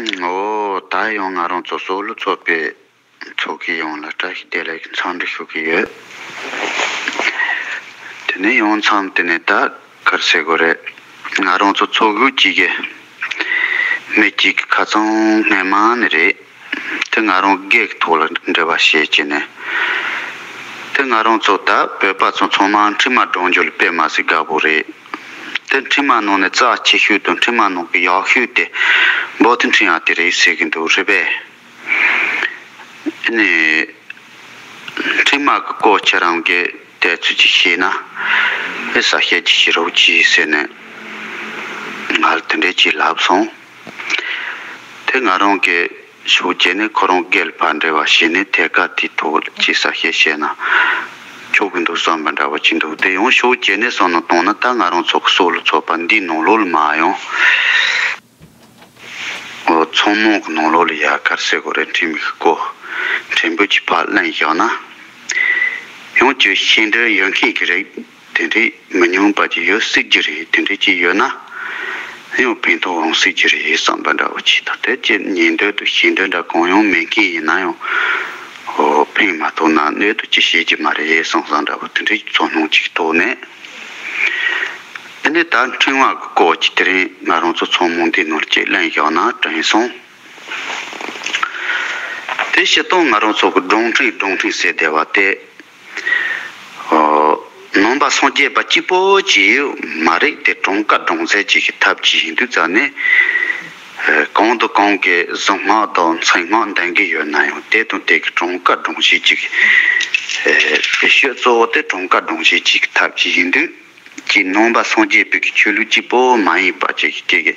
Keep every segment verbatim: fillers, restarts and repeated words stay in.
ཨོ། ད་ཡང་ང་རང་ཚོ་སོ་ལོ་ཚོགས་པའི་ཚོགས་ཀྱི་ཡོངས་ལ་བཀྲ་ཤིས་བདེ་ལེགས་འཚམས་འདྲི་ཞུ་གི་ཡོད། དེ་ནས་ཡང་མཚམས་དེ་ནས་ད་གར་ཟེར་དགོས་རེད། ང་རང་ཚོ་ཚོགས་ཞུགས་གཅིག་གི་མི་གཅིག་གི་ཁ་ཚང་སྔས་མ་ནས་རེད། དེ་ང་རང་སྒེར་གྱི་ཐོག་ལ་འབྲེལ་བ་བྱེད་ཀྱི་ནས། དེ་ང་རང་ཚོ་ད་བོད་པ་ཚོ་ཚང་མ་འཕྲིན་མ་སྒྲོག་རྒྱུ་ལ་དཔེ་མ་སྲིད་དགའ་པོ་རེད། དེ་འཕྲིན་མ་ནང་ནས་རྩ་ཆེ་ཤོས་དང་འཕྲིན་མ་ནང་གི་ཡག་ཤོས་དེ་འབོ་ཏི་འཕྲིན་ཡག་དེ་རེད་ཟེར་གི་འདུག་རེད་པས། ཨ་ནི། འཕྲིན་མ་གི་སྐོར་ཁྱེད་རང་གིས་དེ་ཚོད་ཅིག་ཤེས་ན། ཨེ་གསལ་བཤད་ཅིག་བྱེད་རོགས་གྱིས་ཟེར་ནས། ང་ལ་དེ་འདྲས་ཅིག་ལབ་སོང་། དེ་ང་རང་གིས་ཤུགས་བསྐྱེད་ནས་ཁོ་རང་སྒེར་ལ་ཕར་འབྲེལ་བ་བྱས་ནས་ཐད་ཀར་དེའི་ཐོག་ཅིག་གསལ་བཤད་བྱས་ན་ཆོག་གི་འདུག་བསམ་པ་འདྲ་བོ་ཅིག་འདུག་དེ་ཡང་ཤུགས་བསྐྱེད་ནས་བསམ་བློ་བཏང་ན་ད་ང་རང་ཚོ་གི་སོ་ལོ་ཚོགས་པ་འདིའི་ནང་ལོགས་ལ་མ་ཡོང་། འོ། ཚང་མ་གི་ནང་ལོགས་ལ་ཡ་གར་ཟེར་དགོས་རེད། འཕྲིན་མི་གི་སྐོར་ཕྲན་བུ་ཅིག་ཕར་ལེན་བཞག་ན། ཡང་ཅིག་ཤེས་འདོད་ཡོད་མཁན་གྱི་རིགས་དེ་འདྲའི་མི་ཉུང་བ་ཅིག་ཡོད་སྲིད་ཀྱི་རེད། དེ་འདྲའི་ཅིག་ཡོད་ན་ཡང་ཕན་ཐོགས་འོང་སྲིད་ཀྱི་རེད་བསམ་པ་འདྲ་བོ་ཅིག་དང་། དེ་ཅིག་ཉན་འདོད་དང་ཤེས་འདོད་འདྲ་གང་ཡང་མེད་མཁན་ཡིན་ན་ཡང་། འོ། ཕན་མ་ཐོགས་ན་གནོད་དུ་ཅིག་བྱེད་ཀྱི་མ་རེད་བསམ་བསམ་འདྲ་བོ་དེ་འདྲའི་ཚོར་སྣང་ཅིག་ཐོག་ནས། དེ་ནས་ད་འཕྲིན་བར་གྱི་སྐོར་གྱི་དེ་རིང་ང་རང་ཚོ་ཚང་མ་འདི་ནོར་གྱིས་གླེང་བཞག་ན་དྲན་སོང་། དེ་སྤྱིར་བཏང་ང་རང་ཚོ་གི་སྒྲུང་འཕྲིན་སྒྲུང་འཕྲིན་ཟེར་བསྡད་པ་དེ། ཨོ། ནང་པ་སངས་རྒྱས་པ་གཅིག་པོ་གྱིས་མ་རེད་དེ། གྲངས་ཀ་སྒྲུང་ཟེར་གཅིག་གི་ཐབས་ཅིག་ཡིན་དུས་ཙང་ནས། ཨེ། གང་དང་གང་གི་གཟུངས་སྔགས་དང་མཚན་སྔགས་འདོན་གྱི་ཡོད་ན་ཡང་དེ་དང་དེ་གི་གྲངས་ཀ་སྒྲུང་ཞིག་ཅིག་ཨེ། བེད་སྤྱོད་གཙོ་བོ་དེ་གྲངས་ཀ་སྒྲུང་ཞིག་ཅིག་གི་ཐབས་ཅིག་ཡིན་དུས། ཀྱི་ནང་པ་སངས་རྒྱས་པའི་གི་ཆོས་ལུགས་གཅིག་པོ་མ་ཡིན་པ་ཅིག་གི་ཅིག་གི།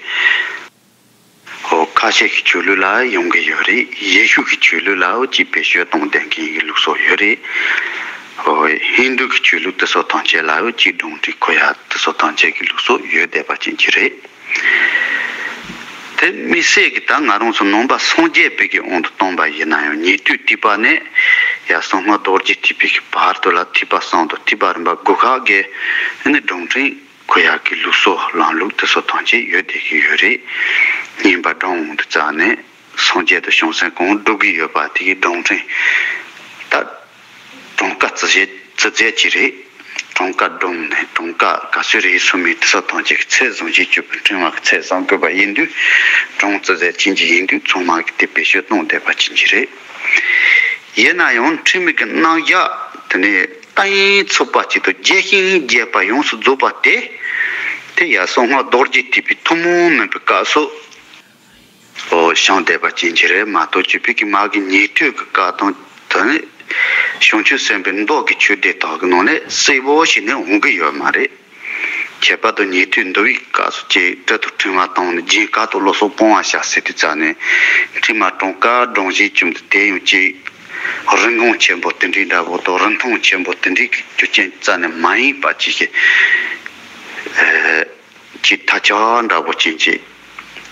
ཨོ། ཁ་ཤས་ཀྱི་ཆོས་ལུགས་ལ་ཡོང་གི་ཡོད་རེད། ཡེ་ཤུ་གི་ཆོས་ལུགས་ལའོ་ཅིག་བེད་སྤྱོད་གཏོང་བསྡད་མཁན་གྱི་ལུགས་སྲོལ་ཡོད་རེད། ཨོ། ཧིན་དུ་གི་ཆོས་ལུགས་དེ་ཚོ་ཐམས་ཅད་ལའོ་ཅིག་སྒྲུང་འཕྲིན་འཁོད་ཡག་དེ་ཚོ་ཐམས་ཅད་ཀྱི་ལུགས་སྲོལ་ཡོད་བསྡད་པ་ཅན་ཅིག་རེད། དེ་དམིགས་བསལ་གྱི་ད་ང་རང་ཚོ་ནང་པ་སངས་རྒྱས་པའི་གི་དབང་དུ་བཏང་པ་ཡིན་ན་ཡང་ཉན་ཐོས་ཐོས་པ་ནས་ཡ་གཟུངས་སྔགས་རྡོ་རྗེ་ཐེག་པའི་གི་བར་དུ་ལ་ཐེག་པ་གསུམ་དང་ཐེག་པ་རིམ་པ་དགུ་ཁག་གི་ནི་སྒྲུང་འཕྲིན་འཁོད་ཡག་གི་ལུགས་སྲོལ་ལམ་ལུགས་དེ་ཚོ་ཐམས་ཅད་ཡོད་བསྡད་ཀྱི་ཡོད་རེད། བསྙེན་པ་སྒྲུབ་འོང་དུས་ཙང་ནས་སངས་རྒྱས་དང་བྱང་སེམས་གང་སྒྲུབ་ཀྱི་ཡོད་པ་དེ་གི་སྒྲུང་འཕྲིན་ད་གྲངས་ཀ་རྩིས་བྱེད་རྩིས་རྫས་ཅིག་རེད། གྲངས་ཀ་སྒྲུང་ནས་གྲངས་ཀ་ག་ཚོད་རེད་གསུངས་མིན་དེ་ཚོ་ཐམས་ཅད་ཀྱི་ཚད་བཟུང་བྱེད་སྤྱོད་པའི་འཕྲིན་བར་གྱི་ཚད་བཟང་དགོས་པ་ཡིན་དུས། གྲངས་རྩིས་རྫས་ཅན་གྱི་ཡིན་དུས་ཚང་མ་གི་དེ་བེད་སྤྱོད་གཏོང་བསྡད་པ་ཅན་གྱི་རེད། ཡིན་ན་ཡང་འཕྲིན་མི་གི་རྣམ་གཞག་དེ་ནས་གཏན་ཚུགས་པ་ཅིག་ཏུ་རྒྱས་ཤིང་རྒྱས་པ་ཡོངས་སུ་རྫོགས་པ་དེ། དེ་ཡ་གསང་སྔགས་རྡོ་རྗེ་ཐེག་པའི་ཐུན་མོང་མིན་པའི་སྐབས་སུ། ཨོ། བྱུང་བསྡད་པ་ཅན་གྱི་རེད་མ་གཏོགས་ཅིག་བོད་ཀྱི་མ་གི་ཉན་ཐོས་ཀྱི་བཀའ་དང་དེ་ནས་བྱང་ཆུབ་སེམས་དཔའི་མདོ་གི་ཆོས་སྡེ་དག་གི་ནང་ནས་གསལ་པོ་ཞིག་ནས་འོང་གི་ཡོད་མ་རེད། ཁྱད་པར་དུ་ཉན་ཐོས་འདུལ་བའི་སྐབས་སུ་ཅིག་སྤྲུལ་དུ་འཕྲིན་བར་བཏང་ནས་སྦྱིན་དཀའ་ཐུབ་བློ་སོགས་སྤོང་བ་བྱ་ཟེར་དུས་ཙང་ནས་འཕྲིན་མ་གྲངས་ཀ་སྒྲུང་བཞིན་བཅོམ་དུ་དེ་ཡང་ཅིག་རིན་གོང་ཆེན་པོ་དེ་འདྲའི་འདྲ་པོ་དང་རིན་ཐང་ཆེན་པོ་དེ་འདྲའི་རྒྱུ་རྐྱེན་རྩ་ནས་མ་ཡིན་པ་ཅིག་གི་ཨེ། ཅིག་ཐ་ཆག་འདྲ་པོ་ཅན་ཅིག་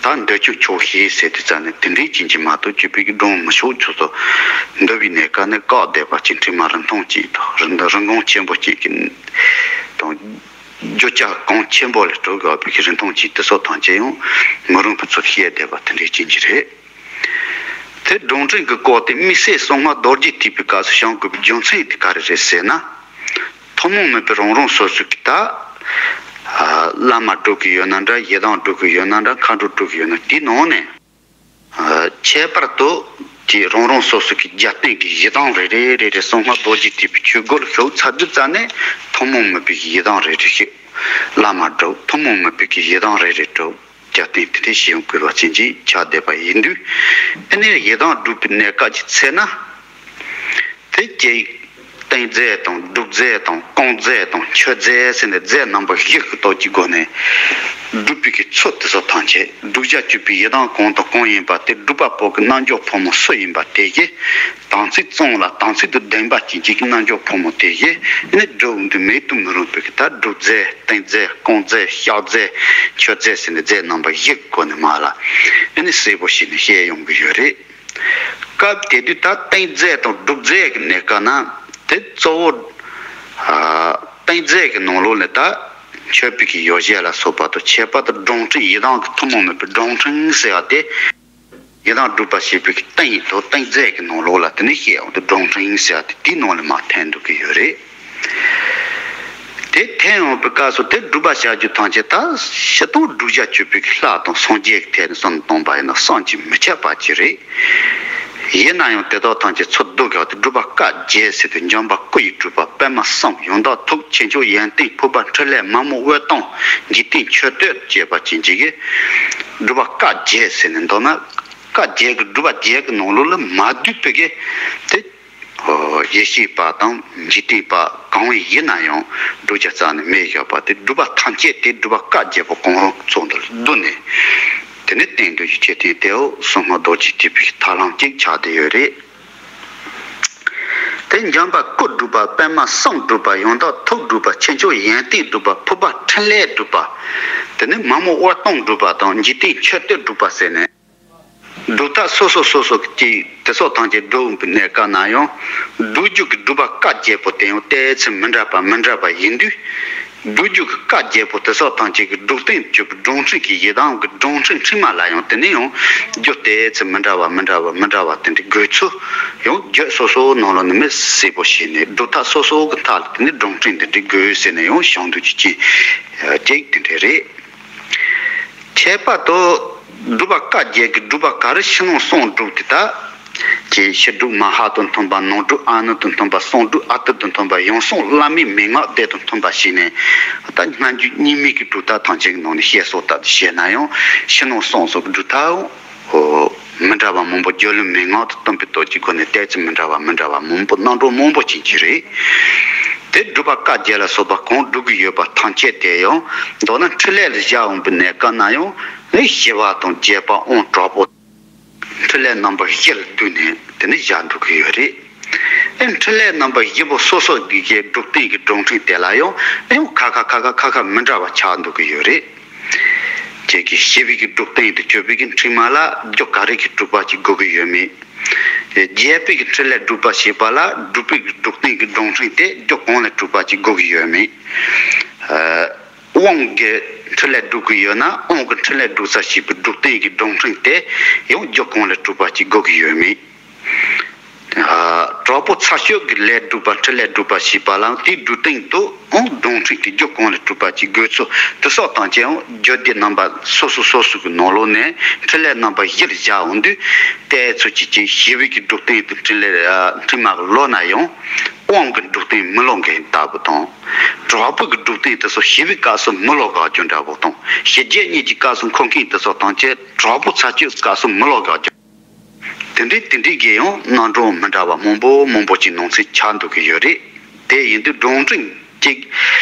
ད་འདོད་ཆུང་ཆོག་ཤེས་ཟེར་དུས་ཙང་ནས་དེ་འདྲའི་ཅན་གྱི་མ་གཏོགས་ཅིག་བོད་ཀྱི་སྒྲུང་མི་ཆོག་ཆོག་ཏུ་འདུལ་བའི་གནས་སྐབས་ནས་བཀག་བསྡད་པ་ཅིག་འཕྲིན་མ་རིན་ཐང་ཅན་དང་རིན་རིན་གོང་ཆེན་པོ་ཅན་གྱི་དང་། རྒྱུ་ཆ་གང་ཆེན་པོ་ལས་གྲུབ་དགོས་པའི་རིན་ཐང་ཅན་དེ་ཚོ་ཐམས་ཅད་ཡང་མི་རུང་བའི་ཚུལ་བཤད་བསྡད་པ་དེ་འདྲའི་ཅན་གྱི་རེད། དེ་སྒྲུང་འཕྲིན་གྱི་སྐོར་དེ་དམིགས་བསལ་གསང་སྔགས་རྡོ་རྗེ་ཐེག་པའི་སྐབས་སུ་བྱུང་དགོས་པའི་རྒྱུ་མཚན་དེ་ག་རེ་རེད་ཟེར་ན། ཐུན་མོང་མིན་པའི་རང་རང་སོ་སོ་གི་ད་བླ་མ་སྒྲུབ་ཀྱི་ཡོད་ན་འདྲ། ཡི་དམ་སྒྲུབ་ཀྱི་ཡོད་ན་འདྲ། མཁའ་འགྲོ་སྒྲུབ་ཀྱི་ཡོད་ན་དེའི་ནང་ནས། ཨ། ཁྱད་པར་དུ་དེ་རང་རང་སོ་སོ་གི་རྒྱབ་རྟེན་གྱི་ཡི་དམ་རེ་རེ་རེ་རེ་གསང་སྔགས་རྡོ་རྗེ་ཐེག་པའི་ཆོས་སྒོ་ལ་ཞུགས་ཚར་དུས་ཙ་ནས་ཐུན་མོང་མིན་པའི་ཡི་དམ་རེ་རེ་ཞིག་བླ་མ་སྒྲུབ། ཐུན་མོང་མིན་པའི་གི་ཡི་དམ་རེ་རེ་སྒྲུབ། རྒྱབ་རྟེན་དེ་འདྲའི་ཞིག་ཡོང་དགོས་པ་ཅན་ཅིག་ཆགས་བསྡད་པ་ཡིན་དུས། ཨ་ནི་ཡི་དམ་སྒྲུབ་པའི་གནས་སྐབས་ཀྱི་ཚེ་ན། དེ་ཀྱི་རྟེན་རྫས་དང་སྒྲུབ་རྫས་དང་སྐོང་རྫས་དང་མཆོད་རྫས་ཟེར་ནས་རྫས་རྣམ་པ་བཞི་གི་སྟོབས་ཀྱི་སྒོ་ནས་སྒྲུབ་པའི་གི་ཚུལ་དེ་ཚོ་ཐམས་ཅད་བསྒྲུབ་བྱ་སྤྱོད་པའི་ཡི་དམ་གང་དང་གང་ཡིན་པ་དེ་སྒྲུབ་པ་པོ་གི་རྣལ་འབྱོར་ཕོ་མོ་སུ་ཡིན་པ་དེ་གིས་དམ་ཚིག་གཙང་ལ་དམ་ཚིག་ཏུ་ལྡན་པ་ཅན་གྱི་རྣལ་འབྱོར་ཕོ་མོ་དེ་གིས་ནི་སྒྲུབ་འདི་མེད་དུ་མི་རུང་བའི་གི་ད་སྒྲུབ་རྫས་རྟེན་རྫས་སྐོང་རྫས་གཤག་རྫས་མཆོད་རྫས་ཟེར་ནས་རྫས་རྣམ་པ་བཞི་གི་སྒོ་ནས་མ་ལ་ཨ་ནི་གསལ་པོ་བྱས་ནས་བཤད་ཡོང་གི་ཡོད་རེད། སྐབས་དེ་དུས་ད་རྟེན་རྫས་དང་སྒྲུབ་རྫས་ཀྱི་གནས་སྐབས་ན་དེ་གཙོ་བོ། ཨ། རྟེན་རྫས་ཀྱི་ནང་ལོགས་ནས་ད་མཆོད་པའི་གི་ཡོ་བྱད་ལ་སོགས་པ་དང་ཁྱད་པར་དུ་སྒྲུང་འཕྲིན་ཡི་དམ་གྱི་ཐུན་མོང་མིན་པའི་སྒྲུང་འཕྲིན་ཟེར་བ་དེ། ཡི་དམ་སྒྲུབ་པ་ཞེས་པའི་གི་རྟེན་ཡིན་དོ། རྟེན་རྫས་ཀྱི་ནང་ལོགས་ལ་དེ་ནས་བཤད་ཡོང་དུས་སྒྲུབ་ཕྲེང་ཟེར་ཏེ་དེའི་ནང་ལ་མར་ཐོན་འགྲོ་གི་ཡོད་རེད། དེ་ཐོན་ཡོང་པའི་སྐབས་སུ་དེ་སྒྲུབ་པ་བྱ་རྒྱུ་ཐམས་ཅད་ད་སྤྱིར་བཏང་བསྒྲུབ་བྱ་གཅིག་པུའི་གི་ལྷ་དང་སངས་རྒྱས་ཀྱི་ཐད་ནས་བསམ་བློ་བཏང་པ་ཡིན་ན་བསམ་གྱིས་མི་ཁྱབ་པ་ཅིག་རེད། ཡིན་ན་ཡང་དེ་དག་ཐམས་ཅད་ཚུར་བསྡུ་དགོས་ཏེ་སྒྲུབ་པ་བཀའ་བརྒྱད་ཟེར་ཏེ་འཇམ་དཔལ་སྐུ་ཡི་སྒྲུབ་པ་པདྨ་གསུམ་ཡང་དག་ཐུགས་ཆེ་མཆོག་ཡོན་ཏན་ཕུར་པ་འཕྲིན་ལས་མ་མོ་དབུ་སྟོང་འཇིག་རྟེན་མཆོད་བསྟོད་ཅེས་པ་ཅན་གྱི་སྒྲུབ་པ་བཀའ་བརྒྱད་ཟེར་ནས་མདོར་ན་བཀའ་བརྒྱད་ཀྱི་སྒྲུབ་པ་བརྒྱད་ཀྱི་ནང་ལོགས་ལ་མ་བསྡུས་པའི་གི་དེ། ཡེ་ཤེས་པ་དང་འཇིག་རྟེན་པ་གང་བས་ཡིན་ན་ཡང་བསྒྲུབ་བྱ་རྩ་ནས་མེད་བཞག་པ་དེ་སྒྲུབ་པ་ཐམས་ཅད་དེ་སྒྲུབ་པ་བཀའ་བརྒྱད་པོ་གང་རུང་ཚོགས་འདུ་ལ་བསྡུ་ནས་དེ་ནས་བསྟན་འདོད་ཀྱི་ཆེད་དོན་དེའོ་གསང་སྔགས་རྡོ་རྗེ་ཐེག་པའི་ཐབས་ལམ་གཅིག་ཆགས་བསྡད་ཡོད་རེད། དེ་འཇམ་དཔལ་སྐུ་སྒྲུབ་པ་པདྨ་གསུམ་སྒྲུབ་པ་ཡང་དག་ཐུགས་སྒྲུབ་པ་ཆེ་མཆོག་ཡོན་ཏན་སྒྲུབ་པ་ཕུར་པ་འཕྲིན་ལས་སྒྲུབ་པ། དེ་ནས་མ་མོ་དབུ་སྟོང་སྒྲུབ་པ་དང་འཇིག་རྟེན་མཆོད་བསྟོད་སྒྲུབ་པ་ཟེར་ནས། སྒྲུབ་ཐབས་སོ་སོ་སོ་སོ་གཅིག་དེ་སོགས་ཐམས་ཅད་སྒྲུབ་པའི་གནས་སྐབས་ན་ཡང་སྒྲུབ་རྒྱུ་གི་སྒྲུབ་པ་བཀའ་བརྒྱད་པོ་དེ་ཡང་ཏོག་ཙམ་མི་འདྲ་བ་མི་འདྲ་བ་ཡིན་དུས། སྒྲུབ་རྒྱུ་གི་བཀའ་བརྒྱད་པོ་དེ་སོགས་ཐམས་ཅད་ཀྱི་སྒྲུབ་རྟེན་གྱི་སྒྲུབ་ཕྲེང་གི་ཡི་དམ་གྱི་སྒྲུབ་ཕྲེང་ཕྲེང་བ་ལ་ཡང་དེ་ནས་ཡང་རྒྱུ་ཏོག་ཙམ་མི་འདྲ་བ་མི་འདྲ་བ་མི་འདྲ་བ་དེ་འདྲའི་དགོས་ཚུལ་ཡང་རྒྱུད་སོ་སོའི་ནང་ལ་ནི་མི་གསལ་པོ་བྱས་ནས་སྒྲུབ་ཐབས་སོ་སོ་གི་མཐའ་ལ་དེ་ནས་སྒྲུབ་ཕྲེང་དེ་འདྲའི་དགོས་ཟེར་ནས་ཡང་བྱུང་འདུག་ཅིག་ཅིག་དེ་འདྲ་རེད། ཁྱད་པར་དུ་སྒྲུབ་པ་བཀའ་བརྒྱད་ཀྱི་སྒྲུབ་པ་ག་རེ་ཕྱི་ནང་གསང་སྒྲུབ་དེ་དག་ཀྱི་ཕྱི་སྒྲུབ་མ་ཧཱ་དང་མཐུན་པ། ནང་སྒྲུབ་ཨ་ནུ་དང་མཐུན་པ། གསང་སྒྲུབ་ཨ་ཏི་དང་མཐུན་པ། ཡང་གསང་བླ་མའི་མན་ངག་སྡེ་དང་མཐུན་པ་བྱས་ནས་ད་སྔ་འགྱུར་རྙིང་མའི་གི་སྒྲུབ་ཐབས་ཐམས་ཅད་ཀྱི་ནང་ནས་བཤད་སྲོལ་ལྟར་དུ་བཤད་ན་ཡང་ཕྱི་ནང་གསང་སོགས་ཀྱི་སྒྲུབ་ཐབས་ཧོ། མི་འདྲ་བ་མང་པོ་རྒྱུད་ལུང་མན་ངག་དང་བསྟུན་པའི་སྟོབས་ཀྱི་སྒོ་ནས་ཏོག་ཙམ་མི་འདྲ་བ་མི་འདྲ་བ་མང་པོ་རྣམ་གྲངས་མང་པོ་ཅན་གྱི་རེད། དེ་སྒྲུབ་པ་བཀའ་བརྒྱད་ལ་སོགས་པ་གང་སྒྲུབ་ཀྱི་ཡོད་པ་ཐམས་ཅད་དེ་ཡང་མདོར་ན་འཕྲིན་ལས་ལ་བཞག་འོང་པའི་གནས་སྐབས་ན་ཡང་ནི་ཞི་བ་དང་རྒྱས་པ་དབང་དྲག་པོ། འཕྲིན་ལས་རྣམ་པ་བཞི་ལ་བསྡུས་ནས་དེ་ནི་བཞག་འགྲོ་གི་ཡོད་རེད། ཨེ་འཕྲིན་ལས་རྣམ་པ་བཞི་པོ་སོ་སོ་གི་གི་སྒྲུབ་རྟེན་གྱི་སྒྲུབ་ཕྲེང་དེ་ལ་ཡང་ཡང་ཁ་ཁ་ཁ་ཁ་ཁ་ཁ་མི་འདྲ་བ་ཆགས་འགྲོ་གི་ཡོད་རེད། ཁྱེད་ཀྱི་ཞི་བའི་གི་སྒྲུབ་རྟེན་དུ་གྱུར་པའི་གི་ཕྲེང་བ་ལ་རྒྱུ་ག་རེ་གི་སྒྲུབ་པ་ཅིག་དགོས་ཀྱི་ཡོད་མེད། རྒྱས་པའི་གི་འཕྲིན་ལས་སྒྲུབ་པ་ཞེས་པ་ལ་སྒྲུབ་པའི་གི་སྒྲུབ་རྟེན་གྱི་སྒྲུབ་ཕྲེང་དེ་རྒྱུ་གང་ལ་སྒྲུབ་པ་ཅིག་དགོས་ཀྱི་ཡོད་མེད། དབང་གི་འཕྲིན་ལས་སྒྲུབ་ཀྱི་ཡོད་ན་དབང་གི་འཕྲིན་ལས་སྒྲུབ་ས་ཞེས་པའི་སྒྲུབ་རྟེན་གྱི་སྒྲུབ་ཕྲེང་དེ་ཡང་རྒྱུ་གང་ལ་སྒྲུབ་པ་ཅིག་དགོས་ཀྱི་ཡོད་མེད། དྲག་པོ་ཚ་ཤོས་ཀྱི་ལས་སྒྲུབ་པ་འཕྲིན་ལས་སྒྲུབ་པ་ཞེས་པ་ལའང་དེའི་སྒྲུབ་རྟེན་དུ་ཨང་སྒྲུབ་ཕྲེང་དེ་རྒྱུ་གང་ལ་སྒྲུབ་པ་ཅིག་དགོས་ཚུལ་དེ་སོགས་དང་བཅས་ཨང་རྒྱུད་སྡེ་རྣམ་པ་སོ་སོ་སོ་སོ་གི་ནང་ལོགས་ནས་འཕྲིན་ལས་རྣམ་པ་བཞིར་བཞག་འོང་དུས་ཏོག་ཙམ་ཅིག་ཅིག་ཞི་བའི་གི་སྒྲུབ་རྟེན་དུ་འཕྲིན་ལས་ཨ་འཕྲེང་མ་ལོག་ན་ཡང་དབང་གི་སྒྲུབ་རྟེན་མི་ལོག་མཁན་ལྟ་བུ་དང་། དྲག་པོ་གི་སྒྲུབ་རྟེན་དེ་ཚོ་ཞི་བའི་སྐབས་སུ་མི་ལོག་ག་རྒྱུ་འདྲ་བོ་དང་། ཞི་རྒྱས་གཉིས་ཀྱི་སྐབས་སུ་འཁོར་མཁན་དེ་ཚོ་དང་བཅས་དྲག་པོ་ཚ་ཤོས་སྐབས་སུ་མི་ལོག་ག་རྒྱུ། དེ་འདྲའི་དེ་འདྲའི་གི་ཡང་རྣམ་གྲངས་མི་འདྲ་བ་མང་པོ་མང་པོ་ཅིག་ནང་ཚན་ཆགས་འདུག་གི་ཡོད་རེད། དེ་ཡིན་དུས་སྒྲུབ་ཕྲེང་གཅིག་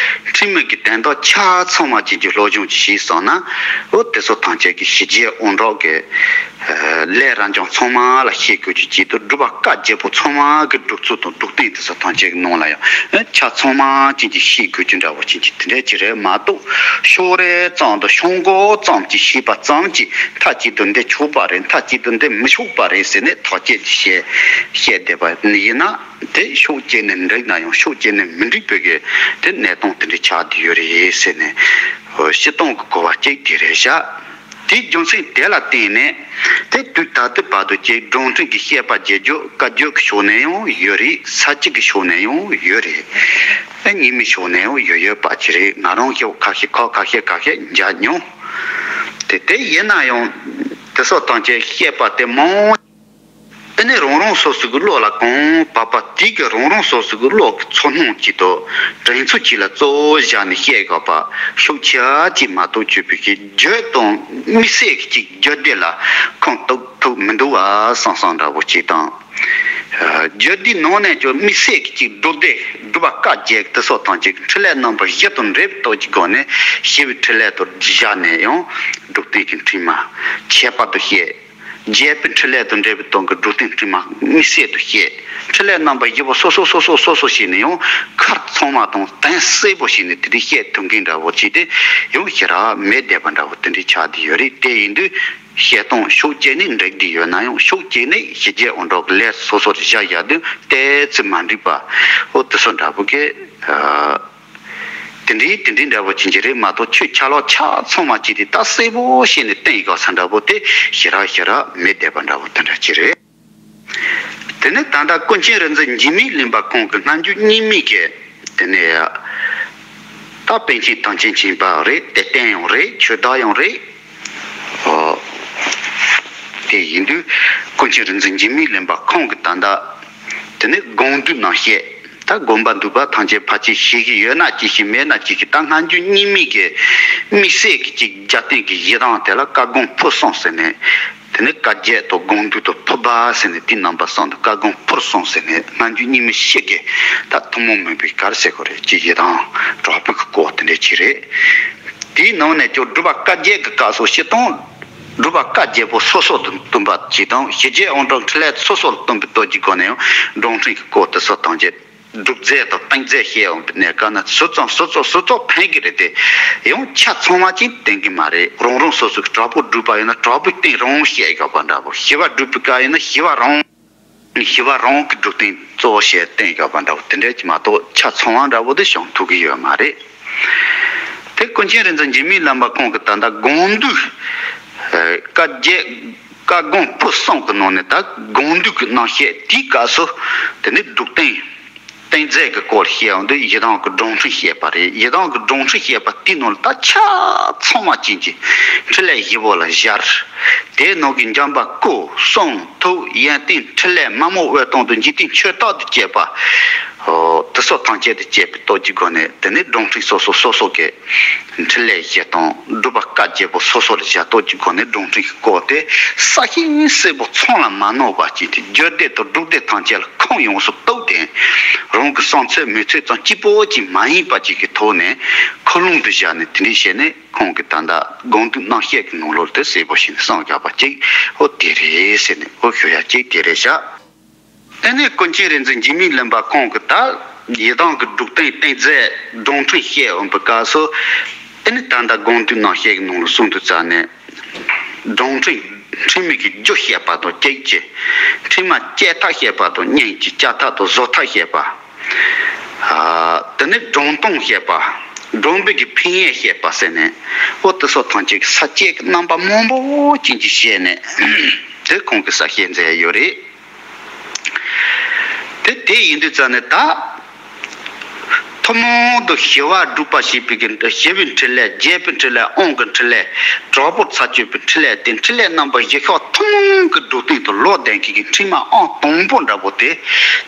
ཁྲིད་མི་གི་དོན་དག་ཆ་ཚང་མ་ཅན་གྱི་སློབ་སྦྱོང་ཅིག་བྱས་སོང་ན་འོ་དེ་ཚོ་ཐམས་ཅད་ཀྱི་ཞི་རྒྱས་དབང་དྲག་གི་ལས་རབ་འབྱམས་ཚང་མ་ལ་ཤེས་དགོས་ཀྱི་ཆེད་དུ་སྒྲུབ་པ་བཀའ་བརྒྱད་པོ་ཚང་མ་གི་སྒྲུབ་ཚུལ་དང་སྒྲུབ་རྟེན་དེ་ཚོ་ཐམས་ཅད་ཀྱི་ནང་ལ་ཡང་ཆ་ཚང་མ་ཅན་གྱི་ཤེས་དགོས་ཀྱི་འདྲ་བོ་ཅན་གྱི་དེ་འདྲ་ཅིག་རེད་མ་གཏོགས་ཕྱོགས་རེ་ཙམ་དང་ཕྱོགས་འགོ་ཙམ་གྱི་ཤེས་པ་ཙམ་གྱིས་མཐའ་གཅིག་ཏུ་འདི་ཆོག་པ་རེད། མཐའ་གཅིག་ཏུ་འདི་མི་ཆོག་པ་རེད་ཟེར་ནས་ཐག་བཅད་ཀྱི་བཤད་བཤད་བསྡད་པ་ཡིན་ན་དེ་ཕྱོགས་གཅིག་ནས་འགྲིག་ན་ཡང་ཕྱོགས་གཅིག་ནས་མི་འགྲིག་པའི་གི་དེ་གནས་སྟངས་དེ་འདྲ་ཆགས་བསྡད་ཡོད་རེད་ཟེར་ནས་སྤྱིར་བཏང་གི་གོ་བ་གཅིག་དེ་རེད་ཤག་དེའི་རྒྱུ་མཚན་དེ་ལ་བརྟེན་ནས་དེ་དུས་ད་ལྟའི་བར་དུ་ཀྱི་སྒྲུབ་ཕྲེང་གི་བཤད་པ་རྒྱས་རྒྱུ་བཀའ་བརྒྱུད་ཀྱི་ཕྱོགས་ནས་ཡང་ཡོད་རེད། ས་བཅད་ཀྱི་ཕྱོགས་ནས་ཡང་ཡོད་རེད། རྙིང་མའི་ཕྱོགས་ནས་ཡང་ཡོད་ཡོད་པ་ཅིག་རེད། ང་རང་ཞིག་ཁ་ཤས་ཁ་ཁ་ཤས་ཁ་ཤས་མཇལ་མྱོང་། དེ་དེ་ཡིན་ན་ཡང་དེ་སོགས་དང་བཅས་བཤད་པ་དེ་མང་། དེ་ནས་རང་རང་སོ་སོ་གི་བློ་ལ་གང་བབ་པ་དེ་གི་རང་རང་སོ་སོ་གི་བློ་གི་ཚོར་སྣང་གཅིག་དང་དྲན་ཚུལ་གཅིག་ལ་གཙོ་བོ་བཞག་ནས་བཤད་དགོས་པ་ཤུགས་ཆེ་ཅིག་མ་གཏོགས་གཅིག་པའི་གི་རྒྱུད་དང་དམིགས་བསལ་གྱི་གཅིག་རྒྱུད་སྡེ་ལ་ཁུངས་གཏུག་ཐུབ་མི་འདུག་བ་བསམ་བསམ་འདྲ་བོ་གཅིག་དང་། རྒྱུད་སྡེའི་ནང་ནས་ཀྱང་དམིགས་བསལ་གྱི་གཅིག་སྒྲུབ་སྡེ་སྒྲུབ་པ་བཀའ་བརྒྱད་དེ་སོགས་དང་གཅིག་འཕྲིན་ལས་རྣམ་པ་བཞི་དང་འབྲེལ་བའི་སྟོབས་ཀྱི་སྒོ་ནས་ཞི་བའི་འཕྲིན་ལས་དང་བཞག་ནས་ཡང་སྒྲུབ་རྟེན་གྱི་འཕྲེང་མ་ཁྱད་པར་དུ་བཤད། རྒྱས་པའི་འཕྲིན་ལས་དང་འབྲེལ་བའི་དོན་གྱི་སྒྲུབ་རྟེན་འཕྲེང་མ་དམིགས་བསལ་དུ་བཤད། འཕྲིན་ལས་རྣམ་པ་བཞི་པོ་སོ་སོ་སོ་སོ་སོ་སོ་བྱས་ནས་ཡང་ཁར་ཚང་མ་དང་གཏན་གསལ་པོ་བྱས་ནས་དེ་འདྲའི་བཤད་ཐུབ་མཁན་འདྲ་བོ་ཅིག་དེ་ཡང་ཞེ་དྲག་མེད་བསྡད་པ་འདྲ་བོ་དེ་འདྲའི་ཆགས་བསྡད་ཡོད་རེད། དེ་ཡིན་དུས་བཤད་སྟངས་ཕྱོགས་གཅིག་ནས་འགྲིག་བསྡད་ཡོད་ན་ཡང་ཕྱོགས་གཅིག་ནས་ཞི་རྒྱས་དབང་དྲག་གི་ལས་སོ་སོར་བཞག་བཞག་དུས་ཏོག་ཙམ་མ་འགྲིག་པ་འོ་དེ་ཚོ་འདྲ་བོ་གི་དེ་འདྲའི་དེ་འདྲའི་འདྲ་པོ་ཅིག་ཅིག་རེད་མ་གཏོགས། ཆོས་ཆ་ལག་ཆ་ཚང་བ་ཅིག་དེ་ད་གསལ་པོ་བཤད་ནས་བསྟན་ཡོད་ས་འདྲ་པོ་དེ་ཞེ་དྲག་ཞེ་དྲག་མེད་བསྡད་པ་འདྲ་པོ་དེ་འདྲ་ཅིག་རེད། དེ་ནས་ད་ལྟ་ཀུན་མཁྱེན་རིག་འཛིན་འཇིགས་མེད་གླིང་པ་ཁོང་གི་སྔ་འགྱུར་རྙིང་མའི་གི་དེ་ནས་ད་པཎ་ཆེན་ཐམས་ཅད་མཁྱེན་པ་རེད། དད་རྟེན་ཡང་རེད། ཆོས་བདག་ཡང་རེད། ཨོ། དེ་ཡིན་དུས་ཀུན་མཁྱེན་རིག་འཛིན་འཇིགས་མེད་གླིང་པ་ཁོང་གི་ད་ལྟ་དེ་ནས་དགོངས་འདུས་རྣམ་བཤད། ད་དགོངས་པ་འདུས་པ་ཐམས་ཅད་ཕལ་ཆེར་ཤེས་ཀྱི་ཡོད་ན་ཅི་ཞིག་མེད་ན་ཅི་ཞིག་ད་སྔ་འགྱུར་རྙིང་མའི་གི་དམིགས་བསལ་གྱི་ཅིག་རྒྱབ་རྟེན་གྱི་ཡི་དམ་དེ་ལ་བཀའ་དགོངས་ཕུར་གསུམ་ཟེར་ནས། དེ་ནས་བཀའ་བརྒྱད་དང་དགོངས་འདུས་དང་ཕུར་པ་ཟེར་ནས་དེའི་རྣམ་པ་གསུམ་དུ་བཀའ་དགོངས་ཕུར་གསུམ་ཟེར་ནས་སྔ་འགྱུར་རྙིང་མའི་ཤེས་ཀྱི་ད་ཐུན་མོང་མིན་པའི་ག་རེ་ཟེར་དགོས་རེད། ཅིག་ཡི་དམ་དྲག་པོའི་གི་སྐོར་དེ་འདྲ་ཅིག་རེད། དེའི་ནང་ནས་ཀྱང་སྒྲུབ་པ་བཀའ་བརྒྱད་ཀྱི་སྐབས་སུ་སྤྱིར་བཏང་སྒྲུབ་པ་བཀའ་བརྒྱད་པོ་སོ་སོ་དུ་སྟོན་པ་ཅིག་དང་། ཞི་རྒྱས་དབང་དྲག་འཕྲིན་ལས་སོ་སོར་སྟོན་པའི་སྟོབས་ཀྱི་སྒོ་ནས་ཡང་སྒྲུབ་འཕྲིན་གྱི་སྐོར་དེ་སོགས་ཐམས་ཅད་སྒྲུབ་རྫས་དང་བསྟན་རྫས་བཤད་འོང་པའི་གནས་སྐབས་ན། སོ་ཙམ་སོ་ཙམ་སོ་ཙམ་ཕན་གྱི་རེད་དེ། ཡང་ཆ་ཚང་བ་ཅིག་བསྟན་གྱི་མ་རེད། རང་རང་སོ་སོ་གི་དྲག་པོ་སྒྲུབ་པ་ཡིན་ན་དྲག་པོའི་རྟེན་རང་བཤད་ཡོད་པ་འདྲ་པོ། ཞི་བ་སྒྲུབ་པའི་སྐབས་ཡིན་ན་ཞི་བ་རང་ཞི་བ་རང་གི་སྒྲུབ་རྟེན་གཙོ་བོ་བཤད་བསྟན་ཡོད་པ་འདྲ་པོ་དེ་འདྲ་ཅིག་མ་གཏོགས་ཆ་ཚང་བ་འདྲ་པོ་དེ་བྱུང་ཐུབ་ཀྱི་ཡོད་མ་རེད། དེ་ཀུན་མཁྱེན་རིག་འཛིན་འཇིགས་མེད་གླིང་པ་ཁོང་གི་ད་ལྟ་དགོངས་འདུས་བཀའ་བརྒྱད་བཀའ་དགོངས་ཕུར་གསུམ་གྱི་ནང་ནས་ད་དགོངས་འདུས་ཀྱི་རྣམ་བཤད་དེའི་སྐབས་སུ་དེ་ནི་སྒྲུབ་རྟེན་བསྟན་རྫས་ཀྱི་སྐོར་བཤད་ཡོང་དུས་ཡི་དམ་གྱི་སྒྲུབ་འཕྲིན་བཤད་པ་རེད། ཡི་དམ་གྱི་སྒྲུབ་འཕྲིན་བཤད་པ་དེའི་ནང་ལ་ད་ཆ་ཚང་བ་ཅན་གྱི་འཕྲིན་ལས་བཞི་པོ་ལ་སྦྱར། དེའི་ནང་གི་འཇམ་དཔལ་སྐུ་གསུང་ཐུགས་ཡོན་ཏན་འཕྲིན་ལས་མ་རྨོས་འོད་སྟོང་དང་འཇིག་རྟེན་ཆོས་བདག་ཏུ་བཅས་པ། ཨོ། དེ་སོགས་ཐམས་ཅད་དུ་བཅས་པའི་སྟོབས་ཀྱི་སྒོ་ནས་དེ་ནི་སྒྲུབ་འཕྲིན་སོ་སོ་སོ་སོ་གི་འཕྲིན་ལས་བཞི་དང་སྒྲུབ་པ་བཀའ་བརྒྱད་པོ་སོ་སོ་ལ་བཞག་སྟོབས་ཀྱི་སྒོ་ནས་སྒྲུབ་འཕྲིན་གྱི་སྐོར་དེ་གསལ་ཤིང་གསལ་པོ་ཚང་ལ་མ་ནོར་བ་ཅིག་དེ་རྒྱུད་སྡེ་དང་སྒྲུབ་སྡེ་ཐམས་ཅད་ལ་ཁུངས་ཡོངས་སུ་གཏུགས་ཏེ། རང་གི་བསམ་ཚོད་མོས་ཚོད་ཙམ་གཅིག་པོ་ཅིག་མ་ཡིན་པ་ཅིག་གི་ཐོག་ནས་ཁུངས་ལུང་དུ་བཞག་ནས་དེ་འདྲ་བྱས་ནས་ཁོང་གི་ད་ལྟ་དགོངས་འདུས་རྣམ་བཤད་ཀྱི་ནང་ལོགས་དེ་གསལ་པོ་ཞིག་ནས་གསུངས་བཞག་པ་ཅིག་ཨོ་དེ་རེད་ཟེར་ནས་ཨོ་ཞུ་ཡ་ཅིག་དེ་རེད་བཞག་དེ་ནས་ཀུན་མཁྱེན་རིག་འཛིན་འཇིགས་མེད་གླིང་པ་ཁོང་གིས་ད་ཡི་དམ་གྱི་སྒྲུབ་རྟེན་བསྟན་རྫས་སྒྲུབ་འཕྲིན་བཤད་འོང་པའི་སྐབས་སུ། དེ་ནི་ད་ལྟ་དགོངས་འདུས་རྣམ་བཤད་ཀྱི་ནང་ལ་གསུང་དུ་བཙལ་ནས། སྒྲུབ་འཕྲིན་འཕྲིན་མིག་གི་རྒྱུ་བཤད་པ་དང་གཅིག་བྱས། འཕྲིན་མ་བཅད་ཐབས་བཤད་པ་དང་གཉིས་བྱས། བཅད་ཐབས་དང་བཟོ་ཐབས་བཤད་པ། ཨ། དེ་ནས་སྒྲུབ་སྟངས་བཤད་པ། སྒྲུབ་པའི་གི་ཕན་ཡོན་བཤད་པ་ཟེར་ནས། འོ་དེ་སོགས་ཐམས་ཅད་ཀྱི་ས་བཅད་ཀྱི་རྣམ་པ་མང་པོ་ཅན་ཅིག་བཤད་ནས། དེ་ཁོང་གིས་གསལ་བཤད་མཛད་ཡོད་རེད། དེ་དེ་ཡིན་དུས་ཙང་ནས་ད། ཐུན་མོང་དུ་ཞི་བ་སྒྲུབ་པ་ཞེས་པའི་གི་ཞི་བའི་འཕྲིན་ལས། རྒྱས་པའི་འཕྲིན་ལས། དབང་གི་འཕྲིན་ལས། དྲག་པོ་ཚར་གཅོད་པའི་འཕྲིན་ལས་དེ་འཕྲིན་ལས་རྣམ་པ་བཞི་ཤོག་ཐུན་མོང་གི་སྒྲུབ་སྟེགས་དུ་ལོག་ལྡན་མཁན་གྱི་འཕྲེང་མ་ཨང་དང་པོ་འདྲ་པོ་དེ།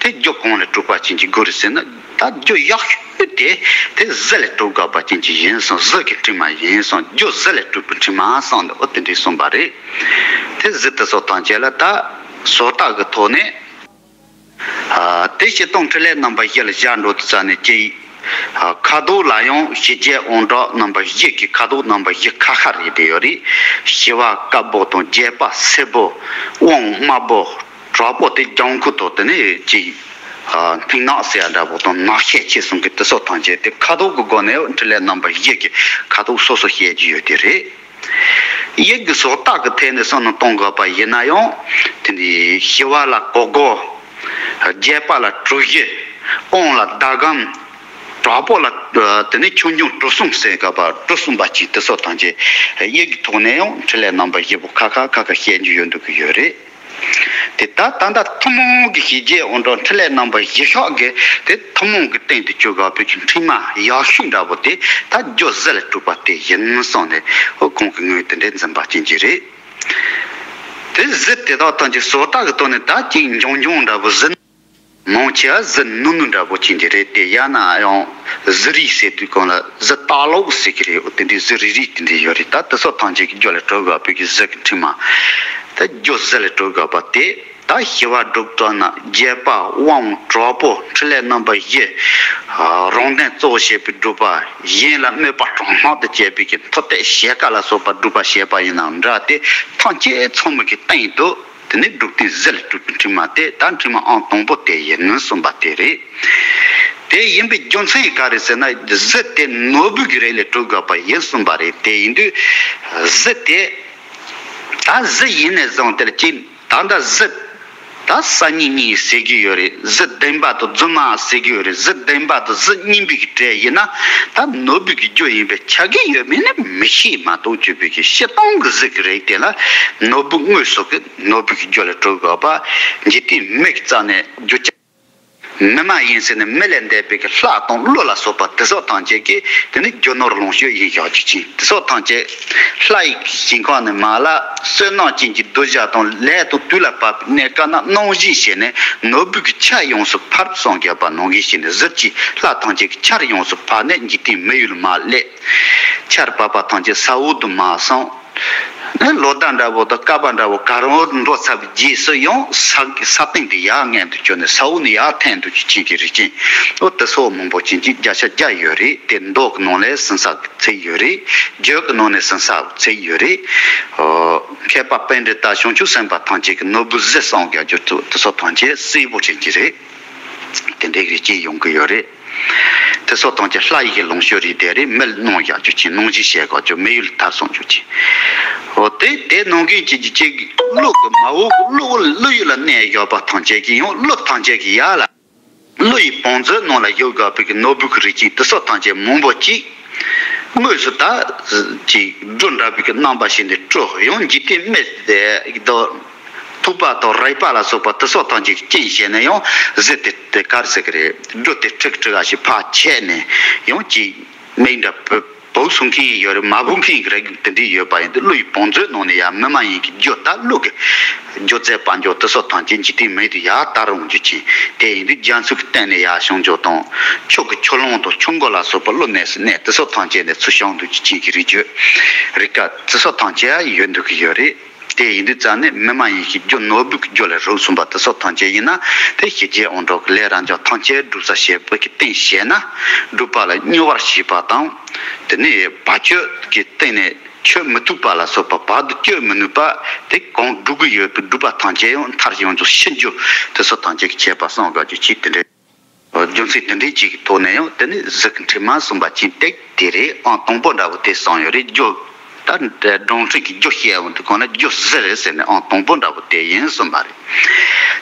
དེ་རྒྱུ་གང་ལས་གྲུབ་པ་ཅན་གྱི་སྒོ་རེད་ཟེར་ན། ད་རྒྱུ་ཡག་ཤོས་དེ་དེ་གཟི་ལས་གྲུབ་དགོས་པ་ཅན་གྱི་ཡིན་གསུངས། གཟི་གི་འཕྲེང་མ་ཡིན་གསུངས། རྒྱུ་གཟི་ལས་གྲུབ་པའི་འཕྲེང་མ་གསུངས་ནས་འོ་དེ་འདྲས་གསུངས་པ་རེད། དེ་གཟི་དེ་སོགས་ཐམས་ཅད་ལ་ད་བཟོ་ལྟ་གི་ཐོག་ནས། ཨ། དེ་སྤྱིར་བཏང་འཕྲིན་ལས་རྣམ་པ་བཞི་ལ་བཞག་འགྲོ་དུས་ཙ་ནས་ཀྱི། ཨ། ཁ་དོག་ལ་ཡང་ཞི་རྒྱས་དབང་དྲག་རྣམ་པ་བཞི་གི་ཁ་དོག་རྣམ་པ་བཞི་ཁ་ཤས་རེ་དེ་ཡོད་རེད། ཞི་བ་དཀར་པོ་དང་། རྒྱས་པ་སེར་པོ། དབང་དམར་པོ། དྲག་པོ་དེ་ལྗང་ཁུ་དང་དེ་ནས་ཀྱི། ཨ། མཐིང་ནག་ཟེར་ཡ་འདྲ་པོ་དང་། ནག་ཤས་ཆེ་གསུམ་གྱི་དེ་སོགས་ཐམས་ཅད་དེ་ཁ་དོག་གི་སྒོ་ནས་འཕྲིན་ལས་རྣམ་པ་བཞི་གི་ཁ་དོག་སོ་སོ་བཤད་ཀྱི་ཡོད་དེ་རེད། ཡིད་ཀྱི་བཟོ་ལྟ་གི་ཐད་ནས་བསམ་བློ་གཏོང་དགོས་པ་ཡིན་ན་ཡང་། དེ་ནི་ཞི་བ་ལ་གོ་གོ། རྒྱས་པ་ལ་གྲུ་བཞི། དབང་ལ་ཟླ་གམ། དྲག་པོ་ལ་དེ་ནི་ཆོས་འབྱུང་གྲུ་གསུམ་ཟེར་དགོས་པ་གྲུ་གསུམ་པ་ཅིག་དེ་སོགས་ཐམས་ཅད་ཡིད་ཀྱི་ཐོག་ནས་ཡང་འཕྲིན་ལས་རྣམ་པ་བཞི་པོ་ཁ་ཁ་ཁ་ཁ་བཤད་རྒྱུ་ཡོད་འདུག་གི་ཡོད་རེད། དེ་ད་ད་ལྟ་ཐུན་མོང་གི་ཞི་རྒྱས་དབང་དྲག་འཕྲིན་ལས་རྣམ་པ་བཞི་ཤོག་གི་དེ་ཐུན་མོང་གི་སྟེང་དུ་བཅུག་དགོས་པའི་གི་འཕྲེང་མ་ཡག་ཤོས་འདྲ་པོ་དེ་ད་རྒྱུ་གཟི་ལས་གྲུབ་པ་དེ་ཡིན་གསུངས་ནས་ཨོ་ཁོང་གི་ངོས་དེ་འདྲའི་འཛིན་པ་ཅན་གྱི་རེད། དེ་གཟི་དེ་དག་ཐམས་ཅད་བཟོ་ལྟ་གི་ཐོག་ནས་ད་ཅིག་འཇམ་འཇམ་འདྲ་པོ། གཟི་མང་ཆེ་བ་གཟི་ནུར་ནུར་འདྲ་པོ་ཅན་གྱི་རེད་དེ། ཡང་ན་ཡང་གཟི་རིས་ཟེར་དུས་གང་ལ་གཟི་ལྟ་ལོག་ཟེར་གྱི་རེད། འོ་དེ་འདྲའི་གཟི་རིས་རིས་དེ་འདྲའི་ཡོད་རེད། ད་དེ་སོགས་ཐམས་ཅད་ཀྱི་རྒྱུ་ལས་གྲུབ་དགོས་པའི་གི་གཟི་གི་འཕྲེང་མ། ད་རྒྱུ་གཟི་ལས་གྲུབ་དགོས་པ་དེ། ད་ཞི་བ་སྒྲུབ་ཐོག་ན་རྒྱས་པ་དབང་དྲག་པོ་འཕྲིན་ལས་རྣམ་པ་བཞི། རང་དོན་གཙོ་བོ་བྱེད་པའི་སྒྲུབ་པ། གཞན་ལ་སྨོད་པ་དྲང་སྣང་དུ་བྱེད་པའི་གི་མཐུ་སྟོབས་ཞལ་དཀར་ལ་སོགས་པ་སྒྲུབ་པ་བྱེད་པ་ཡིན་ནའང་འདྲ། དེ་ཐམས་ཅད་ཚང་མ་གི་སྟེང་དུ་དེ་ནི་སྒྲུབ་རྟེན་གཟི་ལས་གྲུབ་པའི་འཕྲེང་མ་དེ་ད་འཕྲེང་མ་ཨང་དང་པོ་དེ་ཡིན་གསུངས་པ་དེ་རེད། དེ་ཡིན་པའི་རྒྱུ་མཚན་ག་རེ་ཟེར་ན། གཟི་དེ་ནོར་བུ་གི་རིགས་ལས་གྲུབ་དགོས་པ་ཡིན་གསུངས་པ་རེད། དེ་ཡིན་དུས་གཟི་དེ་ད་གཟི་ཡིན་ནས་བཟུང་དེར་ཅིག་ད་ལྟ་གཟི་ ད་ས་གཉིས་གཉིས་ཟེར་གྱི་ཡོད་རེད། གཟི་ལྡན་པ་དང་རྫུན་མ་ཟེར་གྱི་ཡོད་རེད། གཟི་ལྡན་པ་དང་གཟི་རྙིང་པའི་གྲས་ཡིན་ན་ད་ནོར་བུའི་རྒྱུ་ཡིན་པས་ཆགས་ཀྱི་ཡོད་མེད་ནི་མི་ཤེས་མ་གཏོགས་གྱུར་པའི་གི་སྤྱིར་བཏང་གི་གཟི་གི་རིགས་དེ་ལ་ནོར་བུ་དངོས་སུ་གི་ནོར་བུའི་རྒྱུ་ལ་གྲུབ་དགོས་པ། འཇིག་རྟེན་མིག་རྩ་ནས་རྒྱུ་ཆ། མི་མ་ཡིན་ཟེར་ནས་མི་ལས་འདས་པའི་གི་ལྷ་དང་ཀླུ་ལ་སོགས་པ་དེ་སོགས་ཐམས་ཅད་ཀྱིས་དེ་ནི་རྒྱུ་ནོར་ལོངས་སྤྱོད་ཡིན་ཞག་རྒྱུ་ཅན། དེ་སོགས་ཐམས་ཅད་ལྷ་ཡི་ཞིང་ཁམས་ནས་མར་ལ་བསོད་ནམས་ཅན་གྱི་གདུལ་བྱ་དང་ལས་དང་དུས་ལ་བབ་པའི་གནས་སྐབས་ན་སྣང་བཞིན་བྱས་ནས་ནོར་བུ་གི་ཆར་ཡོངས་སུ་འཕར་གསུངས་བཞག་པ་ནང་བཞིན་བྱས་ནས་གཟི་བརྗིད་ལྷ་ཐམས་ཅད་ཀྱི་ཆར་ཡོངས་སུ་འཕར་ནས་འཇིག་རྟེན་མི་ཡུལ་མར་སླེབས། ཆར་བབས་པ་ཐམས་ཅད་ས་འོག་ཏུ་མར་སོང་། ལོ་ཟླ་འདྲ་བོ་དང་སྐར་མ་འདྲ་བོ་ག་རང་འགྲོ་ཚར་བའི་རྗེས་སུ་ཡང་ས་ས་སྟེང་དུ་ཡར་མངོན་དུ་གྱུར་ནས་ས་འོག་ནས་ཡར་འཐོན་དུ་གྱུར་ཅན་གྱི་རིགས་ཅན། འོ་དེ་སོགས་མང་པོ་ཅན་གྱི་བརྒྱ་ཆ་བརྒྱ་ཡོད་རེད། དེ་མདོ་གི་ནང་ལ་ཟིན་ས་ཚིག་ཡོད་རེད། རྒྱུད་ཀྱི་ནང་ནས་ཟིན་ས་ཚིག་ཡོད་རེད། ཨོ། མཁས་པ་པཎྜི་ཏ་བྱང་ཆུབ་སེམས་དཔའ་ཐམས་ཅད་ཀྱིས་ནོར་བུ་གཟི་གསུངས་བཞག་རྒྱུ་དེ་སོགས་ཐམས་ཅད་གསལ་པོ་ཅན་གྱི་རེད། དེ་འདྲའི་རིགས་ཅན་ཡོང་གི་ཡོད་རེད། དེ་སོགས་ཐམས་ཅད་ལྷ་ཡི་གི་ལོངས་སྤྱོད་རེད། དེ་རེད། མི་ལ་གནང་བཞག་རྒྱུ་ཅན། གནང་བཞིན་བྱས་གོ་ཅོ་མི་ཡུལ་ཐར་སོང་རྒྱུ་ཅན། འོ་དེ་དེ་ནང་གི་ཅིག་ཅིག་ཅིག་ཀླུ་གི་མ་འོངས་ཀླུ་ཀླུ་ཡུལ་ལ་གནས་བཞག་པ་ཐམས་ཅད་ཀྱིས་ཡང་ཀླུ་ཐམས་ཅད་ཀྱི་ཡར་ལ། ཀླུ་ཡི་བང་མཛོད་ནང་ལ་བཞུགས་དགོས་པའི་གི་ནོར་བུ་གི་རིགས་ཅན་དེ་སོགས་ཐམས་ཅད་མང་པོ་ཅིག་དངོས་སུ་ད་ཅིག་སྒྲུབ་འདྲ་བའི་གི་རྣམ་པ་ཞིག་ནས་སྤྲོ་ཡང་འཇིག་རྟེན་མི་དེ་དང་ཐུབ་པ་དང་རིག་པ་ལ་སོགས་པ་དེ་སོགས་ཐམས་ཅད་ཀྱི་རྐྱེན་བྱས་ནས་ཡང་གཟི་དེ་དེ་གར་ཟེར་གི་རེད། སྒྲོ་དེ་ཁྲིག་ཁྲིག་ཞིག་ཕར་ཆད་ནས་ཡང་ཅིག་མིག་འདྲ་བོ་བོ་གསུང་མཁན་ཡོད་རེད། མ་བོ་མཁན་གྱི་རིགས་དེ་འདྲས་ཡོད་པ་ཡིན་དུས་ཀླུ་ཡི་བང་མཛོད་ནང་ནས་ཡང་མི་མ་ཡིན་གྱི་རྒྱུ་ད་ཀླུ་གི་རྒྱུ་རྫས་དཔལ་འབྱོར་དེ་སོགས་ཐམས་ཅད་འཇིག་རྟེན་མི་དུ་ཡར་དར་འོང་རྒྱུ་ཅན། དེ་ཡིན་དུས་རྒྱ་མཚོ་གི་སྟེང་ནས་ཡར་བྱུང་རྒྱུ་དང་ཆུ་གི་ཆུ་ཀླུང་དང་ཆུ་མགོ་ལ་སོགས་པ་ཀླུ་གནས་སུ་གནས་དེ་སོགས་ཐམས་ཅད་ནས་ཚུར་བྱུང་འདུག་རྒྱུ་ཅན་གྱི་རིགས་རྒྱུད་རིགས་ཀ་དེ་སོགས་ཐམས་ཅད་ཡོད་འདུག་གི་ཡོད་རེད། དེ་ཡིན་དུས་ཙང་ནས་མི་མ་ཡིན་གྱི་རྒྱུ་ནོར་བུའི་རྒྱུ་ལ་རོལ་གསུངས་པ་དེ་སོགས་ཐམས་ཅད་ཡིན་ན་དེ་ཞི་རྒྱས་དབང་དྲག་གི་ལས་རབ་འབྱམས་ཐམས་ཅད་སྒྲུབ་ས་བྱེད་པ་གི་སྟེང་བྱས་ན་སྒྲུབ་པ་ལ་སྨྱོ་བར་བྱེད་པ་དང་། དེ་ནས་བར་ཆད་ཀྱི་སྟེང་ནས་ཆོད་མི་ཐུབ་པ་ལ་སོགས་པ་བར་དུ་གཅོད་མི་ནུས་པ་དེ་གང་སྒྲུབ་ཀྱི་ཡོད་པའི་སྒྲུབ་པ་ཐམས་ཅད་ཡང་མཐར་ཡོངས་རྫོགས་ཕྱིན་རྒྱུ་དེ་སོགས་ཐམས་ཅད་ཀྱི་ཁྱད་པར་གསུངས་དགོས་རྒྱུ་ཅིག་དེ་འདྲའི། རྒྱུ་མཚན་དེ་འདྲའི་ཅིག་གི་ཐོག་ནས་ཡང་དེ་ནི་གཟི་གི་ཕྲེང་བ་གསུངས་པ་ཅན་ཏིག་དེ་རེད། ཨང་དང་པོ་འདྲ་བོ་དེ་གསུངས་ཡོད་རེད། རྒྱུ་ད་སྒྲུང་ཕྲན་གྱི་རྒྱུ་བཤད་འོང་དུས་གང་ལ་རྒྱུ་གཟི་རེད་ཟེར་ནས་ཨང་དང་པོ་འདྲ་བོ་དེ་ཡིན་གསུངས་པ་རེད།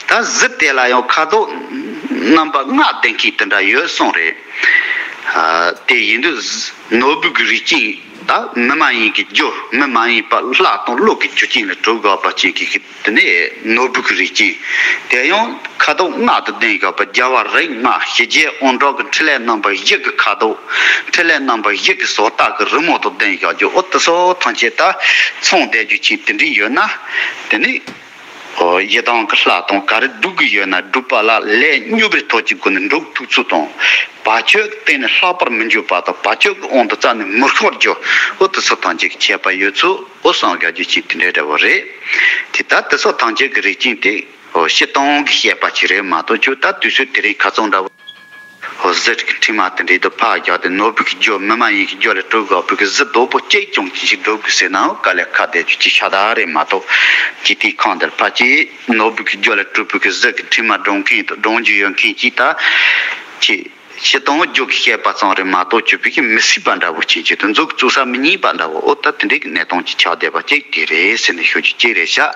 ད་གཟི་དེ་ལ་ཡང་ཁ་དོག་རྣམ་པ་ལྔ་ལྡན་མཁན་དེ་འདྲ་ཡོད་གསུངས་རེད། ཨ། དེ་ཡིན་དུས་ནོར་བུ་གི་རིགས་ཅན་ད་མི་མ་ཡིན་གྱི་རྒྱུ་མི་མ་ཡིན་པ་ལྷ་དང་ཀླུ་གི་རྒྱུ་ཅན་ལ་གྲུབ་དགོས་པ་ཅན་གྱི་གི་དེ་ནས་ནོར་བུ་གི་རིགས་ཅན། དེ་ཡང་ཁ་དོག་ལྔ་དང་ལྡན་དགོས་པ་རྒྱལ་བ་རིགས་ལྔ་ཞི་རྒྱས་དབང་དྲག་གི་ཕྲིན་ལས་རྣམ་པ་བཞི་གི་ཁ་དོག་ཕྲིན་ལས་རྣམ་པ་བཞི་གི་བཟོ་ལྟ་གི་རི་མོ་དང་ལྡན་དགོས་རྒྱུ་འོ་དེ་སོགས་ཐམས་ཅད་ད་ཚང་བསྡད་རྒྱུ་ཅན་དེ་འདྲ་ཡོད་ན་དེ་ནི། ཨོ། ཡི་དམ་གྱི་ལྷ་དང་ག་རེ་སྒྲུབ་ཀྱི་ཡོད་ན་སྒྲུབ་པ་ལ་ལས་མྱུར་བའི་ཐོག་གཅིག་སྒོ་ནས་འགྲུབ་ཐུབ་ཚུལ་དང་། བར་ཆད་གཏན་ནས་ལྷག་པར་མི་འཇུག་པ་དང་བར་ཆད་ཀྱི་དབང་དུ་རྩ་ནས་མི་ཤོར་རྒྱུ་འོ་དེ་ཚོ་ཐམས་ཅད་ཀྱི་ཁྱད་པར་ཡོད་ཚུལ་འོ་གསུངས་དགོས་རྒྱུ་ཅིག་དེ་འདྲའི་འདྲ་བོ་རེད། དེ་ལྟར་དེ་ཚོ་ཐམས་ཅད་ཀྱི་རིགས་ཅན་དེ་འོ་སྤྱིར་བཏང་གི་བཤད་པ་ཅིག་རེད་མ་གཏོགས་ཁྱོད་ད་དུས་ཚོད་དེ་རིང་ཁ་རྩང་འདྲ་བོ། འོ་གཟི་གི་ཕྲེང་བ་དེ་འདྲའི་དུ་ཕར་རྒྱག་སྟེ་ནོར་བུ་གི་རྒྱུ་མི་མ་ཡིན་གྱི་རྒྱུ་ལ་གྲུབ་དགོས་པའི་གི་གཟི་རྡོག་པོ་གཅིག་ཀྱང་ཅི་ཞིག་སྒྲུབ་དགོས་ཟེར་ནའང་དཀའ་ལས་ཁག་བསྡད་རྒྱུ་ཅིག་ཤ་སྟག་རེད་མ་གཏོགས་ཇི་ལྟའི་ཁང་འདིར་ཕ་ཅིག་ནོར་བུ་གི་རྒྱུ་ལ་གྲུབ་པའི་གི་གཟི་གི་ཕྲེང་བ་སྒྲུབ་མཁན་དང་སྒྲུབ་རྒྱུ་ཡོད་མཁན་ཅིག་ད་ཅི་ཞིག་དང་རྒྱུ་གི་བཤད་པ་ཙམ་རེད་མ་གཏོགས་ཅི་བའི་གི་མི་སྲིད་པ་འདྲ་བོ་ཅིག་ཅིག་ཏུ་མཛུབ་བཙུགས་ས་མི་རྙེད་པ་འདྲ་བོ་འོ་ད་དེ་འདྲའི་གི་གནས་སྟངས་ཅིག་ཆགས་བསྡད་པ་ཅིག་དེ་རེད་ཟེར་ནས་ཞུ་རྒྱུ་གཅིག་རེད་ཤག་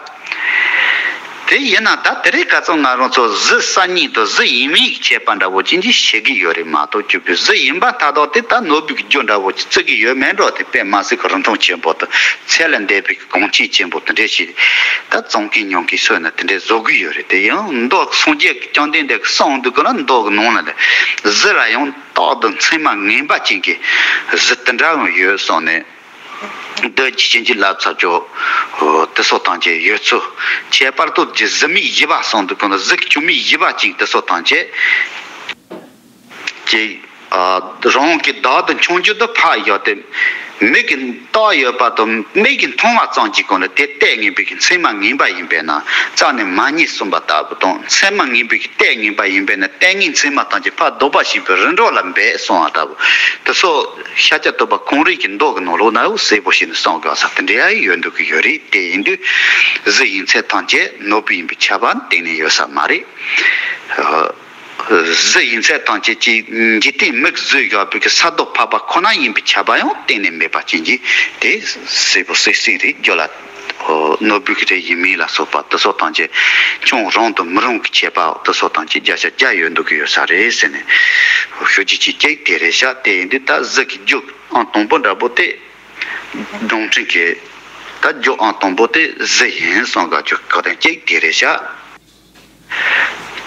དེ་ཡིན་ན་ད་དེ་རིང་ཁ་སང་ང་རང་ཚོ་གཟི་གསར་རྙིང་དང་གཟི་ཡིན་མིན་གྱི་ཁྱད་པར་འདྲ་བོ་ཅི་འདྲ་ཤེས་ཀྱི་ཡོད་རེད་མ་གཏོགས་ཅི་བའི་གཟི་ཡིན་པ་མཐའ་དག་དེ་ད་ནོར་བུ་གི་རྒྱུ་འདྲ་བོ་ཅིག་བརྩི་གི་ཡོད་མེད་འགྲོ་དེ་དཔེ་མ་སྲིད་ཀྱི་རིན་ཐང་ཆེན་པོ་དང་ཚད་ལས་འདས་པའི་གོང་ཆེན་ཆེན་པོ་དེ་འདྲ་ཞིག་ད་བཙོང་མཁན་ཉོ་མཁན་སུ་ཡིན་ན་དེ་འདྲ་བཟོ་གི་ཡོད་རེད། དེ་ཡང་མདོ་སངས་རྒྱས་ཀྱི་བཅོམ་ལྡན་འདས་ཀྱིས་གསུངས་འདུག་གི་ན་མདོ་གི་ནང་ན་ལས་གཟི་ལ་ཡང་རྟག་ཏུ་མཚན་མ་ངན་པ་ཅན་གྱི་གཟི་དེ་འདྲ་ཡང་ཡོད་གསུངས་ནས། འདི་ཅི་ཕྱིན་ཅི་ལབ་ཚར་ཆོག་དེ་སོགས་ཐམས་ཅད་ཡོད་ཚུལ། ཁྱད་པར་དུ་གཟི་མིག་བཞི་པ་གསུངས་འདུག་གོ་ན་གཟི་གི་ཆུ་མིག་བཞི་པ་ཅིག་དེ་སོགས་ཐམས་ཅད་ཀྱི་རང་གི་བདག་ཏུ་འཆང་རྒྱུ་དུ་ཕར་བཞག་སྟེ་མིག་གིས་བལྟས་ཡོད་པ་དང་མིག་གིས་མཐོང་བ་ཙམ་གྱི་སྒོ་ནས་དེ་ལྟས་ངན་པའི་གི་མཚན་མ་ངན་པ་ཡིན་པས་ན་རྩ་ནས་མ་རྙེད་གསུངས་པ་ལྟ་བུ་དང་མཚན་མ་ངན་པའི་གི་ལྟས་ངན་པ་ཡིན་པས་ན་ལྟས་ངན་མཚན་མ་ཐམས་ཅད་ཕར་ལྡོག་པ་ཞིག་པའི་རིམ་གྲོ་ལ་འབད་གསུངས་པ་ལྟ་བུ་དེ་སོགས། ཤཱཀྱ་ཐུབ་པ་ཁོང་རང་གི་མདོ་གི་ནང་ལོགས་ན་ཡང་གསལ་པོ་ཞིག་ནས་གསུངས་དགོས་ས་དེ་འདྲ་ཡང་ཡོད་འདུག་གི་ཡོད་རེད། དེ་ཡིན་དུས་གཟི་ཡིན་ཚད་ཐམས་ཅད་ནོར་བུ་ཡིན་པའི་ཁྱབ་པ་གཏན་ནས་ཡོད་ས་མ་རེད། གཟི་ཡིན་ཚད་ཐམས་ཅད་ཀྱི་འཇིག་རྟེན་མིག་གིས་བཟོས་བཞག་པའི་གི་ས་རྡོ་ཕག་པ་ཁོ་ན་ཡིན་པའི་ཁྱབ་པ་ཡང་གཏན་ནས་མེད་པ་ཅན་གྱི་དེ་གསལ་པོ་གསལ་གསལ་རེད། རྒྱུད་ལ་ ནོར་བུ་གི་རིགས་ཡིན་མིན་ལ་སོགས་པ་དེ་ཚོ་ཐམས་ཅད་ཁྱོན་རང་དང་མི་རུང་གི་ཁྱད་པར་དེ་ཚོ་ཐམས་ཅད་བརྒྱ་ཆ་བརྒྱ་ཡོད་འདུག་གི་ཡོད་ས་རེད་ཟེར་ནས་ཞུ་རྒྱུ་ཅིག་ཅིག་དེ་རེད་ཤག་དེ་ཡིན་དུས་ད་གཟི་གི་རྒྱུ་ཨང་དང་པོ་འདྲ་པོ་དེ་སྒྲུང་ཕྲན་གྱི་ད་རྒྱུ་ཨང་དང་པོ་དེ་གཟི་ཡིན་བསམ་ག་ཅིག་ག་དོན་ཅིག་དེ་རེད་ཤག་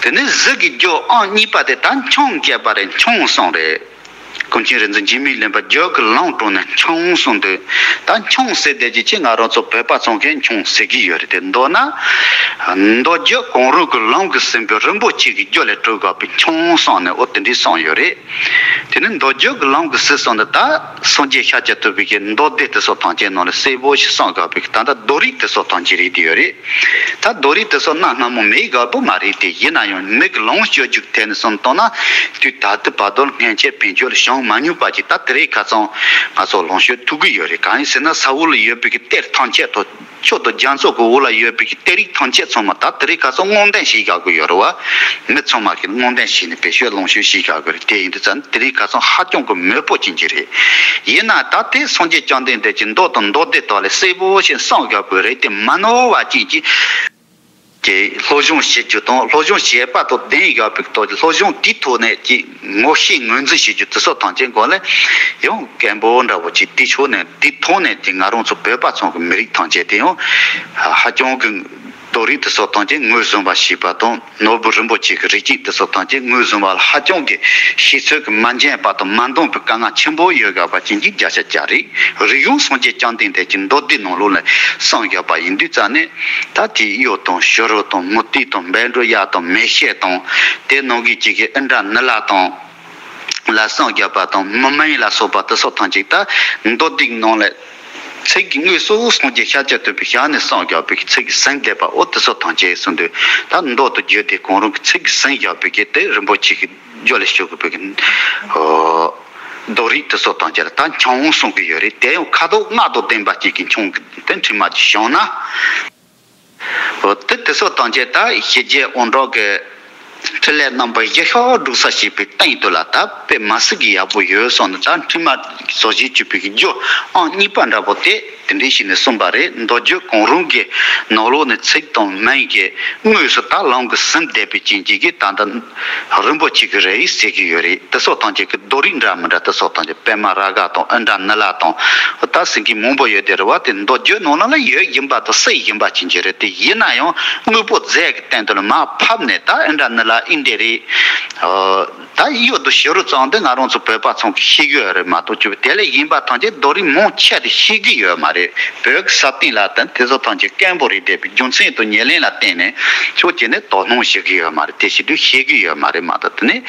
དེ་ནས་གཟི་གི་རྒྱུ་ཨང་གཉིས་པ་དེ་ད་འཆང་སྐྱེས་པ་རེད། འཆང་གསུངས་རེད། ཀུན་མཁྱེན་རིག་འཛིན་འཇིགས་མེད་གླིང་པ་རྒྱུ་གི་ལུང་དྲངས་ནས་འཆང་གསུངས་དུས། ད་འཆང་ཟེར་བསྡད་ཀྱི་ཅི། ང་རང་ཚོ་བོད་པ་ཚོ་གིས་འཆང་ཟེར་གྱི་ཡོད་རེད། དེ་མདོར་ན། མདོ་རྒྱུད་གང་རུང་གི་ལུང་གིས་ཟིན་པའི་རིན་པོ་ཆེ་གི་རྒྱུ་ལས་གྲུབ་དགོས་པའི་འཆང་གསུངས་ནས་འོ་དེ་འདྲའི་གསུངས་ཡོད་རེད། དེ་ནི་མདོ་རྒྱུད་ཀྱི་ལུང་གིས་ཟིན་སོང་ན་ད་སངས་རྒྱས་ཤཱཀྱ་ཐུབ་པའི་གི་མདོ་སྡེ་དེ་ཚོ་ཐམས་ཅད་ནང་ལ་གསལ་པོ་ཞིག་གསུངས་དགོས་པའི་གི་ད་ལྟ་རྡོ་རིང་དེ་ཚོ་ཐམས་ཅད་རེད་དེ་ཡོད་རེད། ད་རྡོ་རིང་དེ་ཚོ་གནའ་སྔ་མོ་མེད་དགོས་པོ་མ་རེད་དེ། ཡིན་ན་ཡང་མི་གི་ལོངས་སྤྱོད་རྒྱུ་ཐད་ནས་བསམ་བཏང་ན་དུས་ད་ལྟ་བར་དུ་སྔོན་ཆད་བོན་ཆོས་ལ་བྱུང་མ་མྱོང་པ་ཅིག་ད་དེ་རིང་ཁ་སང་ང་ཚོ་ལོངས་སྤྱོད་ཐུབ་ཀྱི་ཡོད་རེད། གང་ཡིན་ཟེར་ན་ས་འོག་ལ་ཡོད་པའི་གི་གཏེར་ཐམས་ཅད་དང་། ཆོས་དང་རྒྱ་མཚོ་གི་འོག་ལ་ཡོད་པའི་གི་གཏེར་རིགས་ཐམས་ཅད་ཚང་མ་ད་དེ་རིང་ཁ་སང་སྔོག་འདོན་བྱེད་དགོས་ཀྱི་ཡོད་རེད་བ། མི་ཚང་མ་གིས་སྔོག་འདོན་བྱས་ནས་བེད་སྤྱོད་ལོངས་སྤྱོད་བྱེད་དགོས་ཀྱི་རེད། དེ་ཡིན་དུས་ཙང་དེ་རིང་ཁ་སང་ཧ་ཅང་གི་མོད་པོ་ཅན་གྱི་རེད། ཡིན་ན་ད་དེ་སངས་རྒྱས་བཅོམ་ལྡན་འདས་ཀྱི་མདོ་དང་མདོ་སྡེ་དག་ལས་གསལ་པོ་ཞིག་གསུངས་དགོས་པའི་རེད་དེ། མ་ནོར་བ་ཅན་གྱི་ཀྱི་སློབ་སྦྱོང་བྱེད་རྒྱུ་དང་། སློབ་སྦྱོང་བྱེད་པ་དང་ལྡན་ཡོད་པའི་ཐོག་གི་སློབ་སྦྱོང་དེའི་ཐོག་ནས་ཀྱི་ངོ་ཤེས་ངོས་འཛིན་བྱེད་རྒྱུ་དེ་ཚོ་ཐམས་ཅད་སྒང་ལ་ཡང་མཁན་པོ་འདྲ་བོ་ཅིག་དེ་ཕྱོགས་ནས་དེ་ཐོག་ནས་ཀྱི་ང་རང་ཚོ་བོད་པ་ཚང་གི་མི་རིགས་ཐམས་ཅད་དེ་ཡང་ཧ་ཅང་གི་རྡོ་རིང་དེ་ཚོ་ཐམས་ཅད་ངོས་བཟུང་བ་ཞིག་པ་དང་། ནོར་བུ་རིན་པོ་ཆེ་གི་རིགས་ཅན་དེ་ཚོ་ཐམས་ཅད་ངོས་བཟུང་བ་ལ་ཧ་ཅང་གི་ཤེས་ཚོད་ཀྱི་མ་འཇོན་པ་དང་མ་འདང་པའི་དཀའ་ངལ་ཆེན་པོ་ཡོད་དགོས་པ་ཅན་གྱི་བརྒྱ་ཆ་བརྒྱ་རེད། རིགས་ཡོངས་སངས་རྒྱས་བཅོམ་ལྡན་འདས་ཀྱི་མདོ་སྡེ་ནང་ལོགས་ལ་གསུངས་ཡོད་པ་ཡིན་དུས་ཙང་ནས། ད་དེ་གཡུ་དང་བྱུ་རུ་དང་མུ་ཏིག་དང་བཻ་ཌཱུརྱ་དང་མེ་ཤེལ་དང་། དེ་ནང་གི་གཅིག་གི་ཨིནྡྲ་ནཱི་ལ་དང་ལ་གསུངས་ཡོད་པ་དང་། མི་མེ་ལ་སོགས་པ་དེ་སོགས་ཐམས་ཅད་ད་མདོ་སྡེ་ནང་ལ་ཚིག་གི་དངོས་སུ་སངས་རྒྱས་ཤཱཀྱ་ཐུབ་པའི་ཞལ་ནས་གསུངས་ཡོད་པའི་ཚིག་གིས་ཟིན་བསྡད་པ་འོ་དེ་སོགས་ཐམས་ཅད་གསུངས་དུས། ད་མདོ་དང་རྒྱུད་སྡེ་གང་རུང་གི་ཚིག་གིས་ཟིན་ཡོད་པའི་གི་དེ་རིན་པོ་ཆེ་གི་རྒྱུ་ལས་གྲུབ་དགོས་པའི་གི་རྡོ་རིང་དེ་སོགས་ཐམས་ཅད་ལ་ད་འཆང་གསུང་གི་ཡོད་རེད། དེ་ཡང་ཁ་དོག་ལྔ་དང་ལྡན་པ་གཅིག་གི་འཆང་གི་དེ་འཕྲེང་མ་གཅིག་བྱུང་ན། འོ་དེ་དེ་སོགས་ཐམས་ཅད་ད་ཞི་རྒྱས་དབང་དྲག་གི་འཕྲིན་ལས་རྣམ་པ་བཞི་ཤོག་སྒྲུབ་ས་བྱས་པའི་སྟེང་དུ་ལ་ད་དཔེ་མ་སྲིད་ཀྱི་ཡག་པོ་ཡོད་སོང་ན། ད་འཕྲེང་མ་བཟོ་བྱེད་བཅུག་པའི་གི་རྒྱུ་ཨང་གཉིས་པ་འདྲ་པོ་དེ་དེ་འདྲའི་ཞིག་ནས་གསུངས་པ་རེད། མདོ་རྒྱུད་གང་རུང་གི་ནང་ལོགས་ནས་ཚིག་དང་མིང་གི་དངོས་སུ་ད་ལམ་གྱི་ཟིན་བསྡད་པའི་རྐྱེན་གྱིས་ད་ལྟ་རིན་པོ་ཆེ་གི་རིགས་ཟེར་གྱི་ཡོད་རེད། དེ་སོགས་ཐམས་ཅད་ཀྱི་རྡོ་རིང་འདྲ་མི་འདྲ་དེ་སོགས་ཐམས་ཅད་པདྨ་རཱ་ག་དང་ཨིནྡྲ་ནཱི་ལ་དང་ད་ཟེར་མཁན་མང་པོ་ཡོད་དེ་རེད་བ། དེ་མདོ་རྒྱུད་ནང་ལ་ཡོད་བཞིན་པ་དང་གསལ་བཞིན་པ་ཅན་གྱི་རེད། དེ་ཡིན་ན་ཡང་དངོས་པོ་རྫས་ཀྱི་སྟེང་དུ་ལ་མར་ཕབ་ནས་ད་ཨིནྡྲ་ནཱི་ལ་ཨིན་དྲ་རེད། ད་གཡུ་དང་བྱུ་རུ་ཙམ་དེ་ང་རང་ཚོ་བོད་པ་ཚང་གིས་ཤེས་ཀྱི་ཡོད་རེད་མ་གཏོགས། དེ་ལས་གཞན་པ་ཐམས་ཅད་རྡོ་རིང་མང་ཆེ་དེ་ཤེས་ཀྱི་ཡོད་མ་རེད། བོད་ཀྱི་ས་སྟེང་ལ་དང་དེ་ཚོ་ཐམས་ཅད་དཀོན་པོ་རེད་བསྡད་པའི་རྒྱུ་མཚན་དང་ཉེར་ལེན་ལ་བརྟེན་ནས་ཕྱོགས་གཅིག་ནས་དོ་སྣང་བྱེད་ཀྱི་ཡོད་མ་རེད། དེ་བྱེད་དུས་ཤེས་ཀྱི་ཡོད་མ་རེད་མ་གཏོགས། དེ་ནས་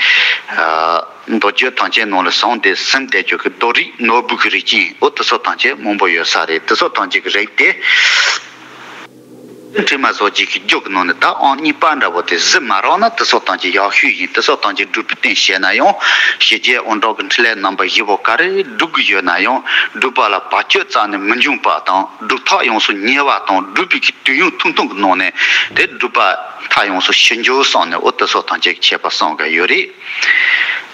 མདོ་རྒྱུད་ཐམས་ཅད་ནང་ལ་བཟུང་སྟེ་ཟིན་བསྡད་རྒྱུ་གི་རྡོ་རིང་ནོར་བུ་གི་རིགས་ཅན་འོ་དེ་ཚོ་ཐམས་ཅད་མང་པོ་ཡོད་ས་རེད། དེ་ཚོ་ཐམས་ཅད་ཀྱི་རིགས་དེ། འཕྲེང་མ་བཟོ་བྱེད་ཀྱི་རྒྱུ་གི་ནང་ནས་ད་ཨང་གཉིས་པ་འདྲ་བོ་དེ་གཟི་མ་རག་ན་དེ་སོགས་ཐམས་ཅད་ཡག་ཤོས་ཡིན། དེ་སོགས་ཐམས་ཅད་སྒྲུབ་པའི་རྟེན་བྱས་ན་ཡང་ཞི་རྒྱས་དབང་དྲག་གི་འཕྲིན་ལས་རྣམ་པ་བཞི་པོ་ག་རེ་སྒྲུབ་ཀྱི་ཡོད་ན་ཡང་སྒྲུབ་པ་ལ་བར་ཆད་རྩ་ནས་མི་འབྱུང་བ་དང་། སྒྲུབ་ཐག་ཡོངས་སུ་ཉེ་བ་དང་། སྒྲུབ་པའི་གི་དུས་ཡུན་ཐུང་ཐུང་གི་ནང་ནས་དེ་སྒྲུབ་པ་ཐག་ཡོངས་སུ་ཞི་འགྱུར་སོང་ནས་འོ་དེ་སོགས་ཐམས་ཅད་ཀྱི་ཁྱད་པར་གསུངས་གི་ཡོད་རེད།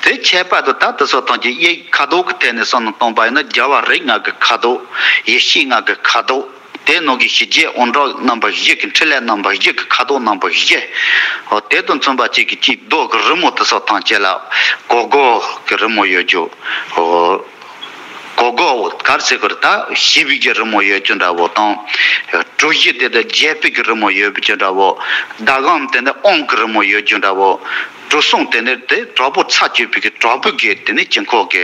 དེ་ཁྱད་པར་དུ་ད་དེ་སོགས་ཐམས་ཅད་ཡེ་ཁ་དོག་གི་ཐད་ནས་བསམ་བློ་གཏོང་པ་ཡིན་ན་རྒྱལ་བ་རིགས་ལྔ་གི་ཁ་དོག་ཡེ་ཤེས་ལྔ་གི་ཁ་དོག་དེ་ནང་གི་ཞི་རྒྱས་དབང་དྲག་རྣམ་པ་བཞི་གི་འཕྲིན་ལས་རྣམ་པ་བཞི་གི་ཁ་དོག་རྣམ་པ་བཞི། འོ་དེ་དང་མཚུངས་པ་གཅིག་གི་གཅིག་རྡོ་གི་རི་མོ་དེ་སོགས་ཐམས་ཅད་ལ་གོ་གོ་གི་རི་མོ་ཡོད་རྒྱུ། འོ་གོ་གོ་གར་ཚེ་གར་ད་ཞི་བའི་གི་རི་མོ་ཡོད་རྒྱུ་འདྲ་བོ་དང་། གྲུ་བཞི་དེ་ལ་རྒྱལ་པོའི་གི་རི་མོ་ཡོད་རྒྱུ་འདྲ་བོ། ཟླ་གམ་དེ་ནི་དབང་གི་རི་མོ་ཡོད་རྒྱུ་འདྲ་བོ། གྲུ་གསུམ་དེ་ནི་དེ་དྲག་པོ་ཚར་གཅོད་པའི་གི་དྲག་པོའི་གི་དེ་ནི་དཀྱིལ་འཁོར་གི་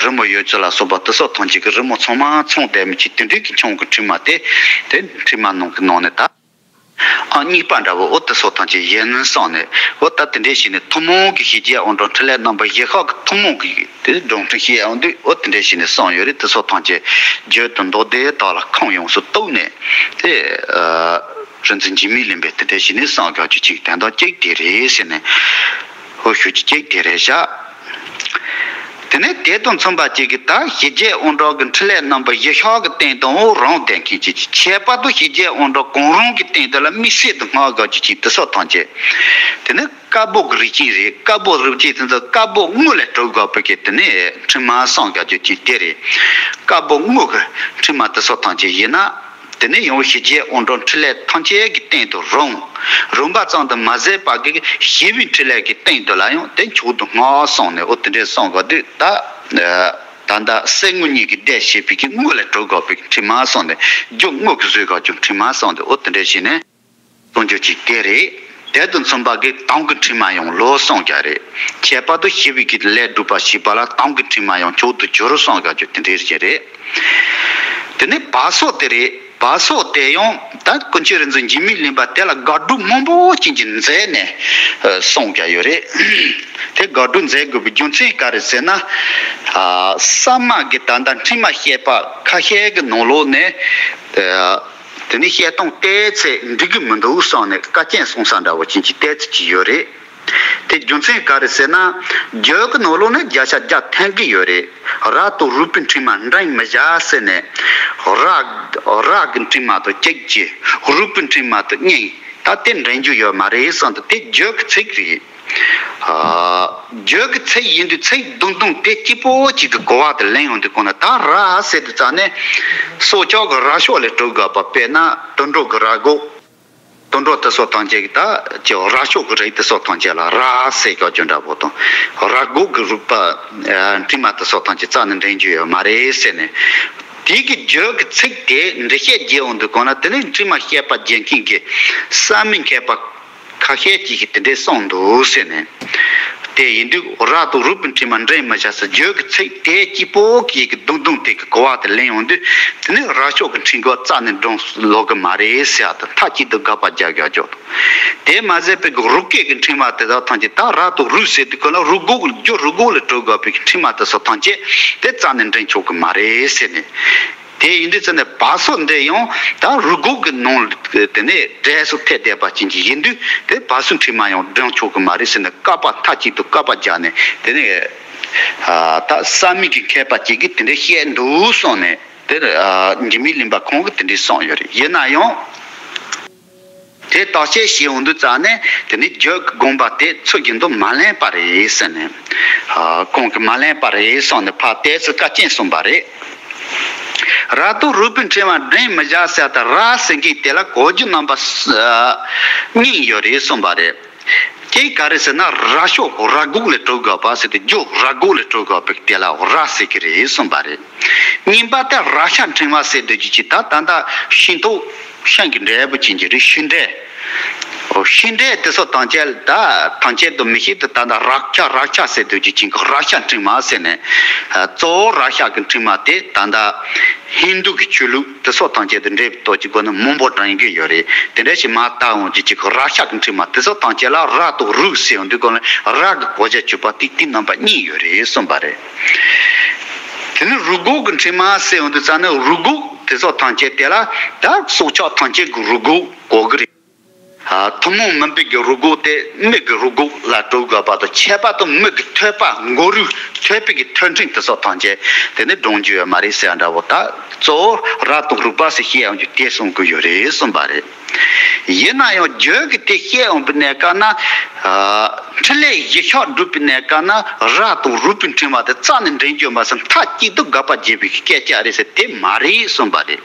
རི་མོ་ཡོད་ཚུལ་ལ་སོགས་པ་དེ་སོགས་ཐམས་ཅད་ཀྱི་རི་མོ་ཚང་མ་ཚང་བསྡད་མི་ཅིག་དེ་འདྲའི་གི་འཆང་གི་འཕྲེང་མ་དེ་དེ་འཕྲེང་མ་ནང་གི་ནང་ནས་ད་ཨང་གཉིས་པ་འདྲ་བོ་འོ་དེ་སོགས་ཐམས་ཅད་ཡིན་ནི་སོང་ནས་འོ་ད་དེ་འདྲའི་བྱས་ནས་ཐུན་མོང་གི་ཞི་རྒྱས་དབང་དྲག་འཕྲིན་ལས་རྣམ་པ་བཞི་ཤོག་གི་ཐུན་མོང་གི་དེ་སྒྲུང་འཕྲིན་བཤད་ཡོང་དུས་འོ་དེ་འདྲའི་བྱས་ནས་གསུངས་ཡོད་རེད། དེ་སོགས་ཐམས་ཅད་རྒྱུད་དང་མདོ་སྡེ་དག་ལ་ཁུངས་ཡོངས་སུ་གཏུགས་ནས་དེ། རིག་འཛིན་འཇིགས་མེད་གླིང་པས་དེ་འདྲ་ཞིག་ནས་གསུངས་དགོས་རྒྱུ་གཅིག་དོན་དག་གཅིག་དེ་རེད་ཟེར་ནས་ཧོ་ཞུ་རྒྱུ་གཅིག་དེ་རེད་ཤག་དེ་ནས་དེ་དང་མཚུངས་པ་གཅིག་གིས་ད་ཞི་རྒྱས་དབང་དྲག་གི་འཕྲིན་ལས་རྣམ་པ་བཞི་ཤོག་གི་སྟེང་དུ་འོ་རང་བསྟན་མཁན་གཅིག་གིས་ཁྱད་པར་དུ་ཞི་རྒྱས་དབང་དྲག་གང་རུང་གི་སྟེང་དུ་ལ་དམིགས་བསལ་དུ་བསྔགས་དགོས་རྒྱུ་གཅིག་དེ་སོགས་ཐམས་ཅད། དེ་ནས་དཀར་པོ་གི་རིགས་ཅན་རེད། དཀར་པོ་རིགས་ཅན་དེ་ཚོ་དཀར་པོ་དངུལ་ལས་གྲུབ་དགོས་པའི་གི་དེ་ནས་འཕྲེང་མ་གསུངས་དགོས་རྒྱུ་གཅིག་དེ་རེད། དཀར་པོ་དངུལ་གི་འཕྲེང་མ་དེ་སོགས་ཐམས་ཅད་ཡིན་ན། དེ་ནས་ཡང་ཞི་རྒྱས་དབང་དྲག་འཕྲིན་ལས་ཐམས་ཅད་ཀྱི་སྟེང་དུ་རུང་། རུང་བ་ཙམ་དུ་མ་ཟད་པ་གི་ཞི་བའི་འཕྲིན་ལས་ཀྱི་སྟེང་དུ་ལ་ཡང་དེ་མཆོག་ཏུ་བསྔགས་གསུངས་ནས། འོ་དེ་འདྲའི་གསུངས་གོ་དུས་ད། ད་ལྟ་གསེར་དངུལ་གཉིས་ཀྱི་སྡེ་བྱེད་པའི་གི་དངུལ་ལས་གྲུབ་དགོས་པའི་འཕྲིན་མ་གསུངས་ནས། རྒྱུ་དངུལ་གྱི་བཟོས་དགོས་ཀྱང་འཕྲིན་མ་གསུངས་ཏེ། འོ་དེ་འདྲ་བྱས་ནས་གསུང་རྒྱུ་ཅིག་དེ་རེད། དེ་དང་མཚུངས་པ་གི་དམ་གྱི་འཕྲིན་མ་ཡང་ལོ་གསུངས་ཀྱང་རེད། ཁྱད་པར་དུ་ཞི་བའི་གི་ལས་སྒྲུབ་པ་ཞེས་པ་ལ་དམ་གྱི་འཕྲིན་མ་ཡང་མཆོག་ཏུ་གྱུར་གསུངས་ཀྱང་རྒྱུ་དེ་འདྲའི་ཞིག་རེད། དེ་ནས་བ་སོ་དེ་རེད། བ་སོ་དེ་ཡང་ད་ཀུན་མཁྱེན་རིག་འཛིན་འཇིགས་མེད་གླིང་པ་དེ་ལ་དགག་སྒྲུབ་མང་པོ་ཅན་གྱི་མཛད་ནས་གསུངས་ཀྱང་ཡོད་རེད། དེ་དགག་སྒྲུབ་མཛད་དགོས་པའི་རྒྱུ་མཚན་ག་རེ་ཟེར་ན། ཨ། གསར་མ་གི་ད་ལྟ་འཕྲིན་མ་བཤད་པ་ཁ་ཤས་ཀྱི་ནང་ལོགས་ནས། ཨ། དེ་ནས་བཤད་སྟངས་བལྟས་ཚེ་འགྲིག་གི་མི་འདུག་བསམ་ནས་བཀའ་རྐྱེན་གསུང་ས་འདྲ་བོ་ཅན་གྱི་བལྟས་ཚུལ་ཅིག་ཡོད་རེད། དེ་རྒྱུ་མཚན་ག་རེ་ཟེར་ན། རྒྱུད་ཀྱི་ནང་ལོགས་ནས་བརྒྱ་ཆ་བརྒྱ་འཐེན་གྱི་ཡོད་རེད། ར་དང་རུས་པའི་འཕྲེང་བ་འདྲེན་མི་བྱ་ཟེར་ནས། ར། ར་གི་འཕྲེང་བ་དང་གཅིག་བྱས། རུས་པའི་འཕྲེང་བ་དང་གཉིས། ད་དེ་འདྲེན་རྒྱུ་ཡོད་མ་རེད་བསམ་དུས་དེ་རྒྱུད་ཀྱི་ཚིག་རེད། ཨ། རྒྱུད་ཀྱི་ཚིག་ཡིན་དུས་ཚིག་བདུན་བདུན་དེ་གཅིག་པོ་གཅིག་གི་གོ་བ་དེ་ལེན་ཡོང་དུས་གོང་ན། ད་ར་ཟེར་དུས་ཙ་ནས་སྲོག་ཆགས་ཀྱི་ར་ཤོག་ལས་གྲུབ་དགོས་པ། དཔེར་ན་དུད་འགྲོ་གི་ར་མགོ། དུད་འགྲོ་དེ་ཚོ་ཐམས་ཅད་ཀྱི་ད་ཅི་ར་ཤོག་གི་རིགས་དེ་ཚོ་ཐམས་ཅད་ལ་ར་ཟེར་དགོས་རྒྱུ་འདྲ་པོ་དང་། ར་མགོ་གི་རུས་པ། ཨ། འཕྲེང་བ་དེ་ཚོ་ཐམས་ཅད་རྩ་ནས་འདྲེན་རྒྱུ་ཡོད་མ་རེད་ཟེར་ནས། དེ་གི་རྒྱུད་ཀྱི་ཚིག་དེ་འགྲེལ་བཤད་རྒྱག་ཡོང་དུས་གོང་ན། དེ་ནས་འཕྲིན་ལས་བཤད་པ་རྒྱག་མཁན་གྱི་གསར་མའི་མཁས་པ་ཁ་ཤས་ཅིག་གིས་དེ་འདྲས་གསུངས་འདུག་ཟེར་ནས། དེ་ཡིན་དུས་ར་དང་རུས་པའི་འཕྲེང་བ་འདྲེན་མི་བྱ་ཟེར་རྒྱུད་ཀྱི་ཚིག་དེ་གཅིག་པོ་གཅིག་གི་བདུན་བདུན་དེ་གི་གོ་བ་དེ་ལེན་ཡོང་དུས། དེ་ནས་ར་ཤོག་གི་འཕྲེང་བ་རྩ་ནས་འདྲེན་ལོག་གི་མ་རེད་ཟེར་ཡ་དང་། མཐའ་གཅིག་ཏུ་དགག་པ་རྒྱག་དགོས་རྒྱུ་དང་། དེ་མ་ཟད་པའི་གི་རུས་སྐེད་ཀྱི་འཕྲེང་བ་དེ་དག་ཐམས་ཅད། ད་ར་དང་རུས་ཟེར་དུས་གོང་ན་རུས་གོག་རྒྱུ་རུས་གོག་ལས་གྲུབ་དགོས་པའི་འཕྲེང་བ་དེ་ཚོ་ཐམས་ཅད་དེ་རྩ་ནས་འདྲེན་ཆོག་གི་མ་རེད་ཟེར་ནས། དེ་ཡིན་དུས་ཙ་ནས་བ་སོ་འདི་ཡང་ད་རུས་གོག་གི་ནང་དེ་ནས་འབྲས་སུ་ཐེབས་བསྡད་པ་ཅན་གྱི་ཡིན་དུས། དེ་བ་སོའི་འཕྲེང་བ་ཡང་འདྲེན་ཆོག་གི་མ་རེད་ཟེར་ནས། བཀག་པ་མཐའ་གཅིག་ཏུ་བཀག་པ་རྒྱག་ནས། དེ་ནས། ཨ། ད་གསར་མའི་གི་མཁས་པ་ཅིག་གིས་དེ་འདྲས་བཤད་འདུག་གསུངས་ནས། དེ། ཨ། འཇིགས་མེད་གླིང་པ་ཁོང་གིས་དེ་འདྲས་གསུངས་ཡོད་རེད། ཡིན་ན་ཡང་། དེ་བརྟག་དཔྱད་བྱེད་ཡོང་དུས་ཙ་ནས། དེ་ནས་རྒྱུད་ཀྱི་དགོངས་པ་དེ་ཚུལ་བཞིན་དུ་མ་ལེན་པ་རེད་ཟེར་ནས། ཨ། ཁོང་གིས་མ་ལེན་པ་རེད་གསུངས་ནས་ཕར་ཏོག་ཙམ་བཀའ་རྐྱེན་གསུངས་པ་རེད། ར་དང་རུས་པའི་འཕྲེང་བ་འདྲེན་མི་བྱ་ཟེར་ད་ར་ཟེར་མཁན་དེ་ལ་གོ་རྒྱུ་རྣམ་པ་གཉིས་ཡོད་རེད་གསུངས་པ་རེད། གཅིག་ག་རེ་ཟེར་ན། ར་ཤོག་ར་གོག་ལས་གྲུབ་དགོས་པ་ཟེར་དུས། རྒྱུ་ར་གོག་ལས་གྲུབ་དགོས་པའི་དེ་ལ་ར་ཟེར་གི་རེད་གསུངས་པ་རེད། གཉིས་པ་དེ་ར་ཤ་འཕྲེང་བ་ཟེར་དུས་ཀྱི་ཅིག་ད་ད་ལྟ་ཤིང་ཏོག་ཤིང་གི་འབྲས་བུ་ཅན་གྱི་རིགས། ཤིང་འབྲས། ཨོ། ཤིང་འབྲས་དེ་ཚོ་ཐམས་ཅད། ད་ཐམས་ཅད་དུ་མི་ཤེས་དུས། ད་ལྟ་ར་ཤ་ར་ཤ་ཟེར་དུས་ཀྱི་ཅིག་ར་ཤ་འཕྲེང་བ་ཟེར་ནས། ཨ། གཙོ་བོ་ར་ཤ་གི་འཕྲེང་བ་དེ་ད་ལྟ་ཧིན་དུ་གི་ཆོས་ལུགས་དེ་ཚོ་ཐམས་ཅད་དུ་འབྲས་བུ་ཏོག་གཅིག་གོ་ན་མང་པོ་འདྲེན་གྱི་ཡོད་རེད། དེ་འདྲ་ཞིག་མ་བལྟ་འོང་གི་ཅིག་ར་ཤ་གི་འཕྲེང་བ་དེ་ཚོ་ཐམས་ཅད་ལ་ར་དང་རུས་ཟེར་ཡོང་དུས་གོང་ལ་ར་གི་གོ་བྱ་གྱུར་པ་དེ་དེ་རྣམ་པ་གཉིས་ཡོད་རེད་གསུངས་པ་རེད། དེ་ནས་རུས་གོག་གི་འཕྲེང་བ་ཟེར་ཡོང་དུས་ཙ་ནས། རུས་གོག་དེ་ཚོ་ཐམས་ཅད་དེ་ལ་ད་སྲོག་ཆགས་ཐམས་ཅད་ཀྱི་རུས་གོག་གོ་གི་རེད། ཨ། ཐུན་མོང་མིན་པའི་གི་རུས་གོག་དེ་མི་གི་རུས་གོག་ལ་གྲུབ་དགོས་པ་དང་། ཁྱད་པར་དུ་མི་གི་ཐོད་པ། མགོ་རུས། ཐོད་པའི་གི་ཐོད་འཕྲེང་དེ་ཚོ་ཐམས་ཅད་དེ་ནི་འདྲེན་རྒྱུ་ཡོད་མ་རེད་ཟེར་འདྲ་བོ། ད་གཙོ་བོ་ར་དང་རུས་པ་ཟེར་བཤད་ཡོང་རྒྱུ་དེ་གསུང་གི་ཡོད་རེད་གསུངས་པ་རེད། ཡིན་ན་ཡང་རྒྱུད་ཀྱི་དེ་བཤད་ཡོང་པའི་གནས་སྐབས་ན། ཨ། འཕྲིན་ལས་གཞི་ཆགས་སྒྲུབ་པའི་གནས་སྐབས་ན། ར་དང་རུས་པའི་འཕྲེང་བ་དེ་རྩ་ནས་འདྲེན་རྒྱུ་མ་ཟད། མཐའ་གཅིག་ཏུ་དགག་པ་བྱེད་པའི་སྐད་ཆ་རེད་ཟེར། དེ་མ་རེད་གསུངས་པ་རེད།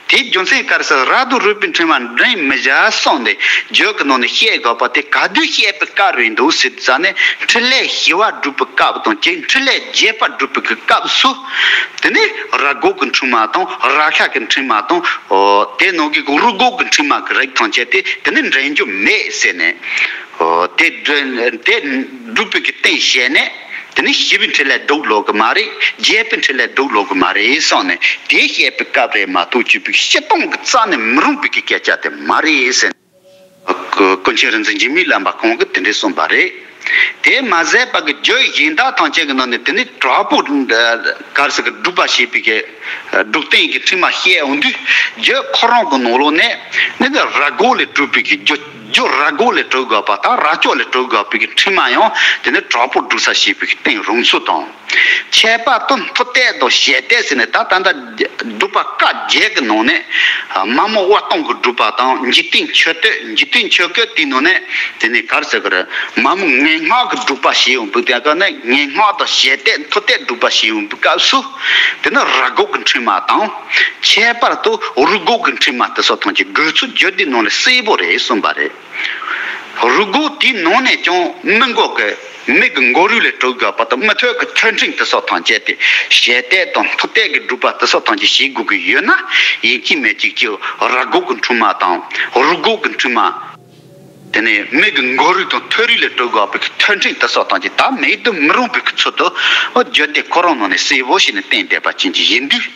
དེའི་རྒྱུ་མཚན་ག་རེ་ཟེར། ར་དང་རུས་པའི་འཕྲེང་བ་འདྲེན་མི་བྱ་གསུངས་ཏེ་རྒྱུད་ཀྱི་ནང་ནས་བཤད་དགོས་པ་དེ་ག་དུས་བཤད་པའི་སྐབས་རེད་འདུག་ཟེར་ཙ་ནས། འཕྲིན་ལས་ཞི་བ་སྒྲུབ་པའི་སྐབས་དང་གཅིག་འཕྲིན་ལས་རྒྱས་པ་སྒྲུབ་པའི་གི་སྐབས་སུ། དེ་ནས་ར་གོག་གི་འཕྲེང་བ་དང་། ར་ཤ་གི་འཕྲེང་བ་དང་། ཨོ། དེ་ནང་གི་རུས་གོག་གི་འཕྲེང་བ་གི་རིགས་ཐམས་ཅད་དེ་དེ་ནས་འདྲེན་རྒྱུ་མེད་ཟེར་ནས། ཨོ། དེ་སྒྲུབ། དེ་སྒྲུབ་པའི་གི་རྟེན་བྱས་ནས། དེ་ནས་ཞི་བའི་འཕྲིན་ལས་སྒྲུབ་ལོག་གི་མ་རེད། རྒྱས་པའི་འཕྲིན་ལས་སྒྲུབ་ལོག་གི་མ་རེད་གསུངས་ནས། དེ་བཤད་པའི་སྐབས་རེད་མ་གཏོགས། སྤྱིར་བཏང་གི་རྩ་ནས་མི་རུང་བའི་གི་སྐད་ཆ་དེ་མ་རེད་ཟེར། ཀུན་མཁྱེན་རིག་འཛིན་འཇིགས་མེད་བླ་མ་ཁོང་གིས་དེ་འདྲས་གསུངས་པ་རེད། དེ་མ་ཟད་པ་གི་རྒྱུད་གཞན་དག་ཐམས་ཅད་ཀྱི་ནང་ནས་དེ་ནས་དྲག་པོ་ག་རེ་ཟེར་གི་སྒྲུབ་པ་བྱེད་པའི་གི་སྒྲུབ་རྟེན་གྱི་འཕྲེང་བ་བཤད་འོང་དུས། རྒྱུད་ཁོ་རང་གི་ནང་ལོགས་ནས་ནི་ར་གོག་ལས་གྲུབ་པའི་གི་རྒྱུ། རྒྱུ་ར་གོག་ལས་གྲུབ་དགོས་པ་དང་། ར་ཅོ་ལས་གྲུབ་དགོས་པའི་གི་འཕྲེང་བ་ཡང་དེ་ནས་དྲག་པོ་སྒྲུབ་ས་བྱེད་པའི་གི་རྟེན་རུང་ཚུལ་དང་། ཁྱད་པར་དུ་མཐུ་གཏད་དང་ཞལ་གཏད་ཟེར་ནས། ད་ད་ལྟ་སྒྲུབ་པ་བཀའ་བརྒྱད་ཀྱི་ནང་ནས་མ་མོ་དབུ་སྟོང་གི་སྒྲུབ་པ་དང་། འཇིག་རྟེན་མཆོད་བསྟོད། འཇིག་རྟེན་མཆོད་བསྟོད་དེའི་ནང་ནས་དེ་ནས་ག་རེ་ཟེར་གི་རེད། མ་མོ་ངན་སྔགས་ཀྱི་སྒྲུབ་པ་བྱེད་ཡོང་བའི་དེ་ག་ནས་ངན་སྔགས་དང་ཞལ་གཏད་མཐུ་གཏད་སྒྲུབ་པ་བྱེད་ཡོང་བའི་སྐབས་སུ། དེ་ནི་རྭ་སྒོག་གི་འཕྲེང་མ་དང་། ཁྱད་པར་དུ་རུས་སྒོག་གི་འཕྲེང་མ་དེ་སོགས་ཐམས་ཅད་དགོས་ཚུལ་རྒྱུད་སྡེའི་ནང་ལ་གསལ་པོ་རེད་གསུངས་པ་རེད། རུས་སྒོག་དེའི་ནང་ནས་ཀྱང་མི་མགོ་གི་མི་གི་མགོ་རུས་ལས་གྲུབ་དགོས་པ་དང་། མི་ཐོད་ཀྱི་ཐོད་འཕྲེང་དེ་སོགས་ཐམས་ཅད་དེ། ཞལ་གཏད་དང་མཐུ་གཏད་ཀྱི་སྒྲུབ་པ་དེ་སོགས་ཐམས་ཅད་བྱེད་དགོས་ཀྱི་ཡོད་ན། ཡིན་གཅིག་མིན་གཅིག་གི་རྭ་སྒོག་གི་འཕྲེང་མ་དང་། རུས་སྒོག་གི་འཕྲེང་མ། དེ་ནས་མི་གི་མགོ་རུས་དང་ཐོད་རུས་ལས་གྲུབ་དགོས་པའི་ཐོད་འཕྲེང་དེ་སོགས་ཐམས་ཅད་ད་མེད་དུ་མི་རུང་བའི་ཚུལ་དུ། འོ། རྒྱུད་སྡེ་ཁོ་རང་ནང་ནས་གསལ་པོ་ཞིག་ནས་བསྟན་བསྡད་པ་ཅན་ཅིག་ཡིན་དུས།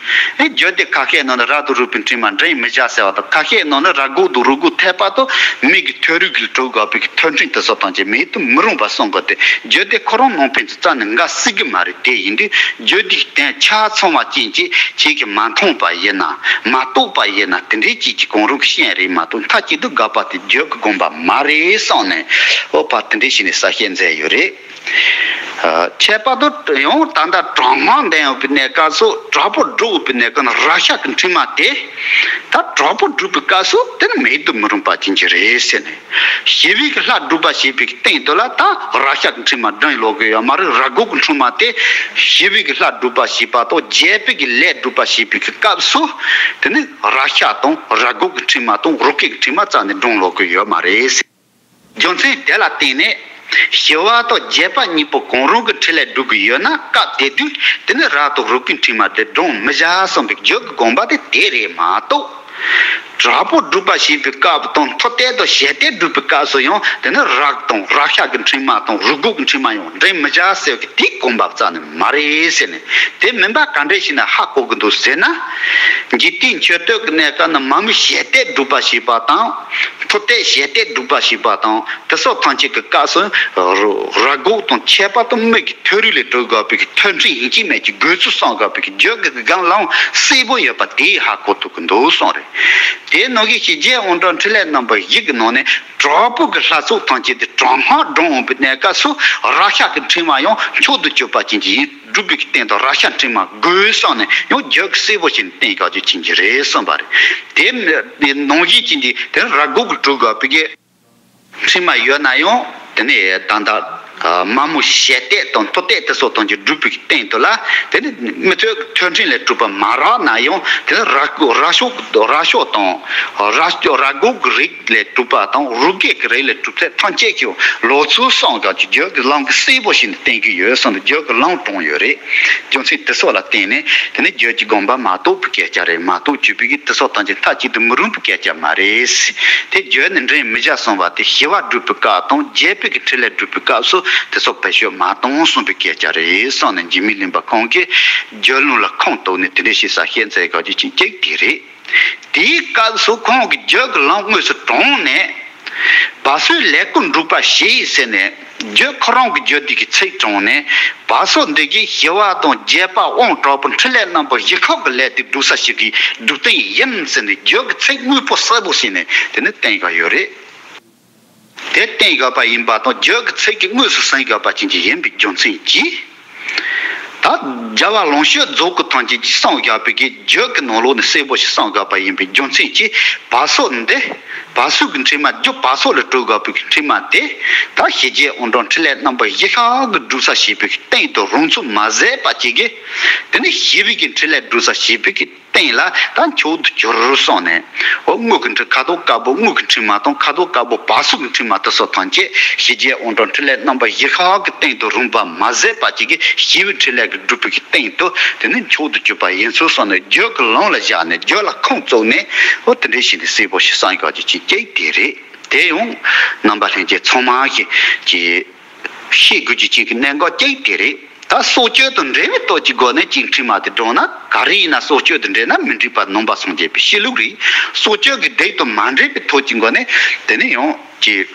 ཨེ། རྒྱུད་སྡེ་ཁ་ཤས་ནང་ནས་རྭ་དང་རུས་པའི་འཕྲེང་མ་འདྲེན་མི་བྱ་ཟེར་བ་དང་། ཁ་ཤས་ནང་ནས་རྭ་སྒོག་དང་རུས་སྒོག་ཐད་པ་དང་མི་གི་ཐོད་རུས་ཀྱིས་གྲུབ་དགོས་པའི་ཐོད་འཕྲེང་དེ་སོགས་ཐམས་ཅད་མེད་དུ་མི་རུང་བ་གསུང་དགོས་ཏེ། རྒྱུད་སྡེ་ཁོ་རང་ནང་ཕན་ཚུན་རྩ་ནས་འགལ་སྲིད་ཀྱི་མ་རེད། དེ་ཡིན་དུས་རྒྱུད་སྡེའི་དོན་ཆ་ཚང་བ་ཅན་ཅིག་ཁྱེད་ཀྱིས་མ་མཐོང་པ་ཡིན་ན། མ་རྟོགས་པ་ཡིན་ན། དེ་འདྲའི་ཅིག་གི་གང་རུང་གི་ཤན་རེད་མ་གཏོགས། མཐའ་གཅིག་ཏུ་དགག་པ་དེ་རྒྱུད་ཀྱི་དགོངས་པ་མ་རེད་གསུངས་ནས། འོ། ཕར་དེ་འདྲའི་ཞིག་ནས་གསལ་བཤད་མཛད་ཡོད་རེད། ཨ། ཁྱད་པར་དུ་ཡང་ད་ལྟ་དྲག་སྔགས་འདོན་ཡོང་བའི་གནས་སྐབས་སུ། དྲག་པོ་སྒྲུབ་པའི་གནས་སྐབས་ན་རཀྵ་གི་འཕྲེང་མ་དེ། ད་དྲག་པོ་སྒྲུབ་པའི་སྐབས་སུ་དེ་ནི་མེད་དུ་མི་རུང་བ་ཅན་ཅིག་རེད་ཟེར་ནས། ཞི་བའི་གི་ལྷ་སྒྲུབ་པ་བྱེད་པའི་སྟེང་དུ་ལ་ད་རཀྵ་གི་འཕྲེང་མ་འདོན་ལོག་གི་ཡོད་མ་རེད། རྭ་སྒོག་གི་འཕྲེང་མ་དེ་ཞི་བའི་གི་ལྷ་སྒྲུབ་པ་བྱེད་པ་དང་རྒྱས་པའི་གི་ལས་སྒྲུབ་པ་བྱེད་པའི་གི་སྐབས་སུ། དེ་ནི་རཀྵ་དང་རྭ་སྒོག་གི་འཕྲེང་མ་དང་རུས་སྒོག་གི་འཕྲེང་མ་རྩ་ནས་འདོན་ལོག་གི་ཡོད་མ་རེད། རྒྱུ་མཚན་དེ་ལ་བརྟེན་ནས་ཞི་བ་དང་རྒྱས་པ་གཉིས་པོ་གང་རུང་གི་འཕྲིན་ལས་སྒྲུབ་ཀྱི་ཡོད་ན། སྐབས་དེ་དུས་དེ་ནི་རྭ་དང་རུས་སྒོག་འཕྲེང་མ་དེ་འདོན་མི་བྱ་གསུངས་པའི་རྒྱུད་ཀྱི་དགོངས་པ་དེ་དེ་རེད་མ་གཏོགས། དྲག་པོ་སྒྲུབ་པ་བྱེད་པའི་སྐབས་དང་མཐུ་གཏད་དང་ཞལ་གཏད་སྒྲུབ་པའི་སྐབས་སུ་ཡང་དེ་ནི་རྭ་དང་རཀྵ་གི་འཕྲེང་མ་དང་རུས་སྒོག་གི་འཕྲེང་མ་ཡང་འདོན་མི་བྱ་ཟེར་གི་དེའི་དགོངས་པ་རྩ་ནས་མ་རེད་ཟེར་ནས། དེ་མིན་པ་ག་འདྲ་ཞིག་ན་ཧ་གོ་གི་འདུག་ཟེར་ན། འཇིག་རྟེན་མཆོད་བསྟོད་ཀྱི་གནས་སྐབས་ན་མ་མོའི་ཞལ་གཏད་སྒྲུབ་པ་བྱེད་པ་དང་། མཐུ་གཏད་ཞལ་གཏད་སྒྲུབ་པ་བྱེད་པ་དང་། དེ་སོགས་ཐམས་ཅད་ཀྱི་སྐབས་སུ་ར་རྭ་སྒོག་དང་ཁྱད་པར་དུ་མི་གི་ཐོད་རུས་ལས་གྲུབ་དགོས་པའི་གི་ཐོད་འཕྲེང་ཡིན་གཅིག་མིན་གཅིག་དགོས་ཚུལ་གསུང་དགོས་པའི་གི་རྒྱུད་ཀྱི་སྒང་ལའང་གསལ་པོ་ཡོད་པ་དེ་ཧ་གོ་ཐུབ་ཀྱི་འདུག་གསུངས་རེད། དེའི་ནང་གི་ཞི་རྒྱས་དབང་དྲག་འཕྲིན་ལས་རྣམ་པ་བཞི་གི་ནང་ནས་དྲག་པོ་གི་ལྷ་ཚོགས་ཐམས་ཅད་དེ་དྲག་སྔགས་བགྲང་འོང་པའི་གནས་སྐབས་སུ་རཀྵ་གི་འཕྲེང་བ་ཡང་མཆོག་ཏུ་གྱུར་པ་ཅན་གྱི་ཡིན། སྒྲུབ་པའི་གི་སྟེང་དུ་རཀྵ་འཕྲེང་བ་དགོས་གསུངས་ནས་ཡང་རྒྱུད་ཀྱི་གསལ་པོ་ཞིག་བསྟན་དགོས་རྒྱུ་ཅན་གྱི་རེད་གསུངས་པ་རེད། དེ་ནང་བཞིན་གྱི་འདི་དེ་རྭ་སྒོག་གི་གྲུབ་དགོས་པའི་གི་འཕྲེང་མ་ཡོད་ན་ཡང་དེ་ནས་ད་ལྟ་མ་མོ་ཞལ་གཏད་དང་མཐུ་གཏད་དེ་སོགས་དང་གྱི་སྒྲུབ་པའི་སྟེང་དུ་ལ། དེ་ནས་མི་ཐོད་ཐོད་འཕྲེང་ལས་གྲུབ་པ་མ་རག་ན་ཡང་དེ་ནས་རྭ་རྭ་ཤོག་རྭ་ཤོག་དང་རྭ་རྭ་སྒོག་གི་རིགས་ལས་གྲུབ་པ་དང་རུས་སྒོག་གི་རིགས་ལས་གྲུབ་ཚད་ཐམས་ཅད་ཀྱི་ལོག་ཚུལ་གསུང་དགོས་རྒྱུ་རྒྱུད་ཀྱི་ལམ་གྱི་གསལ་པོ་ཞིག་ནས་བསྟན་གྱི་ཡོད་གསུངས་ཏེ་རྒྱུད་ཀྱི་ལམ་དྲངས་ཡོད་རེད། རྒྱུ་མཚན་དེ་སོགས་ལ་བརྟེན་ནས་དེ་ནི་རྒྱུད་ཀྱི་དགོངས་པ་མ་རྟོགས་པའི་སྐད་ཆ་རེད། མ་རྟོགས་བཅུག་པའི་གི་དེ་སོགས་ཐམས་ཅད་མཐའ་གཅིག་ཏུ་མི་རུང་བའི་སྐད་ཆ་མ་རེད། དེ་རྒྱུད་ནི་འདྲེན་མི་བྱ་གསུངས་པ་དེ་ཞི་བ་སྒྲུབ་པའི་སྐབས་དང་རྒྱས་པའི་གི་འཕྲིན་ལས་སྒྲུབ་པའི་སྐབས་སུ་དེ་སོགས་བེད་སྤྱོད་མ་གཏོང་གསུངས་པའི་སྐད་ཆ་རེད་གསུངས་ནས་འཇིགས་མེད་གླིང་པ་ཁོང་གིས་རྒྱུད་ལུང་ལ་ཁུངས་གཏུགས་ནས་དེ་འདྲ་ཞིག་གསལ་བཤད་མཛད་དགོས་རྒྱུ་ཅན་གཅིག་དེ་རེད། དེའི་སྐབས་སུ་ཁོང་གིས་རྒྱུད་ཀྱི་ལམ་དངོས་སུ་དྲངས་ནས། བ་སོའི་ལས་ཀུན་སྒྲུབ་པ་ཞེས་ཟེར་ནས་རྒྱུད་ཁོ་རང་གི་རྒྱུད་སྡེ་གི་ཚིག་དྲངས་ནས། བ་སོ་འདི་གིས་ཞི་བ་དང་རྒྱས་པ་དབང་དྲག་པོ་འཕྲིན་ལས་རྣམ་པ་བཞི་ཁག་གི་ལས་དེ་སྒྲུབ་ས་ཞིག་གི་སྒྲུབ་སྟངས་ཡིན་ཟེར་ནས་རྒྱུད་ཀྱི་ཚིག་དངོས་པོ་གསལ་པོ་བྱས་ནས་དེ་ནི་བསྟན་ཡོད་རེད། དེ་བསྟན་ཡོད་པ་ཡིན་པ་དང་རྒྱུད་ཀྱི་ཚིག་གི་དངོས་སུ་ཟིན་ཡོད་པ་ཅན་གྱི་ཡིན་པའི་རྒྱུ་མཚན་གྱིས། ད་རྒྱལ་བ་ལོངས་སྤྱོད་རྫོགས་སྐུ་ཐམས་ཅད་ཀྱིས་གསུངས་ཡོད་པའི་གི་རྒྱུད་ཀྱི་ནང་ལོགས་ནས་གསལ་པོ་ཞིག་གསུངས་ཡོད་པ་ཡིན་པའི་རྒྱུ་མཚན་གྱིས། བ་སོ་འདི་བ་སོ་གི་འཕྲེང་མ་རྒྱུད་བ་སོ་ལས་གྲུབ་ཡོད་པའི་གི་འཕྲེང་མ་དེ་ད་ཞི་རྒྱས་དབང་དྲག་འཕྲིན་ལས་རྣམ་པ་བཞི་ཁག་གི་སྒྲུབ་ས་བྱེད་པའི་གི་སྟེང་དུ་རུང་ཚུལ་མ་ཟད་པ་ཅིག་གིས། དེ་ནི་ཞི་བའི་གི་འཕྲིན་ལས་སྒྲུབ་ས་བྱེད་པའི་གི་སྟེང་ལ་ད་མཆོག་ཏུ་གྱུར་གསུངས་ནས། འོ། དངུལ་གྱི་འཕྲེང་ཁ་དོག་དཀར་པོ་དངུལ་གྱི་འཕྲེང་མ་དང་ཁ་དོག་དཀར་པོ་བ་སོ་གི་འཕྲེང་མ་དེ་སོགས་ཐམས་ཅད་ཞི་རྒྱས་དབང་དྲག་འཕྲིན་ལས་རྣམ་པ་བཞི་ཁག་གི་སྟེང་དུ་རུང་བ་མ་ཟད་པ་ཅིག་གིས་ཞི་བའི་འཕྲིན་ལས་ཀྱི་སྒྲུབ་པའི་གི་སྟེང་དུ་དེ་ནི་མཆོག་ཏུ་གྱུར་པ་ཡིན་ཚུལ་གསུངས་ནས་རྒྱུད་ཀྱི་ལམ་ལ་བཞག་ནས་རྒྱུད་ལ་ཁུངས་བཙུགས་ནས། འོ། དེ་འདྲའི་ཞིག་ནས་གསལ་པོ་ཞིག་གསུངས་ཡོད་རྒྱུ་ཅན་གཅིག་དེ་རེད། དེ་ཡང་རྣམ་པ་ལྷན་རྒྱས་ཚང་མ་གིས་ཀྱི་ཤེས་དགོས་རྒྱུ་ཅན་གྱི་གནད་འགག་གཅིག་དེ་རེད། ད་སྲོག་གཅོད་དང་འབྲེལ་བའི་སྟོབས་ཀྱི་སྒོ་ནས་ཅིག་འཕྲེང་མ་དེ་བགྲངས་ན། ག་རེ་ཡིན་ན་སྲོག་གཅོད་དང་འབྲེལ་ན་མི་འགྲིག་པ་ནང་པ་སངས་རྒྱས་པའི་གཤིས་ལུགས་རེད། སྲོག་གཅོད་ཀྱི་སྡིག་དང་མ་འབྲེལ་བའི་སྟོབས་ཀྱི་སྒོ་ནས་དེ་ནས་ཡང་ཅིག་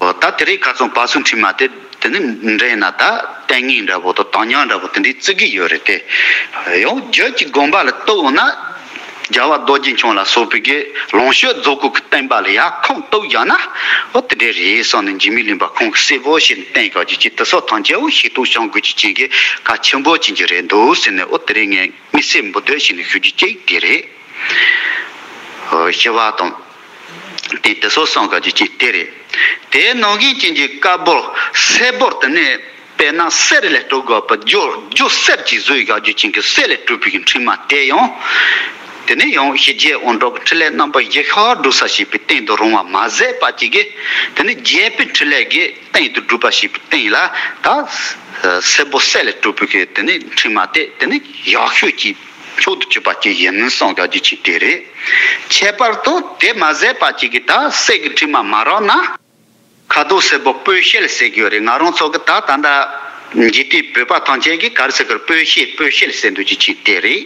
ད་དེ་རིང་ཁ་སང་བ་སོའི་འཕྲེང་མ་དེ་དེ་ནས་འདྲེན་ན་ད་ལྟས་ངན་འདྲ་པོ་དང་དོན་སྙིང་འདྲ་པོ་དེ་འདྲའི་བརྩི་གི་ཡོད་རེད་དེ། ཡང་རྒྱུད་ཀྱི་དགོངས་པ་ལ་གཏུགས་ན། རྒྱལ་བ་རྡོ་རྗེ་འཆང་ལ་སོགས་པའི་གི་ལོངས་སྤྱོད་རྫོགས་སྐུ་གི་བསྟན་པ་ལ་ཡར་ཁུངས་གཏུགས་བཞག་ན། འོ་དེ་འདྲ་རེད་བསམ་ནས་འཇིགས་མེད་གླིང་པ་ཁོང་གིས་གསལ་པོ་བྱས་ནས་བསྟན་ཡོད་ཀྱི་ཅིག་དེ་སོགས་ཐམས་ཅད་འོ་ཤེས་རྟོགས་བྱ་དགོས་ཀྱི་ཅན་གྱི་གལ་ཆེན་པོ་ཅན་གྱི་རེད་འདུག་ཟེར་ནས། འོ་དེ་རིང་ངས་དམིགས་བསལ་འབུལ་འདོད་བྱས་ནས་ཞུ་རྒྱུ་གཅིག་དེ་རེད། ཨོ་ཞི་བ་དང་། དེ་དེ་སོགས་གསུངས་ཡོད་ཀྱི་ཅིག་དེ་རེད། དེ་ནང་བཞིན་ཅན་གྱི་བཀའ་པོད་གསལ་པོ་དེ་ནས། དཔེར་ན་གསེར་ལས་གྲུབ་དགོས་པ། རྒྱུ་རྒྱུ་གསེར་གྱིས་བཟོས་ཡོད་ཀྱི་ཅན་གྱི་གསེར་ལས་གྲུབ་པའི་གི་ཕྲེང་བ་དེ་ཡང་། དེ་ནས་ཡང་ཞི་རྒྱས་དབང་དྲག་གི་ཕྲིན་ལས་རྣམ་པ་བཞི་ཤོག་སྒྲུབ་ས་བྱས་པའི་སྟེང་དུ་རུང་བ་མ་ཟད་པ་ཅིག་གིས། དེ་ནས་རྒྱས་པའི་ཕྲིན་ལས་ཀྱི་སྟེང་དུ་སྒྲུབ་པ་བྱས་པའི་སྟེང་ལ་ད་སེར་པོ་གསེར་ལས་གྲུབ་པའི་གི་དེ་ནས་ཕྲེང་བ་དེ་དེ་ནས་ཡག་ཤོས་ཀྱི་མཆོག་ཏུ་གྱུར་པ་ཅིག་ཡིན་གསུངས་ཡོད་ཀྱི་ཅིག་དེ་རེད། ཁྱད་པར་དུ་དེ་མ་ཟད་པ་ཅིག་གིས་ད་གསེར་གྱི་ཕྲེང་བ་མ་རག་ན། ཁ་དོག་སེར་པོ་སྤོས་ཤེལ་ཟེར་གྱི་ཡོད་རེད། ང་རང་ཚོ་གི་ད་ད་ལྟ་འཇིག་རྟེན་བོད་པ་ཐམས་ཅད་ཀྱིས་ག་རེ་ཟེར་གི་རེད། སྤོས་ཤེལ་སྤོས་ཤེལ་ཟེར་འདུག་ཅིག་ཅིག་དེ་རེད།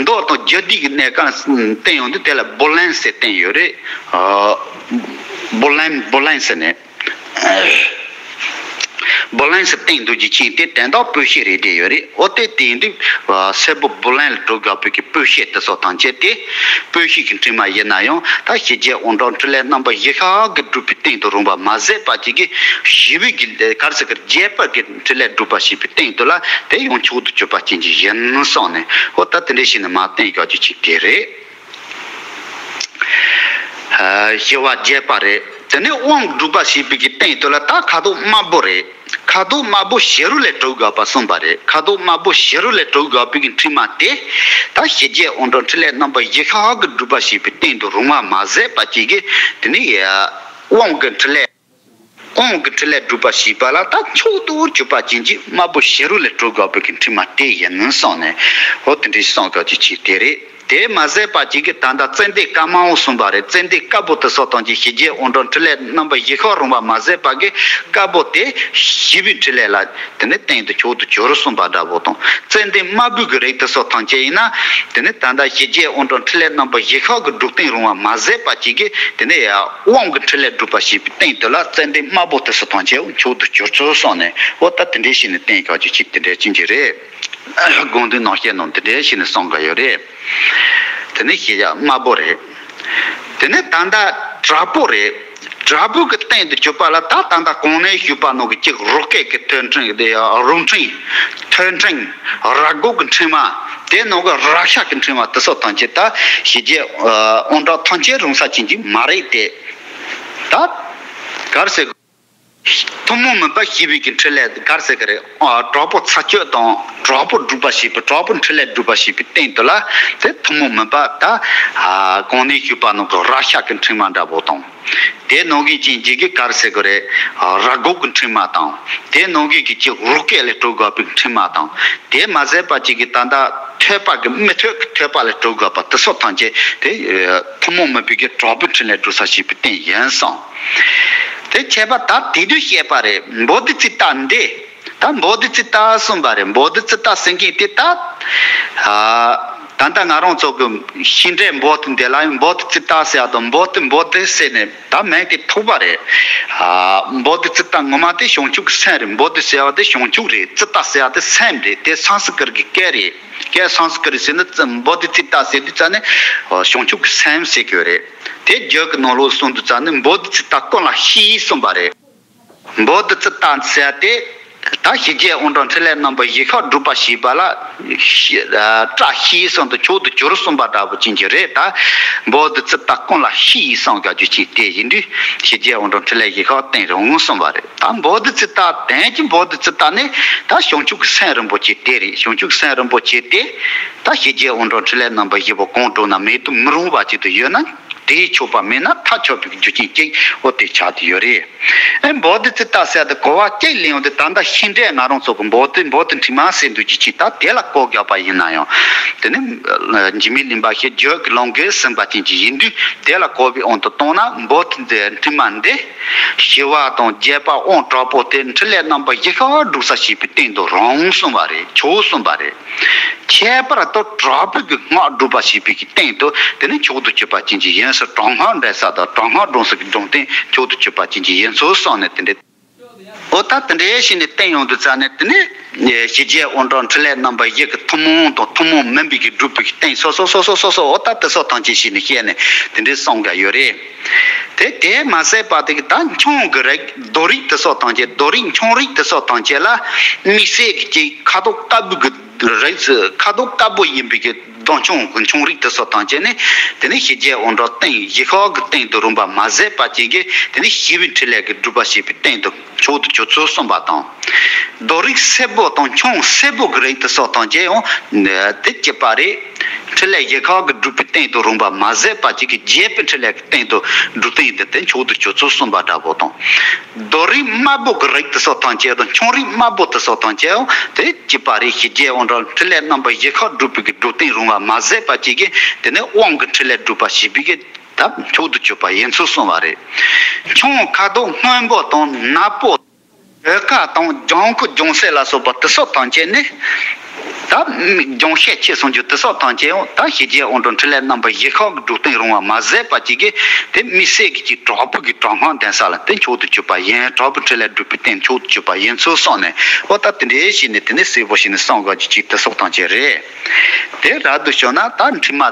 མདོ་དང་རྒྱུད་སྡེ་གི་གནས་སྐབས་བསྟན་ཡོང་དུས་དེ་ལ་བུ་ལན་ཟེར་བསྟན་ཡོད་རེད། བུ་ལན་བུ་ལན་ཟེར་ནས། བུ་ལན་ཟེར་བསྟན་འདུག་ཅིག་ཅིག་དེ་དོན་དག་སྤོས་ཤེལ་རེད་བསྡད་ཡོད་རེད། འོ་དེ་དེ་ཡིན་དུས་སེར་པོ་བུ་ལན་ལ་གྲུབ་དགོས་པའི་གི་སྤོས་ཤེལ་དེ་སོགས་ཐམས་ཅད་དེ་སྤོས་ཤེལ་གྱི་ཕྲེང་བ་ཡིན་ན་ཡང་། ད་ཞི་རྒྱས་དབང་དྲག་ཕྲིན་ལས་རྣམ་པ་བཞི་ཤོག་གིས་སྒྲུབ་པའི་སྟེང་དུ་རུང་བ་མ་ཟད་པ་ཅིག་གིས་ཞི་བའི་གི་ག་རེ་ཟེར་གི་རེད། རྒྱས་པར་གྱི་ཕྲིན་ལས་སྒྲུབ་པ་བྱས་པའི་སྟེང་དུ་ལ་དེ་ཡང་མཆོག་ཏུ་གྱུར་པ་ཅན་གྱི་ཡིན་གསུངས་ནས། འོ་ད་དེ་འདྲ་བྱས་ནས་མར་བསྟན་ཡོད་ཀྱི་ཅིག་དེ་རེད། ཞི་བ་རྒྱས་པ་རེད། དེ་ནས་དབང་སྒྲུབ་པ་བྱས་པའི་གི་སྟེང་དུ་ལ་ད་ཁ་དོག་དམར་པོ་རེད། ཁ་དོག་དམར་པོ་ཞི་རོལ་ལས་གྲུབ་དགོས་པ་གསུངས་པ་རེད། ཁ་དོག་དམར་པོ་ཞི་རོལ་ལས་གྲུབ་དགོས་པའི་གི་ཕྲེང་བ་དེ་ད་ཞི་རྒྱས་དབང་དྲག་ཕྲིན་ལས་རྣམ་པ་བཞི་ཤོག་གིས་སྒྲུབ་པ་བྱས་པའི་སྟེང་དུ་རུང་བ་མ་ཟད་པ་ཅིག་གིས། དེ་ནས་དབང་གི་ཕྲིན་ལས། དབང་གི་ཕྲིན་ལས་སྒྲུབ་པ་བྱས་པ་ལ་ད་མཆོག་ཏུ་གྱུར་པ་ཅན་གྱི་དམར་པོ་ཞི་རོལ་ལས་གྲུབ་དགོས་པའི་གི་ཕྲེང་བ་དེ་ཡིན་གསུངས་ནས། འོ་དེ་འདྲའི་གསུངས་ཡོད་ཀྱི་ཅིག་དེ་རེད། དེ་མ་ཟད་པ་ཅིག་གིས་ད་ལྟ་ཙན་དན་དཀར་དམར་པོ་གསུངས་པ་རེད། ཙན་དན་དཀར་པོ་དེ་སོགས་ཐམས་ཅད་ཞི་རྒྱས་དབང་དྲག་ཕྲིན་ལས་རྣམ་པ་བཞི་ཤོག་རུང་བ་མ་ཟད་པ་གི་དཀར་པོ་དེ་ཞི་བའི་ཕྲིན་ལས་ལ་དེ་ནས་སྟེང་དུ་མཆོག་ཏུ་གྱུར་གསུངས་པ་འདྲ་པོ་དང་། ཙན་དན་དམར་པོའི་གི་རིགས་དེ་སོགས་ཐམས་ཅད་ཡིན་ན། དེ་ནས་ད་ལྟ་ཞི་རྒྱས་དབང་དྲག་ཕྲིན་ལས་རྣམ་པ་བཞི་ཤོག་གི་སྒྲུབ་སྟེང་རུང་བ་མ་ཟད་པ་ཅིག་གིས། དེ་ནས་དབང་གི་ཕྲིན་ལས་སྒྲུབ་པ་བྱས་པའི་སྟེང་དུ་ལ་ཙན་དན་དམར་པོ་དེ་སོགས་ཐམས་ཅད་མཆོག་ཏུ་གྱུར་ཚུལ་གསུངས་ནས། འོ་ད་དེ་འདྲའི་བྱས་ནས་བསྟན་ཡོད་ཀྱི་ཅིག་དེ་འདྲའི་ཅན་གྱི་རེད། དགོངས་འདུས་རྣམ་བཤད་ནང་དེ་འདྲའི་བྱས་ནས་གསུངས་ཀྱི་ཡོད་རེད། དེ་ནས་ཞི་རྒྱས་དམར་པོ་རེད། དེ་ནས་ད་ལྟ་དྲག་པོ་རེད། དྲག་པོ་གི་སྟེང་དུ་གྱུར་པ་ལ་ད་ད་ལྟ་གོང་ནས་ཞུས་པ་ནང་གི་གཅིག་རོ་སྐད་ཀྱི་ཐོས་ཕྲེང་དེ། རུང་ཕྲེང་། ཐོས་ཕྲེང་། རྭ་སྒོག་གི་ཕྲེང་བ། དེ་ནང་གི་རྭ་ཤག་གི་ཕྲེང་བ་དེ་སོགས་ཐམས་ཅད་ད་ཞི་རྒྱས་དབང་དྲག་ཐམས་ཅད་རུང་ས་ཅན་གྱི་མ་རེད་དེ། ད་ག་རེ་ཟེར། ཐུན་མོང་མིན་པ་ཞི་བའི་གི་ཕྲིན་ལས་ག་རེ་ཟེར་གི་རེད། ཨ། དྲག་པོ་ཚར་གཅོད་དང་དྲག་པོ་སྒྲུབ་པ་བྱེད་པའི། དྲག་པོ་ཕྲིན་ལས་སྒྲུབ་པ་བྱེད་པའི་སྟེང་དུ་ལ་དེ་ཐུན་མོང་མིན་པ་ད། ཨ། གོང་ནས་ཞུས་པ་ནང་གི་རྭ་ཤག་གི་ཕྲེང་བ་འདྲ་པོ་དང་། དེ་ནང་བཞིན་ཅན་གྱི་ག་རེ་ཟེར་གི་རེད། ཨ། རྭ་སྒོག་གི་ཕྲེང་བ་དང་། དེ་ནང་བཞིན་གྱི་གཅིག་རོ་སྐད་ལས་གྲུབ་དགོས་པའི་ཕྲེང་བ་དང་། དེ་མ་ཟད་པ་ཅིག་གི་ད་ལྟ་ཐོས་པ་གི་མི་ཐོས་ཀྱི་ཐོས་པ་ལས་གྲུབ་དགོས་པ་དེ་སོགས་ཐམས་ཅད་དེ། ཨ། ཐུན་མོང་མིན་པའི་གི་དྲག་པོའི་ཕྲིན་ལས་སྒྲུབ་ས་བྱེད་པའི་སྟེང་ཡིན་གསུངས། དེ་ཁྱད་པར་ད་དེ་དུས་བཤད་པ་རེད། བོ་དྷི་ཙིཏྟ་འདི། ད་བོ་དྷི་ཙིཏྟ་གསུངས་པ་རེད། བོ་དྷི་ཙིཏྟ་ཟེར་མཁན་དེ་ད། ཨ། ད་ལྟ་ང་རང་ཚོ་གི་ཤིང་འབྲས་བོ་དྷི་འདི་ལ་ཡང་བོ་དྷི་ཙིཏྟ་ཟེར་བ་དང་། བོ་དྷི་བོ་དྷི་ཟེར་ནས་ད་མིང་དེ་ཐོགས་པ་རེད། ཨ། བོ་དྷི་ཙིཏྟ་ངོ་མ་དེ་བྱང་ཆུབ་ཀྱི་སེམས་རེད། བོ་དྷི་ཟེར་བ་དེ་བྱང་ཆུབ་རེད། ཙིཏྟ་ཟེར་བ་དེ་སེམས་རེད། དེ་སཾ་སྐྲྀཏ་གི་སྐད་རེད། སྐད་སཾ་སྐྲྀཏ་ཟེར་ན་བོ་དྷི་ཙིཏྟ་ཟེར་དུས་ཙ་ནས་བྱང་ཆུབ་ཀྱི་སེམས་ཟེར་གྱི་ཡོད་རེད། དེ་རྒྱུད་ཀྱི་ནང་ལོགས་གསུངས་དུས་ཙ་ནས་བོ་དྷི་ཙིཏྟ་ཀུན་ལ་ཤེས་གསུངས་པ་རེད། བོ་དྷི་ཙིཏྟ་ཟེར་དེ་ད་ཞི་རྒྱས་དབང་དྲག་ཕྲིན་ལས་རྣམ་པ་བཞི་ཤོག་སྒྲུབ་པ་བྱེད་པ་ལ་ཤེས། ཨ། བཀྲ་ཤིས་གསུམ་དུ་མཆོག་ཏུ་གྱུར་གསུངས་པ་འདྲ་པོ་ཅན་གྱི་རེད། ད་བོ་དྷི་ཙིཏྟ་ཀུན་ལ་ཤེས་གསུངས་ཡོད་རྒྱུ་ཅན་དེ་ཡིན་དུས་ཞི་རྒྱས་དབང་དྲག་ཕྲིན་ལས་བཞི་ཤོག་བསྟན་རུང་གསུངས་པ་རེད། ད་བོ་དྷི་ཙིཏྟ་དོན་གྱི་བོ་དྷི་ཙིཏྟ་ནི་ད་བྱང་ཆུབ་ཀྱི་སེམས་རིན་པོ་ཆེ་དེ་རེད། བྱང་ཆུབ་སེམས་རིན་པོ་ཆེ་དེ་ད་ཞི་རྒྱས་དབང་དྲག་ཕྲིན་ལས་རྣམ་པ་བཞི་པོ་གང་སྒྲུབ་ན་མེད་དུ་མི་རུང་བ་ཅིག་ཏུ་ཡོད་ན། དེས་ཆོག་པ་མེད་ན་ཐར་ཆོག་པའི་རྒྱུ་རྐྱེན་གཅིག་འོ་དེ་ཆགས་ཏེ་ཡོད་རེད། ཨེ། བོ་དྷི་ཙིཏྟ་ཟེར་དེ་གོ་བ་གཅིག་ལེན་ཡོང་དུས་ད་ལྟ་ཤིང་འབྲས་ང་རང་ཚོ་གི་བོ་དྷི་བོ་དྷི་དྲི་མ་ཟེར་འདུག་ཅིག་ཅིག་ད་དེ་ལ་གོ་དགོས་པ་ཡིན་ན་ཡང་། དེ་ནི་འཇིགས་མེད་གླིང་པ་ཞེས་རྒྱུད་ཀྱི་ལུང་གིས་ཟིན་པ་ཅན་ཅིག་ཡིན་དུས། དེ་ལ་གོ་བའི་དབང་དུ་བཏང་ན་བོ་དྷི་འདི་དྲི་མ་འདི་ཞི་བ་དང་རྒྱས་པ་དབང་དྲག་པོ་དེ་ཕྲིན་ལས་རྣམ་པ་བཞི་ཤོག་སྒྲུབ་ས་བྱེད་པའི་སྟེང་དུ་རུང་གསུངས་པ་རེད། ཆོག་གསུངས་པ་རེད། ཁྱད་པར་དུ་དྲག་པོའི་གི་སྔགས་སྒྲུབ་པ་བྱེད་པའི་གི་སྟེང་དུ་དེ་ནི་མཆོག་ཏུ་གྱུར་པ་ཅན་གྱི་ཡིན་ཟེར། དྲག་སྔགས་འགྲེལ་ས་དང་དྲག་སྔགས་སྒྲུབ་ས་གི་སྒྲུབ་སྟེང་མཆོག་ཏུ་གྱུར་པ་ཅན་གྱི་ཡིན་ཚུལ་གསུངས་ནས་དེ་འདྲའི། འོ་ད་དེ་འདྲའི་བྱས་ནས་བསྟན་ཡོང་དུས་ཙ་ནས་དེ་ནས་ཞི་རྒྱས་དབང་དྲག་འཕྲིན་ལས་རྣམ་པ་བཞི་གི་ཐུན་མོང་དང་ཐུན་མོང་མིན་པའི་གི་སྒྲུབ་པའི་གི་རྟེན་སོ་སོ་སོ་སོ་སོ་སོ་འོ་ད་དེ་སོགས་ཐམས་ཅད་བྱས་ནས་བཤད་ནས་དེ་འདྲའི་གསུང་གི་ཡོད་རེད། དེ་དེ་མ་ཟད་པ་དེ་གི་ད་མཆོང་གི་རིགས་རྡོ་རིགས་དེ་སོགས་ཐམས་ཅད་རྡོ་རིགས་མཆོང་རིགས་དེ་སོགས་ཐམས་ཅད་ལ་དམིགས་བསལ་གྱི་ཁ་དོག་དཀར་པོ་གི་རིགས་སུ་ཁ་དོག་དཀར་པོ་ཡིན་པའི་གི་རྡོ་མཆོང་གི་མཆོང་རིགས་དེ་སོགས་ཐམས་ཅད་ནི་དེ་ནི་ཞི་རྒྱས་དབང་དྲག་རྟེན་བཞི་ཤོག་གི་རྟེན་དུ་རུང་བ་མ་ཟད་པ་ཅིག་གིས་དེ་ནི་ཞི་བའི་འཕྲིན་ལས་ཀྱི་སྒྲུབ་པ་བྱེད་པའི་རྟེན་དུ་མཆོག་ཏུ་གྱུར་ཚུལ་གསུངས་པ་དང་། རྡོ་རིགས་སེར་པོ་དང་མཆོང་སེར་པོ་གི་རིགས་དེ་སོགས་ཐམས་ཅད་ཡང་དེ་གཅིག་པ་རེད། འཕྲིན་ལས་བཞི་ཤོག་གི་སྒྲུབ་པའི་རྟེན་དུ་རུང་བ་མ་ཟད་པ་ཅིག་གིས་རྒྱས་པའི་འཕྲིན་ལས་ཀྱི་རྟེན་དུ་སྒྲུབ་རྟེན་དེ་དེ་མཆོག་ཏུ་གྱུར་ཚུལ་གསུངས་པ་འདྲ་པོ་དང་། རྡོ་རིགས་དམར་པོ་གི་རིགས་དེ་སོགས་ཐམས་ཅད་དང་མཆོང་རིགས་དམར་པོ་དེ་སོགས་ཐམས་ཅད་ཡང་དེ་གཅིག་པ་རེད། ཞི་རྒྱས་དབང་དྲག་འཕྲིན་ལས་རྣམ་པ་བཞི་ཤོག་སྒྲུབ་པའི་གི་སྒྲུབ་རྟེན་རུང་བ་མ་ཟད་པ་ཅིག་གིས་དེ་ནི་དབང་གི་འཕྲིན་ལས་སྒྲུབ་པ་བྱེད་པའི་གི་ད་མཆོག་ཏུ་གྱུར་པ་ཡིན་ཚུལ་གསུངས་པ་རེད། མཆོང་ཁ་དོག་སྔོན་པོ་དང་ནག་པོ། འོད་དཀར་དང་ལྗང་ཁུ་ལྗང་སེར་ལ་སོགས་པ་དེ་སོགས་ཐམས་ཅད་ནི། ད་ལྗང་ཤས་ཆེ་སུམ་ཅུ་དེ་སོགས་ཐམས་ཅད་ཡང་ད་ཞི་རྒྱས་དབང་དྲག་འཕྲིན་ལས་རྣམ་པ་བཞི་ཤོག་གི་སྒྲུབ་རྟེན་རུང་བ་མ་ཟད་པ་ཅིག་གིས་དེ་དམིགས་བསལ་གྱི་ཅིག་དྲག་པོ་གི་དྲག་སྔགས་ལྡན་ས་ལ་དེ་མཆོག་ཏུ་གྱུར་པ་ཡིན། དྲག་པོའི་འཕྲིན་ལས་སྒྲུབ་པའི་རྟེན་མཆོག་ཏུ་གྱུར་པ་ཡིན་ཚུལ་གསུངས་ནས་འོ་ད་དེ་འདྲའི་བྱས་ནས་དེ་ནི་གསལ་པོ་བྱས་ནས་གསུང་དགོས་ཀྱི་ཅིག་དེ་སོགས་ཐམས་ཅད་རེད། དེ་རབ་ཏུ་བྱུང་ན་ད་འཕྲིན་མ་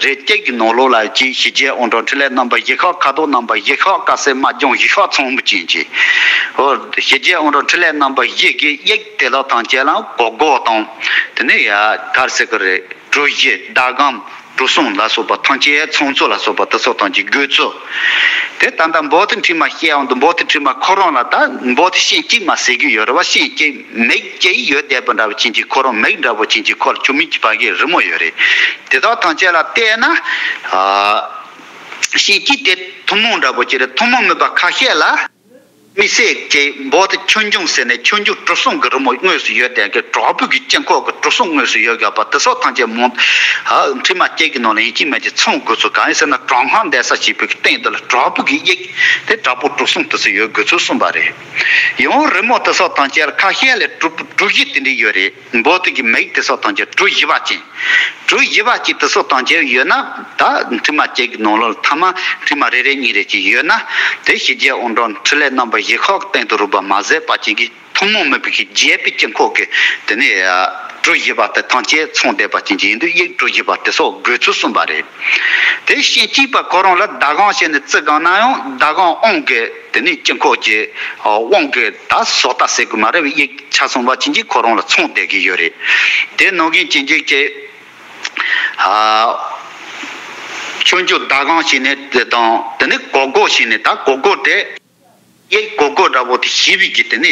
རེ་གཅིག་གི་ནང་ལོགས་ལ་ཅིག་ཞི་རྒྱས་དབང་དྲག་འཕྲིན་ལས་རྣམ་པ་བཞི་ཤོག་ཁ་དོག་རྣམ་པ་བཞི་ཤོག་དཀར་སེར་དམར་ལྗང་བཞི་ཤོག་ཚང་བུ་ཅན་གྱི། ཨོ། ཞི་རྒྱས་དབང་དྲག་འཕྲིན་ལས་རྣམ་པ་བཞི་གི་དབྱིག་དེ་དག་ཐམས་ཅད་ལ་གོ་སྒོ་དང་། དེ་ནས་ཡ་གར་སེ་གི་རེད། གྲུ་བཞི་ཟླ་གམ་གྲུ་གསུམ་ལ་སོགས་པ་ཐམས་ཅད་ཚོགས་གཙོ་ལ་སོགས་པ་དེ་སོགས་ཐམས་ཅད་དགོས་ཚུལ། དེ་ད་ལྟ་འབོ་ཏི་འཕྲིན་མ་བཤད་ཡོང་དུས་འབོ་ཏི་འཕྲིན་མ་ཁོ་རང་ལ་ད་འབོ་ཏི་ཤིང་གཅིག་མ་ཟེར་གི་ཡོད་རེད་བ། ཤིང་གཅིག་མིག་གཅིག་ཡོད་བསྡད་པ་འདྲ་བོ་ཅན་གྱི་ཁོ་རང་མིག་འདྲ་བོ་ཅན་གྱི་ཁོ་ལ་ཆུ་མིག་གི་བར་གྱི་རི་མོ་ཡོད་རེད། དེ་དག་ཐམས་ཅད་ལ་བལྟས་ན། ཨ། ཤིང་གཅིག་དེ་ཐུན་མོང་འདྲ་བོ་ཅིག་རེད། ཐུན་མོང་མིན་པ་ཁ་ཤས་ལ། དམིགས་བསལ་གྱི་འབོ་ཏི་ཆོས་འབྱུང་ཟེར་ནས་ཆོས་འབྱུང་གྲུ་གསུམ་གྱི་རི་མོ་དངོས་སུ་ཡོད་དེ་གི་དྲག་པོ་གི་དཀྱིལ་འཁོར་གྱི་གྲུ་གསུམ་དངོས་སུ་ཡོད་དགོས་པ་དེ་སོགས་ཐམས་ཅད་མོ། ཨ། འཕྲིན་མ་གཅིག་གི་ནང་ལ་ཡིན་གཅིག་མིན་གཅིག་ཚང་དགོས་ཚུལ་གང་ཡིན་ཟེར་ན་དྲག་སྔགས་ལྡན་ས་བྱེད་པའི་རྟེན་དེ་ལ་དྲག་པོ་གི་དབྱིག་དེ་དྲག་པོ་གྲུ་གསུམ་དེ་ཚོ་ཡོད་དགོས་ཚུལ་གསུངས་པ་རེད། ཡང་རི་མོ་དེ་སོགས་ཐམས་ཅད་ལ་ཁ་ཤས་ལ་གྲུ་གྲུ་བཞི་དེ་འདྲ་ཡོད་རེད། འབོ་ཏི་གི་མིག་དེ་སོགས་ཐམས་ཅད་གྲུ་བཞི་པ་ཅན། གྲུ་བཞི་པ་ཅིག་དེ་སོགས་ཐམས་ཅད་ཡོད་ན་ད་འཕྲིན་མ་གཅིག་གི་ནང་ལོགས་ལ་ཐ་མ་འཕྲིན་མ་རེ་རེ་གཉིས་རེ་ཅིག་ཡོད་ན་དེ་ཞི་རྒྱས་དབང་དྲག་འཕྲིན་ལས་རྣམ་པ་བཞི་ཤོག་རྟེན་དུ་རུང་བ་མ་ཟད་པ་ཅིག་གིས་ཐུན་མོང་མིན་པའི་གི་རྒྱས་པའི་དཀྱིལ་འཁོར་གྱི་དེ་ནས་གྲུ་བཞི་པ་དེ་ཐམས་ཅད་ཚང་བསྡད་པ་ཅན་གྱི་ཡིན་དུས་དབྱིག་གྲུ་བཞི་པ་དེ་སོགས་དགོས་ཚུལ་གསུངས་པ་རེད། དེ་ཤིང་གཅིག་པ་ཁོ་རང་ལ་ཟླ་གམ་བྱས་ནས་བརྩི་གང་ན་ཡང་ཟླ་གམ་དབང་གི་དེ་ནས་དཀྱིལ་འཁོར་གྱི་དབང་གི་ད་བཟོ་ལྟ་ཟེར་དགོས་མ་རེད་པས། དབྱིག་ཆ་ཚང་བ་ཅན་གྱི་ཁོ་རང་ལ་ཚང་བསྡད་ཀྱི་ཡོད་རེད། དེ་ནང་བཞིན་ཅན་གྱི་ཅིག་ཨ། ཆོས་འབྱུང་ཟླ་གམ་བྱས་ནས་དེ་དང་དེ་ནས་གོ་སྒོ་བྱས་ནས་ད་གོ་སྒོ་དེ། དབྱིག་གོ་སྒོ་འདྲ་པོ་དེ་ཞི་བའི་གི་དེ་ནས་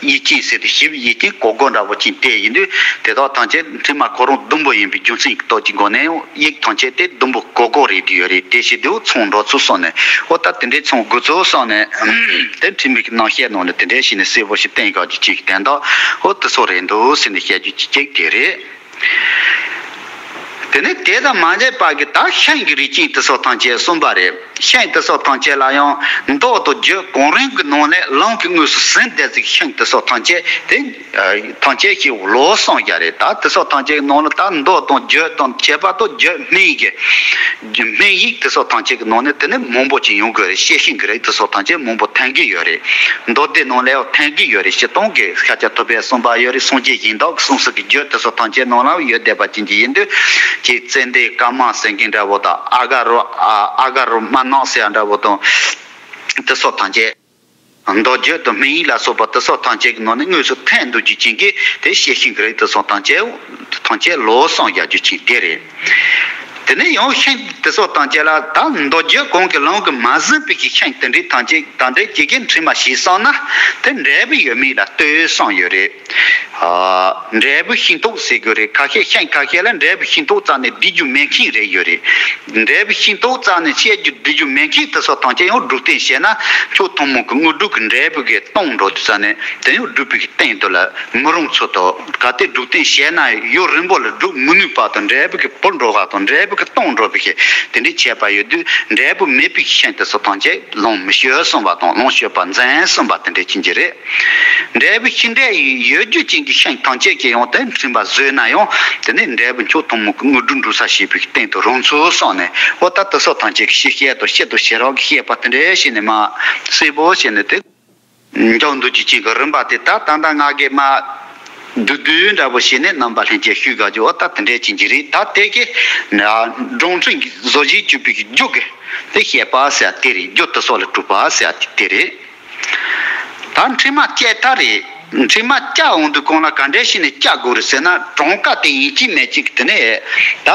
དབྱིག་ཅན་ཟེར་ཏེ་ཞི་བའི་དབྱིག་ཅན་གོ་སྒོ་འདྲ་པོ་ཅན་དེ་ཡིན་དུས་དེ་དག་ཐམས་ཅད་འཕྲིན་མ་ཁོ་རང་ཟླུམ་པོ་ཡིན་པའི་རྒྱུ་མཚན་གྱི་སྟོབས་ཀྱི་སྒོ་ནས་དབྱིག་ཐམས་ཅད་དེ་ཟླུམ་པོ་གོ་སྒོ་རེད་དེ་ཡོད་རེད། དེ་བྱེད་དུས་ཚང་འགྲོ་ཚུལ་གསུངས་ནས་འོ་ད་དེ་འདྲའི་ཚང་དགོས་ཚུལ་གསུངས་ནས་དེ་འཕྲིན་མའི་གི་རྣམ་བཤད་ནང་ལ་དེ་འདྲའི་བྱས་ནས་གསལ་པོ་ཞིག་བསྟན་དགོས་ཀྱི་ཅིག་དན་དག་འོ་དེ་སོགས་རེད་འདུག་ཟེར་ནས་བཤད་རྒྱུ་ཅིག་དེ་རེད། དེ་ནས་དེ་དང་མ་འདྲེས་པ་གི་ད་ཤིང་གི་རིགས་ཅན་དེ་སོགས་ཐམས་ཅད་གསུངས་པ་རེད། ཤིང་དེ་སོགས་ཐམས་ཅད་ལ་ཡང་མདོ་དང་རྒྱུད་གང་རུང་གི་ནང་ནས་ལམ་གྱི་དངོས་སུ་ཟིན་བསྡད་ཅིག་ཤིང་དེ་སོགས་ཐམས་ཅད་དེ་ཐམས་ཅད་ཞེས་ལོག་གསུངས་ཀྱང་རེད། ད་དེ་སོགས་ཐམས་ཅད་ཀྱི་ནང་ལ་ད་མདོ་དང་རྒྱུད་དང་ཁྱད་པར་དུ་རྒྱུད་སྨིན་གྱི་སྨིན་ཡིག་དེ་སོགས་ཐམས་ཅད་ཀྱི་ནང་ནས་དེ་ནི་མང་པོ་ཅིག་ཡོང་གི་རེད། ཤེས་ཤིང་གི་རིགས་དེ་སོགས་ཐམས་ཅད་མང་པོ་ཐོན་གྱི་ཡོད་རེད། མདོ་སྡེ་ནང་ལ་ཡང་ཐོན་གྱི་ཡོད་རེད། སྤྱིར་བཏང་གི་ཤཱཀྱ་ཐུབ་པས་གསུངས་པ་ཡོད་རེད། སངས་རྒྱས་གཞན་དག་གི་གསུང་ཚུལ་གྱི་རྒྱུད་དེ་སོགས་ཐམས་ཅད་ནང་ལ་ཡོད་བསྡད་པ་ཅན་གྱི་ཡིན་དུས་ཀྱི་ཙན་དན་དཀར་དམར་ཟེར་མཁན་འདྲ་བོ་དང་ཨ་ག་རུ་ཨ་ཨ་ག་རུ་དམར་ནག་ཟེར་ཡ་འདྲ་བོ་དང་དེ་སོགས་ཐམས་ཅད། མདོ་རྒྱུད་དང་སྨིན་ཡིག་ལ་སོགས་པ་དེ་སོགས་ཐམས་ཅད་ཀྱི་ནང་ནས་དངོས་སུ་ཐོན་འདུག་རྒྱུ་ཅན་གྱི་དེ་ཤེས་ཤིང་གི་རིགས་དེ་སོགས་ཐམས་ཅད་ཐམས་ཅད་ལོག་གསུངས་ཡག་རྒྱུ་ཅན་དེ་རེད། དེ་ནས་ཡང་ཤིང་དེ་སོགས་ཐམས་ཅད་ལ་ད་མདོ་རྒྱུད་གོང་གི་ལམ་གྱིས་མ་ཟིན་པའི་གི་ཤིང་དེ་འདྲའི་ཐམས་ཅད་ད་འདྲའི་ཇི་སྐད་འཕྲིན་མ་ཞིག་གསུངས་ན་དེ་འབྲས་བུ་ཡོད་མེད་ལ་ལྟོས་གསུངས་ཡོད་རེད། ཨ། འབྲས་བུ་ཤིང་ཏོག་ཟེར་དགོས་རེད། ཁ་ཤས་ཤིང་ཁ་ཤས་ལ་འབྲས་བུ་ཤིང་ཏོག་རྩ་ནས་བསྡུ་རྒྱུ་མེད་མཁན་རེ་ཡོད་རེད། འབྲས་བུ་ཤིང་ཏོག་རྩ་ནས་བཤད་རྒྱུ་བསྡུ་རྒྱུ་མེད་མཁན་དེ་སོགས་ཐམས་ཅད་ཡང་སྒྲུབ་རྟེན་བྱས་ན་མཆོག་ཐུན་མོང་གི་དངོས་གྲུབ་ཀྱི་འབྲས་བུ་གི་སྟོང་འགྲོ་དུས་ཙ་ནས་དེ་ཡང་སྒྲུབ་པའི་གི་རྟེན་དུ་ལ་མི་རུང་ཚུལ་དང་གལ་ཏེ་སྒྲུབ་རྟེན་བྱས་ན་ཡུན་རིང་པོ་ལ་སྒྲུབ་མི་ནུས་པ་དང་འབྲས་བུ་གི་བུ་འགྲོ་བ་དང་འབྲས་བུ་གི་སྟོང་འགྲོ་བའི་གི་དེ་འདྲའི་ཁྱད་པར་ཡོད་དུས་འབྲས་བུ་མེད་པའི་གི་ཤིང་དེ་སོགས་ཐམས་ཅད་ལོངས་མི་སྤྱོད་གསུངས་པ་དང་ལོངས་སྤྱོད་པ་འཛིན་གསུངས་པ་དེ་འདྲའི་ཅན་གྱི་རེད། འབྲས་བུ་ཤིང་འབྲས་ཡོད་རྒྱུ་ཅན་གྱི་ཤིང་ཐམས་ཅད་ཀྱིས་ཡང་དེ་འཕྲིན་པ་བཟོས་ན་ཡང་དེ་ནི་འབྲས་བུ་མཆོག་ཐུན་མོང་གི་དངོས་གྲུབ་འགྲུབ་ས་བྱེད་པའི་རྟེན་དུ་རུང་ཚུལ་གསུངས་ནས་འོ་ད་དེ་སོགས་ཐམས་ཅད་ཀྱི་ཤེས་བྱེད་དང་སྤྱི་དང་བྱེ་བྲག་གི་བཤད་པ་དེ་འདྲའི་བྱས་ནས་མ་གསལ་པོ་བྱས་ནས་དེ། འཇོག་འདུག་ཅིག་ཅིག་གི་རིམ་པ་དེ་ད་ད་ལྟ་ང་གིས་མ་བསྡུས་བསྡུས་འདྲ་པོ་བྱས་ནས་རྣམ་པ་ལྷན་རྒྱས་ཞུས་དགའ་རྒྱུ་འོ་ད་དེ་འདྲས་ཅིག་ཅིག་རེད། ད་དེ་གི་སྒྲུང་ཕྲན་གྱི་བཟོ་བྱེད་བཅུ་པའི་གི་རྒྱུ་གི་དེ་བཤད་པ་ཟེར་དེ་རེད། རྒྱུ་དེ་སོགས་ལ་གྲུབ་པ་ཟེར་དེ་དེ་རེད། ད་འཕྲིན་མ་བསྐྱལ་ད་རེད། འཕྲིན་མ་བསྐྱལ་འོང་དུས་གོང་ལ་ག་འདྲས་བྱས་ནས་བསྐྱལ་དགོས་རེད་ཟེར་ན་གྲངས་ཀ་དེ་ཡིན་གཅིག་མིན་གཅིག་དེ་ནས་ད་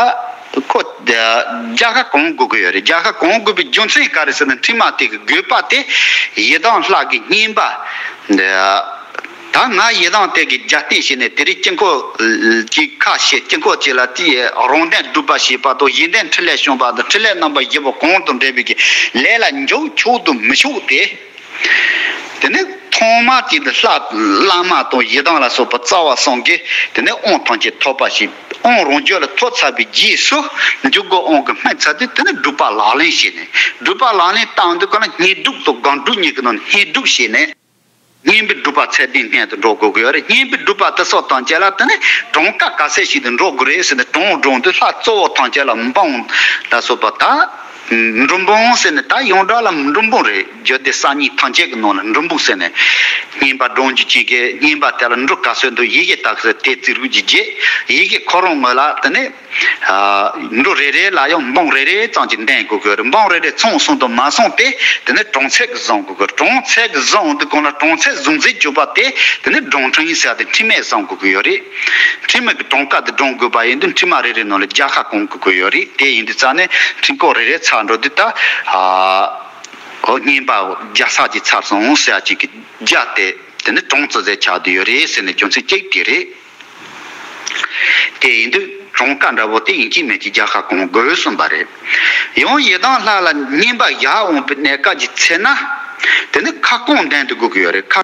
ཁོ་བརྒྱ་ཁ་གང་དགོས་ཀྱི་ཡོད་རེད། བརྒྱ་ཁ་གང་དགོས་པའི་རྒྱུ་མཚན་ག་རེ་ཟེར་ན་འཕྲིན་མ་དེ་གི་དགོས་པ་དེ་ཡི་དམ་ལྷ་གི་བསྙེན་པ། ད་ང་ཡི་དམ་དེ་གི་རྒྱབ་རྟེན་བྱས་ནས་དེ་རིང་དཀྱིལ་འཁོར་གྱི་ཁ་ཕྱེ། དཀྱིལ་འཁོར་གཅིག་ལ་དེའི་རང་གདན་སྒྲུབ་པ་བྱས་པ་དང་ཡོན་ཏན་ཕྲིན་ལས་བྱུང་བ་དང་ཕྲིན་ལས་རྣམ་པ་བཞི་པོ་གང་དང་འབྲེལ་བའི་གི་ལས་ལ་འཇུག་ཆོག་དང་མི་ཆོག་དེ། དེ་ནས་ཐོག་མར་གྱི་ལྷ་བླ་མ་དང་ཡི་དམ་ལ་སོགས་པ་རྩ་བ་གསུམ་གྱིས་དེ་ནས་དབང་ཐམས་ཅད་ཐོབ་པ་ཞིག་དབང་རང་རྒྱུད་ལ་ཐོབ་ཚར་བའི་རྗེས་སུ་འཇུག་སྒོ་དབང་གི་སྨིན་ཚར་དུས་དེ་ནས་སྒྲུབ་པ་ལག་ལེན་བྱས་ནས་སྒྲུབ་པ་ལག་ལེན་བསྟར་དུས་ག་ལ་བསྙེན་སྒྲུབ་དང་སྒོམ་སྒྲུབ་གཉིས་ཀྱི་ནང་ནས་བསྙེན་སྒྲུབ་བྱས་ནས་བསྙེན་པའི་སྒྲུབ་པ་ཚད་ལྡན་སྔོན་དུ་འགྲོ་དགོས་ཀྱི་ཡོད་རེད། བསྙེན་པའི་སྒྲུབ་པ་དེ་སོགས་དང་བཅས་ལ་དེ་ནས་གྲངས་ཀ་ག་ཚད་ཞིག་ཏུ་འགྲོ་དགོས་རེད་ཟེར་ནས་གྲངས་སྒྲོག་དུས་ལྷ་གཙོ་བོ་ཐམས་ཅད་ལ་འབུམ་ལ་སོགས་པ་ད། འབྲུ་འབུམ་ཟེར་ནས་ད་ཡོངས་གྲགས་ལ་འབྲུ་འབུམ་རེད། རྒྱུད་སྡེ་གསར་རྙིང་ཐམས་ཅད་ཀྱི་ནང་ལ་འབྲུ་འབུམ་ཟེར་ནས་བསྙེན་པ་སྒྲུབ་རྒྱུ་གཅིག་གི་བསྙེན་པ་དེ་ལ་འབྲུ་ག་ཚོད་འདུག་ཡི་གེ་དག་ཚོད་དེ་རྩིས་རུས་ཀྱི་རྗེས་ཡི་གེ་ཁོ་རང་ངོས་ལ་དེ་ནས་འབྲུ་རེ་རེ་ལ་ཡང་འབུམ་རེ་རེ་ཙམ་གྱི་འདོན་དགོས་ཀྱི་རེད། འབུམ་རེ་རེ་ཚང་སོང་དང་མ་སོང་དེ་དེ་ནས་གྲངས་ཚད་ཀྱི་བཟུང་དགོས་ཀྱི་རེད། གྲངས་ཚད་ཀྱི་བཟུང་དུས་གང་ལ་གྲངས་ཚད་བཟུང་ཚད་བརྗོད་པ་དེ་དེ་ནས་སྒྲུང་ཕྲན་ཟེར་ཏེ་འཕྲིན་མས་བཟུང་དགོས་ཀྱི་ཡོད་རེད། འཕྲིན་མས་ཀྱི་གྲངས་ཀ་དེ་སྒྲུང་དགོས་པ་ཡིན་དུས་འཕྲིན་མ་རེ་རེ་ནང་ལ་བརྒྱ་ཁ་གང་དགོས་ཀྱི་ཡོད་རེད། དེ་ཡིན་དུས་ཙང་ནས་འཕྲིན་སྐོར་རེ་རེ་ཚར་འགྲོ་དུས་ད་ཨ་ཨོ་བསྙེན་པ་བརྒྱ་ཚར་གཅིག་ཚར་སོང་ཟེར་ཡ་གཅིག་གི་བརྒྱ་དེ་དེ་ནས་གྲངས་ཙི་ཙི་ཆགས་བསྡད་ཡོད་རེད་ཟེར་ནས་རྒྱུ་མཚན་གཅིག་དེ་རེད། དེ་ཡིན་དུས་གྲངས་ཀ་འདྲ་པོ་དེ་ཡིན་གཅིག་མིན་གཅིག་བརྒྱ་ཁ་གང་དགོས་གསུངས་པ་རེད། ཡང་ཡི་དམ་ལྷ་ལ་བསྙེན་པ་བཞག་འོང་པའི་གནས་སྐབས་ཀྱི་ཚེ་ན། དེ་ནི་ཁ་སྐོང་ལྡན་དུ་དགོས་ཀྱི་ཡོད་རེད། ཁ།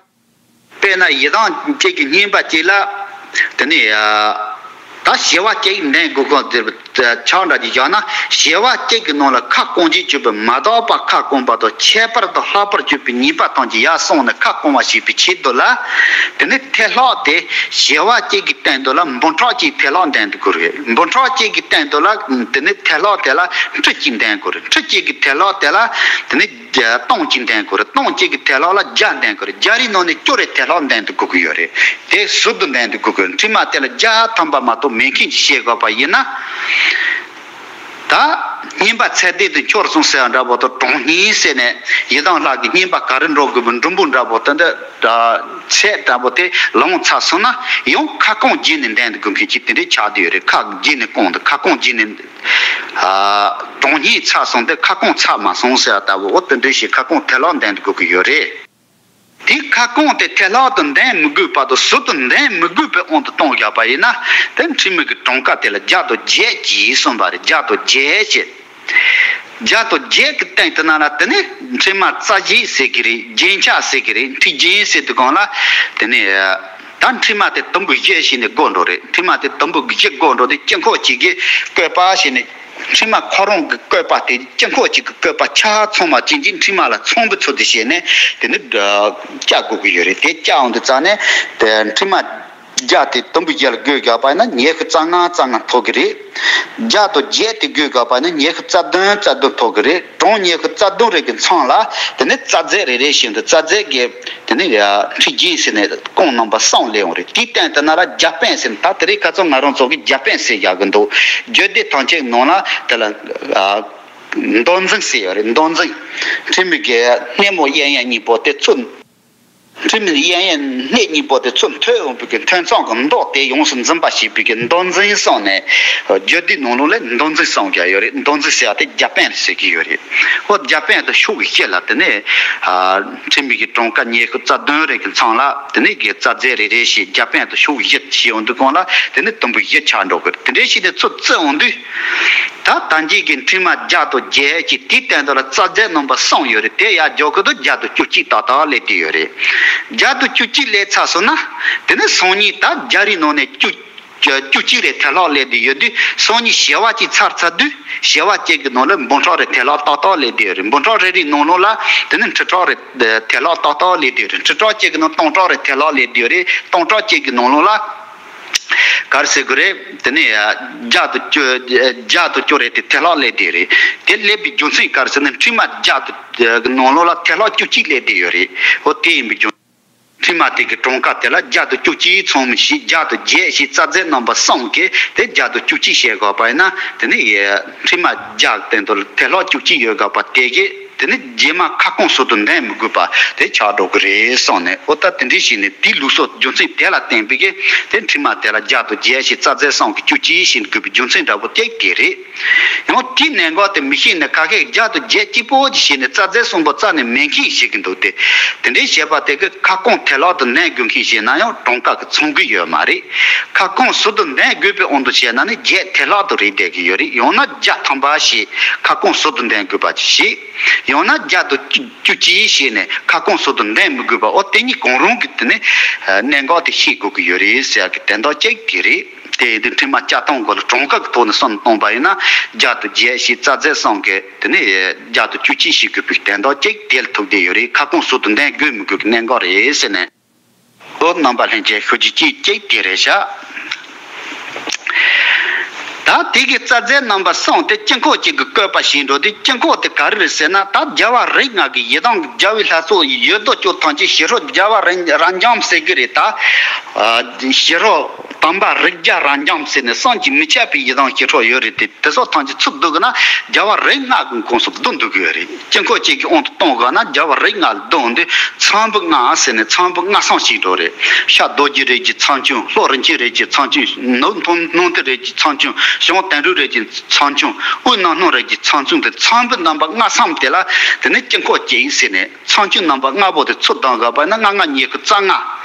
དཔེར་ན་ཡི་དམ་གཅིག་གི་བསྙེན་པ་གཅིག་ལ། དེ་ནི། ད་བྱེ་བ་གཅིག་ལྡན་དགོས་ཀྱི་དེ་ཆགས་འདྲ་གྱི་བཞག་ན་བྱེ་བ་གཅིག་གི་ནང་ལ་ཁ་སྐོང་བྱེད་སྤྱོད་པའི་མ་དག་པ་ཁ་སྐོང་བ་དང་ཁྱད་པར་དུ་ལྷག་པར་སྤྱོད་པའི་ཉེས་པ་ཐམས་ཅད་ཡར་སོང་ནས་ཁ་སྐོང་བ་བྱེད་པའི་ཆེད་དུ་ལ། དེ་ནི་ཐལ་ལྷག་དེ་བྱེ་བ་གཅིག་གི་སྟེང་དུ་ལ་འབུམ་ཕྲག་གཅིག་ཐལ་ལྷག་ལྡན་དུ་དགོས་རེད། འབུམ་ཕྲག་གཅིག་གི་སྟེང་དུ་ལ་དེ་ནི་ཐལ་ལྷག་དེ་ལ་ཁྲི་གཅིག་ལྡན་དགོས་རེད། ཁྲི་གཅིག་གི་ཐལ་ལྷག་དེ་ལ་དེ་ནི་སྟོང་གཅིག་ལྡན་དགོས་རེད། སྟོང་གཅིག་གི་ཐལ་ལྷག་ལ་བརྒྱ་ལྡན་དགོས་རེད། བརྒྱ་རེའི་ནང་ནས་བཅུ་རེ་ཐལ་ལྷག་ལྡན་དུ་དགོས་ཀྱི་ཡོད་རེད། དེ་ཟུར་དུ་ལྡན་དུ་དགོས་ཀྱི་ཡོད། འཕྲིན་མ་དེ་ལ་བརྒྱ་ཐམ་པ་མ་གཏོགས་མེད་མཁན་ཅིག་བཤད་དགོས་པ་ཡིན་ན། ད་བསྙེན་པ་ཚད་ལྡན་དུ་འཁྱོལ་སོང་ཟེར་བ་འདྲ་པོ་དང་གྲངས་སྙིང་ཟེར་ནས་ཡི་དམ་ལྷ་གི་བསྙེན་པ་ག་རེ་འགྲོ་དགོས་པའི་འབྲུ་འབུམ་འདྲ་པོ་དེ་འདྲ་ཚད་འདྲ་པོ་དེ་ལོངས་ཚར་སོང་ན་ཡང་ཁ་སྐོང་རྗེས་ནས་ལྡན་དུ་དགོས་མཁན་ཅིག་དེ་འདྲའི་ཆགས་བསྡད་ཡོད་རེད། ཁ་རྗེས་ནས་སྐོང་དུ་ཁ་སྐོང་རྗེས་ནས། གྲངས་སྙིང་ཚར་སོང་སྟེ་ཁ་སྐོང་ཚར་མ་སོང་ཟེར་བ་ལྟ་བུ་འོ་དེ་འདྲའི་ཞིག་ཁ་སྐོང་ཐལ་ལྷག་ལྡན་དུ་དགོས་ཀྱི་ཡོད་རེད། དེ་ཁ་སྐོང་དེ་ཐལ་ལྷག་ཏུ་ལྡན་མི་དགོས་པ་དང་ཟུར་དུ་ལྡན་མི་དགོས་པའི་དབང་དུ་བཏང་བཞག་པ་ཡིན་ན་དེ་འཕྲིན་མི་གི་གྲངས་ཀ་དེ་ལ་བརྒྱ་དང་བརྒྱད་ཅེས་གསུངས་པ་རེད། བརྒྱ་དང་བརྒྱད་ཅེས། བརྒྱ་དང་བརྒྱད་ཀྱི་སྟེང་དུ་ན་ལ་དེ་ནི་འཕྲིན་མ་རྩ་རྒྱན་ཟེར་གི་རེད། རྒྱན་ཆ་ཟེར་གི་རེད། འཕྲིན་རྒྱན་ཟེར་དུས་གང་ལ་དེ་ནི། ད་འཕྲིན་མ་དེ་དུམ་བུ་བཞི་བྱས་ནས་བགོ་འགྲོ་རེད། འཕྲིན་མ་དེ་དུམ་བུ་བཞི་བགོ་འགྲོ་དེ་དཀྱིལ་འཁོར་གཅིག་གི་བཀོད་པ་བྱས་ནས་འཕྲིན་མ་ཁོ་རང་གི་བཀོད་པ་དེ་དཀྱིལ་འཁོར་གཅིག་གི་བཀོད་པ་ཆ་ཚང་མ་ཅན་གྱི་འཕྲིན་མ་ལ་ཚང་བའི་ཚུལ་དུ་བྱས་ནས་དེ་ནི་བཀྱག་དགོས་ཀྱི་ཡོད་རེད། དེ་བཀྱག་འོང་དུས་ཙང་ནས་དེ་འཕྲིན་མ་བརྒྱ་དེ་དུམ་བུ་བཞི་ལ་བགོས་དགོས་པ་ཡིན་ན་ཉི་ཤུ་རྩ་ལྔ་རྩ་ལྔ་ཐོབ་ཀྱི་རེད། བརྒྱ་དང་བརྒྱད་དེ་བགོས་དགོས་པ་ཡིན་ན་ཉི་ཤུ་རྩ་བདུན་རྩ་བདུན་ཐོབ་ཀྱི་རེད། གྲངས་ཉི་ཤུ་རྩ་བདུན་རེ་གི་མཚམས་ལ་དེ་ནི་རྩ་རྫས་རེ་རེ་བཞིན་དུ་རྩ་རྫས་ཀྱི་དེ་ནི་འཕྲིན་རྒྱན་ཟེར་ནས་སྐོང་རྣམ་པ་གསུམ་སླེབས་ཡོང་རེད། དེའི་སྟེང་དུ་ན་ར་བརྒྱ་པན་ཟེར་ནས་ད་དེ་རིང་ཁ་སང་ང་རང་ཚོ་གི་བརྒྱ་པན་ཟེར་བཞག་གི་འདུག་རྒྱུད་སྡེ་ཐམས་ཅད་ནང་ལ་དེ་ལ་མདོ་འཛིན་ཟེར་ཡོད་རེད། མདོ་འཛིན། འཕྲིན་མི་གི་སྣེ་མོ་གཡས་གཡོན་གཉིས་པོ་དེ་ཚུར། འཕྲིན་མི་གཡས་གཡོན་སྣེ་གཉིས་པོ་དེ་ཚུར་མཐོལ་འོང་བའི་གི་མཐོལ་མཚམས་ཀྱི་མདོ་དེ་ཡོངས་སུ་འཛིན་པ་བྱེད་པའི་གི་མདོ་འཛིན་གསུངས་ནས་རྒྱུད་སྡེ་ནང་ལོགས་ལ་མདོ་འཛིན་གསུངས་ཀྱང་ཡོད་རེད། མདོ་འཛིན་ཟེར་བ་དེ་བརྒྱ་པན་ཟེར་གྱི་ཡོད་རེད། ཨོ་བརྒྱ་པན་དུ་ཤོག་བཞི་ལ་དེ་ནས་འཕྲིན་མི་གི་གྲངས་ཀ་ཉི་ཤུ་རྩ་བདུན་རེ་གི་མཚམས་ལ་དེ་ནས་གི་རྩ་རྫས་རེ་རེ་བཞིན་བརྒྱ་པན་དུ་ཤོག་བཞི་ཞིག་ཡོང་དུས་གོང་ལ་དེ་ནས་དུམ་བུ་བཞི་ཆགས་འགྲོ་གི་རེད། དེ་འདྲའི་ཞིག་དེ་ཚུར་བརྩི་འོང་དུས། ད་ད་གིན་གྱི་འཕྲིན་མ་བརྒྱ་དང་བརྒྱད་ཀྱི་དེའི་སྟེང་དུ་ལ་རྩ་རྫས་རྣམ་པ་གསུམ་ཡོད་རེད། དེ་ཡར་འཇོག་གི་དུས་བརྒྱ་དང་བཅུ་གཅིག་ཏག་ཏག་སླེབས་བསྡད་ཡོད་རེད། བརྒྱ་དང་བཅུ་གཅིག་སླེབས་ཚར་སོང་ན་དེ་ནས་སང་ཉིན་ད་བརྒྱ་རེའི་ནང་ནས་བཅུ་བཅུ་གཅིག་རེ་ཐལ་ལྷག་སླེབས་བསྡད་ཡོད་དུས་སང་ཉིན་བྱེ་བ་གཅིག་ཚར་ཚར་དུས་བྱེ་བ་གཅིག་གི་ནང་ལ་འབུམ་ཕྲག་རེ་ཐལ་ལྷག་ཏག་ཏག་སླེབས་བསྡད་ཡོད་རེད། འབུམ་ཕྲག་རེ་རེའི་ནང་ལོགས་ལ་དེ་ནས་ཁྲི་ཕྲག་རེ་ཐལ་ལྷག་ཏག་ཏག་སླེབས་བསྡད་ཡོད་རེད། ཁྲི་ཕྲག་གཅིག་གི་ནང་སྟོང་ཕྲག་རེ་ཐལ་ལྷག་སླེབས་བསྡད་ཡོད་རེད། སྟོང་ཕྲག་གཅིག་གི་ནང་ལོགས་ལ། ག་རེ་ཟེར་དགོས་རེད། དེ་ནས་བརྒྱ་དང་བཅུ་བརྒྱ་དང་བཅུ་རེ་དེ་ཐལ་ལྷག་སླེབས་བསྡད་རེད། དེ་སླེབས་པའི་རྒྱུ་མཚན་ག་རེ་ཟེར་ན་འཕྲིན་མ་བརྒྱ་དང་གི་ནང་ལོགས་ལ་ཐལ་ལྷག་བཅུ་གཅིག་སླེབས་བསྡད་ཡོད་རེད། འོ་དེ་ཡིན་པའི་རྒྱུ། ཁྲི་མ་དེ་གི་གྲངས་ཀ་དེ་ལ་བརྒྱ་དང་བཅུ་གཅིག་ཚང་མ་ཞིག་བརྒྱ་དང་བརྒྱད་ཞིག་རྩ་རྫས་རྣམ་པ་གསུམ་གི་དེ་བརྒྱ་དང་བཅུ་གཅིག་བྱེད་དགོས་པ་ཡིན་ན། དེ་ནི་ཁྲི་མ་བརྒྱ་གི་སྟེང་དུ་དེ་ལྷག་བཅུ་གཅིག་ཡོད་དགོས་པ་དེ་གི་དེ་ནི་རྗེས་མ་ཁ་སྐོང་ཟུར་དུ་འདོན་མི་དགོས་པ་དེ་ཆགས་འགྲོ་གི་རེད་གསུངས་ནས། འོ་ད་དེ་འདྲ་ཞིག་ནས་དེའི་ལུགས་སྲོལ་རྒྱུ་མཚན་དེ་ལ་བརྟེན་པའི་གི་དེ་ཁྲི་མ་དེ་ལ་བརྒྱ་དང་བརྒྱད་ཞིག་རྩ་རྫས་གསུམ་གི་བཅུ་གཅིག་ཞིག་དགོས་པའི་རྒྱུ་མཚན་འདྲ་པོ་དེ་དེ་རེད། ཡང་དེའི་གནད་འགག་དེ་མི་ཤེས་ནས་ཁ་ཤས་བརྒྱ་དང་བརྒྱད་གཅིག་པོ་ཅིག་བྱས་ནས་རྩ་རྫས་གསུམ་པོ་རྩ་ནས་མེད་མཁན་བྱེད་ཀྱི་འདུག་སྟེ། དེ་འདྲའི་བྱས་པ་དེ་གིས་ཁ་སྐོང་དེ་ལྷག་ཏུ་འདོན་དགོས་མཁན་བྱས་ན་ཡང་གྲངས་ཀ་གི་ཚང་གི་ཡོད་མ་རེད། ཁ་སྐོང་ཟུར་དུ་འདོན་དགོས་པའི་དབང་དུ་བྱས་ན་ནི་བརྒྱད་དེ་ལྷག་ཏུ་རེད་བསྡད་ཀྱི་ཡོད་རེད། ཡང་ན་བརྒྱ་ཐམ་པ་ཞིག་ཁ་སྐོང་ཟུར་དུ་འདོན་དགོས་པ་ཅིག་བྱས། ཡང་ན་བརྒྱ་དང་བཅུ་གཅིག་བྱས་ནས་ཁ་སྐོང་ཟུར་དུ་འདོན་མི་དགོས་པ། འོ་དེ་གཉིས་གང་རུང་གི་དེ་ནི་གནད་འགག་དེ་ཤེས་དགོས་ཀྱི་ཡོད་རེད་ཟེར་ཡག་གི་དོན་དག་གཅིག་དེ་རེད། དེ་ཡིན་དུས་ཁྲི་མ་བརྒྱ་སྟོང་གོ་ལ་གྲངས་ཀ་གི་ཐོག་ནས་བསམ་བློ་གཏོང་པ་ཡིན་ན། བརྒྱ་དང་བརྒྱད་ཞེས་རྩ་རྫས་གསུམ་གི་དེ་ནས་བརྒྱ་དང་བཅུ་གཅིག་ཞིག་དགོས་པའི་དོན་དག་གཅིག་དེ་ལ་ཐུག་བསྡད་ཡོད་རེད། ཁ་སྐོང་ཟུར་དུ་འདོན་དགོས་མི་དགོས་ཀྱི་གནད་འགག་རེད་ཟེར་ནས། ཨོ་རྣམ་པ་ལྷན་རྒྱས་ཤོད་ཀྱི་གཅིག་གཅིག་དེ་རེད་ཤག་ད་དེ་གི་རྩ་རྫས་རྣམ་པ་གསུམ་དེ་དཀྱིལ་འཁོར་གཅིག་གི་བཀོད་པ་བྱས་འགྲོ་དུས། དཀྱིལ་འཁོར་དེ་ག་རེ་རེད་ཟེར་ན། ད་རྒྱལ་བ་རིགས་ལྔ་གི་ཡི་དམ་གྱི་རྒྱལ་བའི་ལྷ་ཚོགས་ཡོད་དོ་ཅོག་ཐམས་ཅད་ཕྱི་རོལ་རྒྱལ་བ་རིགས་རབ་འབྱམས་ཟེར་གི་རེད། ད་ཕྱི་རོལ་དམ་པ་རིགས་བརྒྱ་རབ་འབྱམས་ཟེར་ནས་བསམ་གྱིས་མི་ཁྱབ་པའི་ཡི་དམ་ཕྱི་རོལ་ཡོད་རེད་དེ། དེ་ཚོ་ཐམས་ཅད་ཚུར་བསྡུ་དགོས་ན་རྒྱལ་བ་རིགས་ལྔ་གི་ཁོངས་སུ་བསྡུ་འདུག་གི་ཡོད་རེད། དཀྱིལ་འཁོར་གཅིག་གི་དབང་དུ་གཏོང་དགོས་ན་རྒྱལ་བ་རིགས་ལྔ་ལ་བསྡུ་འོང་དུས་ཚངས་བུག་ལྔ་ཟེར་ནས་ཚངས་བུག་ལྔ་གསུམ་ཞིག་འགྲོ་རེད། ཤར་རྡོ་རྗེ་རིགས་ཀྱི་ཚངས་ཆུང་། ལྷོ་རིན་ཆེན་རིགས་ཀྱི་ཚངས་ཆུང་། ནུབ་སྣང་སྣང་མཐའི་རིགས་ཀྱི་ཚངས་ཆུང་། བྱང་དོན་གྲུབ་རིགས་ཀྱི་ཚངས་ཆུང་། དབུས་རྣམ་སྣང་རིགས་ཀྱི་ཚངས་ཆུང་དེ་ཚངས་བུག་རྣམ་པ་ལྔ་གསུམ་དེ་ལ་དེ་ནས་དཀྱིལ་འཁོར་གཅིག་ཟེར་ནས། ཚངས་ཆུང་རྣམ་པ་ལྔ་པོ་དེ་ཚུར་བསྡུ་དགོས་པ་ན་ལྔ་ལྔ་ཉི་ཤུ་རྩ་ལྔ།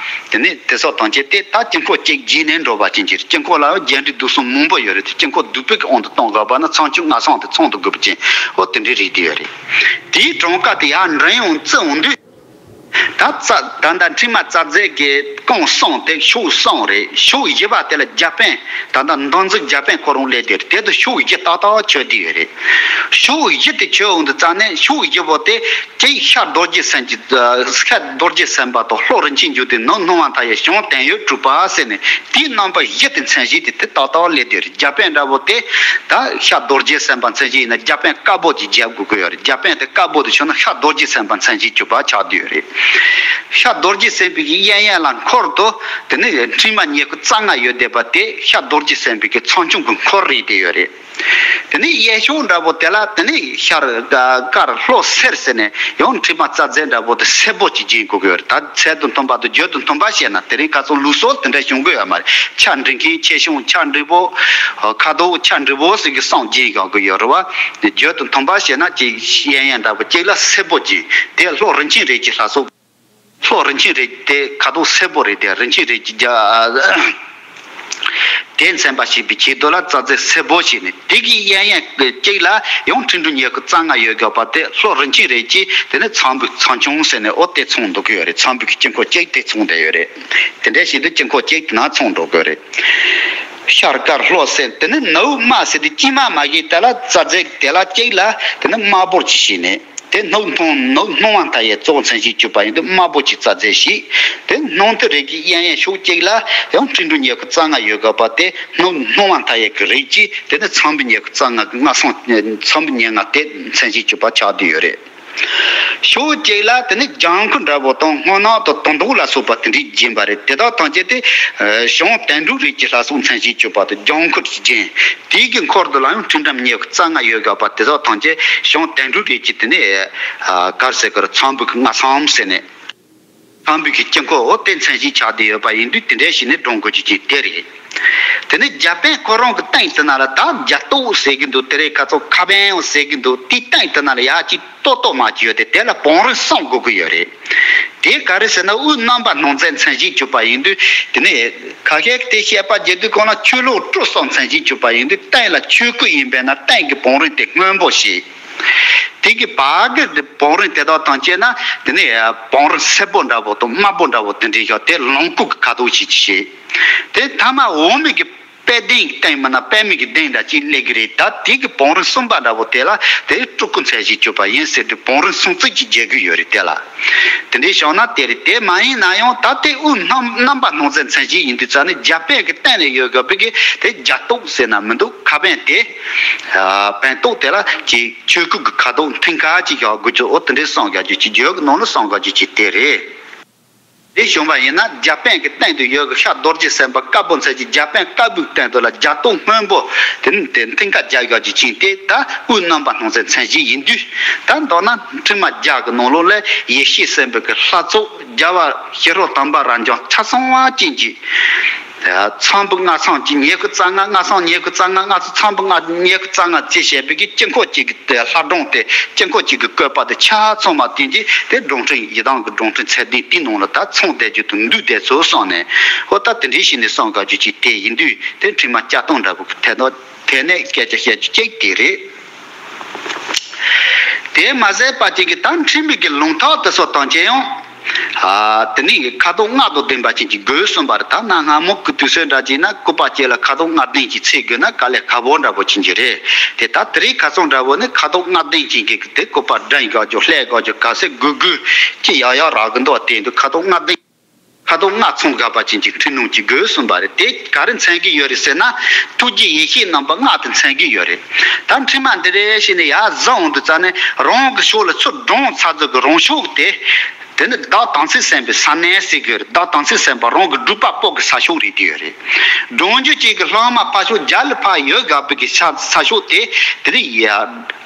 དེ་ནས་དེ་ཚོ་ཐམས་ཅད་དེ་ད་དཀྱིལ་འཁོར་གཅིག་བརྒྱུད་ནས་འགྲོ་བ་ཅན་གྱི་རེད། དཀྱིལ་འཁོར་ལ་ཡང་རྒྱས་འབྲིང་བསྡུས་གསུམ་མང་པོ་ཡོད་རེད་དེ། དཀྱིལ་འཁོར་བསྡུས་པའི་དབང་དུ་གཏོང་དགོས་པ་ན་ཚངས་ཆུང་ལྔ་གསུམ་དེ་ཚང་དུ་དགོས་པ་ཅན། འོ་དེ་འདྲའི་རིགས་དེ་ཡོད་རེད། དེའི་གྲངས་ཀ་དེ་ཡར་འགྲེང་ཡང་བརྩི་འོང་དུས། ད་རྩ་ད་ལྟ་ཁྲི་མ་རྩ་རྫས་ཀྱི་རྐང་གསུམ་དེ་ཕྱོགས་གསུམ་རེད། ཕྱོགས་བཞི་པ་དེ་ལ་རྒྱ་དཔོན། ད་ལྟ་མདོ་འཛིན་རྒྱ་དཔོན་ཁོ་རང་སླེབས་དེ་རེད། དེ་དུ་ཕྱོགས་བཞི་ཏག་ཏག་ཆོད་དེ་ཡོད་རེད། ཕྱོགས་བཞི་དེ་ཆོད་འོང་དུས་ཙ་ནས་ཕྱོགས་བཞི་པོ་དེ་གཅིག་ཤར་རྡོ་རྗེ་སེམས་ཀྱི་ཤར་རྡོ་རྗེ་སེམས་དཔའ་དང་། ལྷོ་རིན་ཆེན་འབྱུང་ལྡན། ནུབ་སྣང་བ་མཐའ་ཡས། བྱང་དོན་ཡོད་གྲུབ་པ་ཟེར་ནས་དེའི་རྣམ་པ་བཞི་དེ་མཚན་གཞི་དེ་དེ་ཏག་ཏག་སླེབས་དེ་རེད། རྒྱ་དཔོན་འདྲ་པོ་དེ་ད་ཤར་རྡོ་རྗེ་སེམས་དཔའ་མཚན་གཞི་ཡིན་ན་རྒྱ་དཔོན་དཀར་པོ་ཅིག་རྒྱབ་དགོས་ཀྱི་ཡོད་རེད། རྒྱ་དཔོན་དེ་དཀར་པོ་དེ་ཆོད་ན་ཤར་རྡོ་རྗེ་སེམས་དཔའ་མཚན་གཞི་གྱུར་པ་ཆགས་བསྡད་ཡོད་རེད། ཤར་རྡོ་རྗེ་སེམས་དཔའི་གི་གཡས་གཡོན་ལ་འཁོར་དུ་དེ་ནས་ཁྲི་མ་ཉི་ཤུ་རྩ་ལྔ་ཡོད་བསྡད་པ་དེ་ཤར་རྡོ་རྗེ་སེམས་དཔའི་གི་ཚངས་ཆུང་གི་འཁོར་རེད་བསྡད་ཡོད་རེད། དེ་ནས་གཡས་ཕྱོགས་འདྲ་པོ་དེ་ལ་དེ་ནས་ཤར་དཀར་ལྷོ་སེར་ཟེར་ནས་ཡང་ཁྲི་མ་རྩ་རྫས་འདྲ་པོ་དེ་སེར་པོ་ཅིག་བརྒྱན་དགོས་ཀྱི་ཡོད་རེད། ད་ཚད་དང་མཐུན་པ་དང་བརྗོད་དང་མཐུན་པ་བྱས་ན་དེ་རིང་ཁ་སང་ལུགས་སྲོལ་དེ་འདྲ་བྱུང་གི་ཡོད་མ་རེད། ཕྱག་འབྲི་མཁན་ཆེ་ཆུང་ཕྱག་འབྲི་པོ། ཁ་དོག་ཕྱག་འབྲི་པོ་ཟེར་གི་གསུམ་བརྒྱན་ཡོང་གི་ཡོད་རེད་བ། བརྗོད་དང་མཐུན་པ་བྱས་ན་གཅིག་གཡས་གཡོན་འདྲ་པོ་གཅིག་ལ་སེར་པོ་བརྒྱན། དེ་ལྷོ་རིན་ཆེན་རིགས་ཀྱི་ལྷ་ཚོགས། ལྷོ་རིན་ཆེན་རིགས་དེ་ཁ་དོག་སེར་པོ་རེད་དེ། རིན་ཆེན་རིགས་ཀྱི་རྒྱ་དེ་མཚོན་པ་བྱེད་པའི་ཆེད་དུ་ལ་རྩ་རྫས་སེར་པོ་བྱས་ནས། དེ་གི་གཡས་གཡོན་གཅིག་ལ་ཡང་ཁྲི་འབྲུ་ཉི་ཤུ་རྩ་ལྔ་ཡོད་དགོས་པ་དེ་ལྷོ་རིན་ཆེན་རིགས་ཀྱི་དེ་ནས་ཚངས་བུག་ཚངས་ཆུང་ཟེར་ནས་འོ་དེ་ཚང་འདུག་གི་ཡོད་རེད། ཚངས་བུག་གི་དཀྱིལ་འཁོར་གཅིག་དེ་ཚང་བསྡད་ཡོད་རེད། དེ་འདྲ་བྱས་དུས་དཀྱིལ་འཁོར་གཅིག་དེ་ན་ཚང་འགྲོ་དགོས་རེད། ཤར་དཀར་ལྷོ་སེར། དེ་ནས་ནུབ་དམར་ཟེར་དུས་དཀྱིལ་མ་མ་གི་དེ་ལ་རྩ་རྫས་དེ་ལ་གཅིག་ལ་དེ་ནས་དམར་པོ་ཅིག་བྱས་ནས། དེ་ནུབ་སྣང་ནུབ་སྣང་བ་མཐའ་ཡས་གཙོ་བོ་མཚན་གཞི་གྱུར་པ་ཡིན་དུས་དམར་པོ་ཅིག་རྩ་རྫས་ཤིག་དེ་སྣང་མཐའི་རིགས་ཀྱི་གཡས་གཡོན་ཕྱོགས་གཅིག་ལ་ཡང་ཁྲི་འབྲུ་ཉི་ཤུ་རྩ་ལྔ་ཡོད་དགོས་པ་དེ་ནུབ་སྣང་བ་མཐའ་ཡས་ཀྱི་རིགས་ཀྱི་དེ་ནི་ཚངས་བུག་ཉི་ཤུ་རྩ་ལྔ་གི་ལྔ་གསུམ་ཚངས་བུག་ཉེར་ལྔ་དེ་མཚན་གཞི་གྱུར་པ་ཆགས་བསྡད་ཡོད་རེད། ཕྱོགས་གཅིག་ལ་དེ་ནི་ལྗང་ཁུ་འདྲ་པོ་དང་སྔོ་ནག་དང་དོན་དག་ལ་སོགས་པ་དེ་འདྲའི་བརྒྱན་པ་རེད། དེ་དག་ཐམས་ཅད་དེ་བྱང་དོན་གྲུབ་རིགས་ཀྱི་ལྷ་ཚོགས་མཚན་གཞི་གྱུར་པ་དང་ལྗང་ཁུ་བརྒྱན། དེའི་གི་འཁོར་དུ་ལ་ཡང་ཁྲི་འབྲུ་ཉི་ཤུ་རྩ་ལྔ་ཡོད་དགོས་པ་དེ་དག་ཐམས་ཅད་བྱང་དོན་གྲུབ་རིགས་ཀྱི་དེ་ནས་ག་རེ་ཟེར་དགོས་རེད། ཚངས་བུག་གི་ལྔ་གསུམ་ཟེར་ནས། ཚངས་བུག་གི་དཀྱིལ་འཁོར་འོ་དེ་མཚན་གཞི་ཆགས་བསྡད་ཡོད་པ་ཡིན་དུས་དེ་འདྲ་ཞིག་ནས་སྒྲུབ་དགོས་རྒྱུ་ཅིག་དེ་རེད། དེ་ནས་རྒྱ་དཔོན་ཁོ་རང་གི་སྟེང་དེ་ན་ལ་ད་རྒྱ་སྟོད་ཟེར་གི་འདུག་དེ་རེད། ཁ་ཚོ་ཁ་འབན་ཟེར་གི་འདུག་དེའི་སྟེང་དེ་ན་ལ་ཡ་གཅིག་ཏོག་ཏོག་མ་ཅིག་ཡོད་དེ། དེ་ལ་བང་རིམ་གསུམ་དགོས་ཀྱི་ཡོད་རེད། དེ་ག་རེ་ཟེར་ན་དབུས་རྣམ་པར་སྣང་མཛད་མཚན་གཞི་གྱུར་པ་ཡིན་དུས་དེ་ནས་ཁ་ཤས་ཀྱིས་དེ་བཤད་པ་བརྒྱབ་དུས་གང་ལ་ཆོས་ལོག་དཀྲུག་གསུམ་མཚན་གཞི་གྱུར་པ་ཡིན་དུས་སྟེང་ལ་ཆོས་སྐུ་ཡིན་པས་ན་སྟེང་གི་བང་རིམ་དེ་སྔོན་པོ་ཞིག་དེ་གི་བར་གྱི་བང་རིམ་དེ་དག་དང་བཅས་ན་དེ་ནས་བང་རིམ་སེར་པོ་འདྲ་པོ་དང་དམར་པོ་འདྲ་པོ་དེ་འདྲའི་ཡོད་དེ་ལོངས་སྐུ་གི་ཁ་དོག་ཞིག་ཅིག་བྱས། དེ་མཐའ་མ་འོག་མིན་གྱི་པད་གདན་གྱི་སྟེང་མིན་ན་པད་མའི་གི་གདན་འདྲ་ཅིག་སླེབས་ཀྱི་རེད། ད་དེ་གི་བང་རིམ་གསུམ་པ་འདྲ་པོ་དེ་ལ་དེ་སྤྲུལ་སྐུ་མཚན་གཞི་གྱུར་པ་ཡིན་ཟེར་དུས་བང་རིམ་གསུམ་བརྩེགས་ཀྱིས་བརྒྱན་གྱི་ཡོད་རེད། དེ་ལ་དེ་འདྲའི་བྱུང་ན་དེ་རེད། དེ་མ་ཡིན་ན་ཡང་ད་དེ་དབུས་རྣམ་རྣམ་པར་སྣང་མཛད་མཚན་གཞི་ཡིན་དུས་ཙང་ནས་རྒྱ་དཔོན་གྱི་སྟེང་ནས་ཡོད་དགོས་པའི་གི་དེ་རྒྱ་སྟོད་ཟེར་ན་མི་འདུག་ཁ་འབན་དེ། བན་སྟོད་དེ་ལ་ཅིག་ཆོས་སྐུ་གི་ཁ་དོག་མཐིང་ཁ་ཅིག་བཞག་དགོས་ཀྱི། འོ་དེ་འདྲའི་གསུམ་བཞག་རྒྱུ་ཅིག་བརྗོད་ཀྱི་ནང་ལ་གསུམ་བཞག་རྒྱུ་ཅིག་དེ་རེད། དེ་བྱུང་བ་ཡིན་ན་རྒྱ་དཔོན་གྱི་སྟེང་དུ་ཡོད་ཀྱི་ཤར་རྡོ་རྗེ་སེམས་དཔའ་དཀར་པོ་མཚན་གྱི་རྒྱ་དཔོན་དཀར་པོའི་སྟེང་དུ་ལ་རྒྱ་སྟོབས་སྔོན་པོ་དེ་ནི་དེ་མཐིང་ག་རྒྱ་གཞུང་གི་ཅིང་དེ་ད་དབུས་རྣམ་པར་སྣང་མཛད་མཚན་གཞི་ཡིན་དུས། ད་མདོར་ན་ཁྲིད་མ་བརྒྱ་གི་ནང་ལོགས་ལ་ཡེ་ཤེས་སེམས་དཔའ་གི་ལྷ་ཚོགས་རྒྱལ་བ་ཤེས་རབ་དམ་པ་རབ་འབྱམས་ཆ་ཚང་བ་ཅན་གྱི། ཚངས་བུག་ལྔ་ཚང་གི་ཉེར་དགུ་རྩ་ལྔ། ལྔ་ཚང་ཉེར་དགུ་རྩ་ལྔ། ལྔ་ཚང་ཚངས་བུག་ལྔ་ཉེར་དགུ་རྩ་ལྔ་བཅས་བྱས་པའི་གི་དཀྱིལ་འཁོར་གཅིག་གི་ལྷ་སྒྲུང་དེ་དཀྱིལ་འཁོར་གཅིག་གི་བཀོད་པ་དེ་ཆ་ཚང་མ་བསྟན་གྱི་དེ་སྒྲུང་ཕྲེང་ཡི་དམ་གྱི་སྒྲུང་ཕྲེང་ཚད་ལྡན་དེའི་ནང་ལ་ད་ཚང་བསྡད་རྒྱུ་དང་འདུས་བསྡད་ཚུལ་གསུངས་ནས། ཨོ་ད་དེ་འདྲའི་ཞིག་ནས་གསུང་དགོས་རྒྱུ་ཅིག་དེ་ཡིན་དུས་དེ་ཁྲིད་མ་བརྒྱ་སྟོང་འདྲ་པོ་གི་ཐད་ནོ་དེ་ནས་སྐད་ཆ་བཤད་རྒྱུ་གཅིག་དེ་རེད། དེ་མ་ཟད་པ་ཅིག་གི་ད་ཁྲིད་མི་གི་ལུང་ཐོག་དེ་ཚོ་དང་ཅི་ཡང་། ཨ། དེ་ནས་ཁ་དོག་ལྔ་དང་ལྡན་པ་ཅན་གྱི་སྒོས་གསུངས་པ་རེད། ད་གནའ་སྔ་མོ་གི་དུས་ཚོད་འདྲ་ཅིག་ན་སྐུད་པ་གཅིག་ལ་ཁ་དོག་ལྔ་ལྡན་གྱི་ཚིག་དགོས་ན་དཀའ་ལས་ཁག་པོ་འདྲ་པོ་ཅན་གྱི་རེད་དེ། ད་དེ་རིང་ཁ་སང་འདྲ་པོ་ནི་ཁ་དོག་ལྔ་ལྡན་ཅན་གྱི་དེ་སྐུད་པ་སྒྲེང་དགོས་རྒྱུ་ལྷོད་དགོས་རྒྱུ་ག་ཚད་དགོས་དགོས་ཀྱི་ཡག་ཡག་རག་གི་འདུག་དེ་འདུག་ཁ་དོག་ལྔ་ལྡན། ཁ་དོག་ལྔ་ཚང་དགོས་པ་ཅན་གྱི་ཁྲིད་ལུང་གི་སྒོས་གསུངས་པ་རེད། དེ་ག་རེ་མཚོན་གྱི་ཡོད་རེད་ཟེར་ན། ཐུགས་རྗེ་ཡེ་ཤེས་རྣམ་པ་ལྔ་དེ་མཚོན་གྱི་ཡོད་རེད། ད་ཁྲིད་མ་འདི་རེ་བྱས་ནས་ཡར་བཟུང་འོང་དུས་ཙ་ནས་རང་གི་ཕྱོགས་ལ་ཚུར་བགྲངས་ཚར་དུས་ཀྱི་རང་ཕྱོགས་དེ། དེ་ནི་བདག་དམ་ཚིག་སེམས་དཔའི་ས་གནས་ཟེར་གྱི་ཡོད་རེད། བདག་དམ་ཚིག་སེམས་དཔའ་རང་གི་སྒྲུབ་པ་པོ་གི་ས་ཕྱོགས་རེད་དེ་ཡོད་རེད། བགྲང་རྒྱུ་གཅིག་གི་ལྷག་མ་ཕ་ཤོག་རྒྱ་ལ་ཕ་ཡོད་དགོས་པའི་གི་ས་ས་ཕྱོགས་དེ་དེ་རེད་ཡ།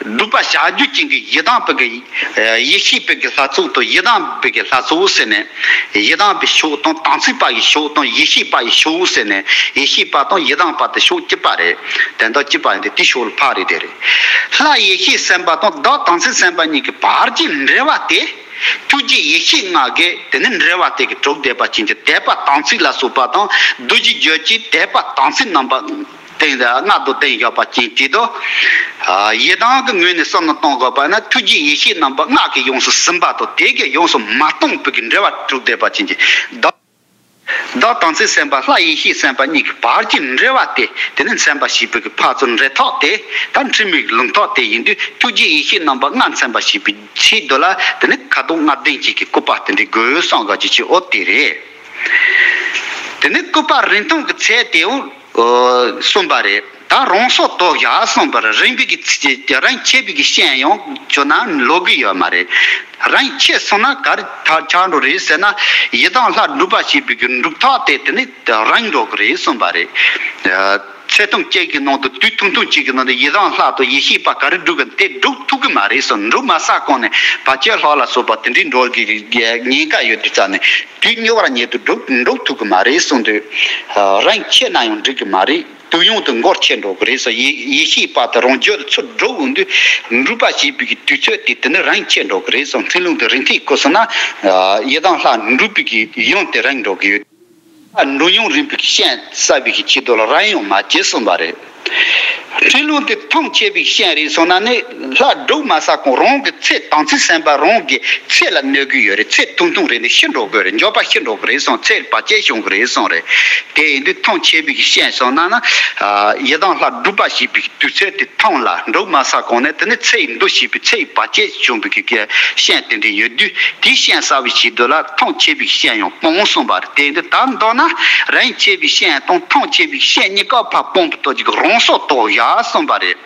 སྒྲུབ་པ་བྱ་རྒྱུ་ཅན་གྱི་ཡི་དམ་པའི་གི་ཡེ་ཤེས་པའི་གི་ལྷ་ཚོགས་དང་ཡི་དམ་པའི་གི་ལྷ་ཚོགས་ཟེར་ནས། ཡི་དམ་པའི་ཕྱོགས་དང་དམ་ཚིག་པ་ཡི་ཕྱོགས་དང་ཡེ་ཤེས་པ་ཡི་ཕྱོགས་ཟེར་ནས། ཡེ་ཤེས་པ་དང་ཡི་དམ་པ་དེ་ཕྱོགས་གཅིག་པ་རེད། དོན་དག་གཅིག་པ་ཡིན་ཏེ་དེའི་ཕྱོགས་ལ་ཕ་རེད་དེ་རེད། ལྷ་ཡེ་ཤེས་སེམས་དཔའ་དང་བདག་དམ་ཚིག་སེམས་དཔའ་གཉིས་ཀྱི་བར་གྱི་འབྲེལ་བ་དེ། ཐུགས་རྗེ་ཡེ་ཤེས་ལྔ་གིས་དེ་ནི་འབྲེལ་བ་དེ་གི་གྲུབ་བསྡད་པ་ཅན་གྱི་དད་པ་དམ་ཚིག་ལ་སོགས་པ་དང་། འདུ་བྱེད་རྒྱུད་ཀྱི་དད་པ་དམ་ཚིག་རྣམ་པ་སྟེང་དུ་ལྔ་དང་ལྡན་ཡོད་པ་ཅན་དེ་དང་། ཡི་དམ་གྱི་ངོས་ནས་བསམ་བློ་གཏོང་དགོས་པ་ན་ཐུགས་རྗེ་ཡེ་ཤེས་རྣམ་པ་ལྔ་གིས་ཡོངས་སུ་ཟིན་པ་དང་། དེ་གིས་ཡོངས་སུ་མ་སྟོངས་པའི་གི་འབྲེལ་བ་གྲུབ་བསྡད་པ་ཅན་གྱི་བདག་བདག་དམ་ཚིག་སེམས་དཔའ་ལྷ་ཡེ་ཤེས་སེམས་དཔའ་གཉིས་ཀྱི་བར་གྱི་འབྲེལ་བ་དེ། དེ་ནི་མཚོན་པར་བྱེད་པའི་གི་ཕར་ཚུར་འབྲེལ་ཐག་དེ། ད་ཁྲིད་མི་གི་ལུང་ཐོག་དེ་ཡིན་དུས་ཐུགས་རྗེ་ཡེ་ཤེས་རྣམ་པ་ལྔ་མཚོན་པར་བྱེད་པའི་ཆེད་དུ་ལ་དེ་ནི་ཁ་དོག་ལྔ་ལྡན་གཅིག་གི་སྐུད་པ་དེ་འདྲའི་དགོས་གསུངས་དགོས་ཀྱི་ཆེད་འོ་དེ་རེད། དེ་ནི་སྐུད་པ་རིང་ཐུང་གི་ཚད་དེའང་། ཨོ། གསུངས་པ་རེད། ད་རང་སོར་དོར་བཞག་གསུངས་པ་རེད། རིང་བའི་གི་ཚིག་རིང་ཆེ་བའི་གི་སྤྱན་ཡང་བྱུང་ན་ལོག་གི་ཡོད་མ་རེད། རིང་ཆེ་སོང་ན་ག་རེ་ཐག་ཆགས་འགྲོ་རེད་ཟེར་ན། ཡི་དམ་ལྷ་སྒྲུབ་པ་བྱེད་པའི་གི་སྒྲུབ་ཐག་དེ་དེ་ནི་རིང་འགྲོ་གི་རེད་གསུངས་པ་རེད། ཚེ་ཐུང་གཅིག་གི་ནང་དུ་དུས་ཐུང་ཐུང་གཅིག་གི་ནང་དུ་ཡི་དམ་ལྷ་དང་ཡེ་ཤེས་པ་ག་རེ་སྒྲུབ་གི་དེ་སྒྲུབ་ཐུབ་གི་མ་རེད་གསུངས། སྒྲུབ་མ་ཚར་གོང་ནས་བར་ཆད་ལྷག་ལ་སོགས་པ་དེ་འདྲའི་འགྲོ་གི་ཉེན་ཁ་ཡོད་དུས་ཙང་ནས་དུས་མྱུར་བར་ཉིད་དུ་སྒྲུབ་སྒྲུབ་ཐུབ་གི་མ་རེད་གསུངས་དུས། རིང་ཆེ་ན་ཡང་འགྲིག་གི་མ་རེད། དུས་ཡུན་དེ་འགོར་ཆེ་འགྲོ་གི་རེད་ཟེར། ཡེ་ཡེ་ཤེས་པ་དེ་རང་རྒྱུད་ཚུར་སྒྲུབ་འོང་དུས་སྒྲུབ་པ་བྱེད་པའི་གི་དུས་ཚོད་དེ་དེ་ནི་རིང་ཆེ་འགྲོ་གི་རེད་ཟེར། ཁྲིད་ལུང་དེ་རིང་ཐེངས་བཀོད་སོང་ན། ཡི་དམ་ལྷ་སྒྲུབ་པའི་གི་ཡུན་དེ་རིང་འགྲོ་གི་ཡོད། སྒྲུབ་ཡུན་རིང་པའི་གི་སྤྱན་གསལ་བའི་གི་ཆེད་དུ་ལ་རིང་ཡང་མ་བྱེད་གསུངས་པ་རེད། ཁྲིད་ལུང་དེ་ཐུང་ཆེ་བའི་གི་སྤྱན་རེད་སོང་ན་ནི་ལྷ་སྒྲུབ་མ་ཚར་གོང་རང་གི་ཚེ་དམ་ཚིག་སེམས་དཔའ་རང་གི་ཚེ་ལ་གནོད་གི་ཡོད་རེད། ཚེ་ཐུང་ཐུང་རེད་ནི་ཤི་འགྲོ་གི་རེད། འབྱོར་པ་ཤི་འགྲོ་གི་རེད་གསུངས། ཚེ་བར་ཆད་བྱུང་གི་རེད་གསུངས་རེད། དེ་ཡིན་དུས་ཐུང་ཆེ་བའི་གི་སྤྱན་སོང་ན་ན། ཡི་དམ་ལྷ་སྒྲུབ་པ་བྱེད་པའི་དུས་ཚོད་དེ་ཐུང་ལ་འགྲུབ་མ་ཚར་གོང་ནས་དེ་ནི་ཚེ་ཡི་འདུ་བྱེད་པའི་ཚེ་ཡི་བར་ཆད་བྱུང་བའི་གི་གི་སྤྱན་དེ་འདྲ་ཡོད་དུས་དེའི་སྤྱན་གསལ་བའི་ཆེད་དུ་ལ་ཐུང་ཆེ་བའི་གི་སྤྱན་ཡང་སྤོང་གསུངས་པ་རེད། དེ་ཡིན་དུས་ད་མདོར་ན་རིང་ཆེ་བའི་སྤྱན་དང་ཐུང་ཆེ་བའི་སྤྱན་གཉིས་ཀ་ཕར་སྤོང་བའི་ཐོག་གི་རང་སོར་དོར་བཞག་གསུངས་པ་རེད།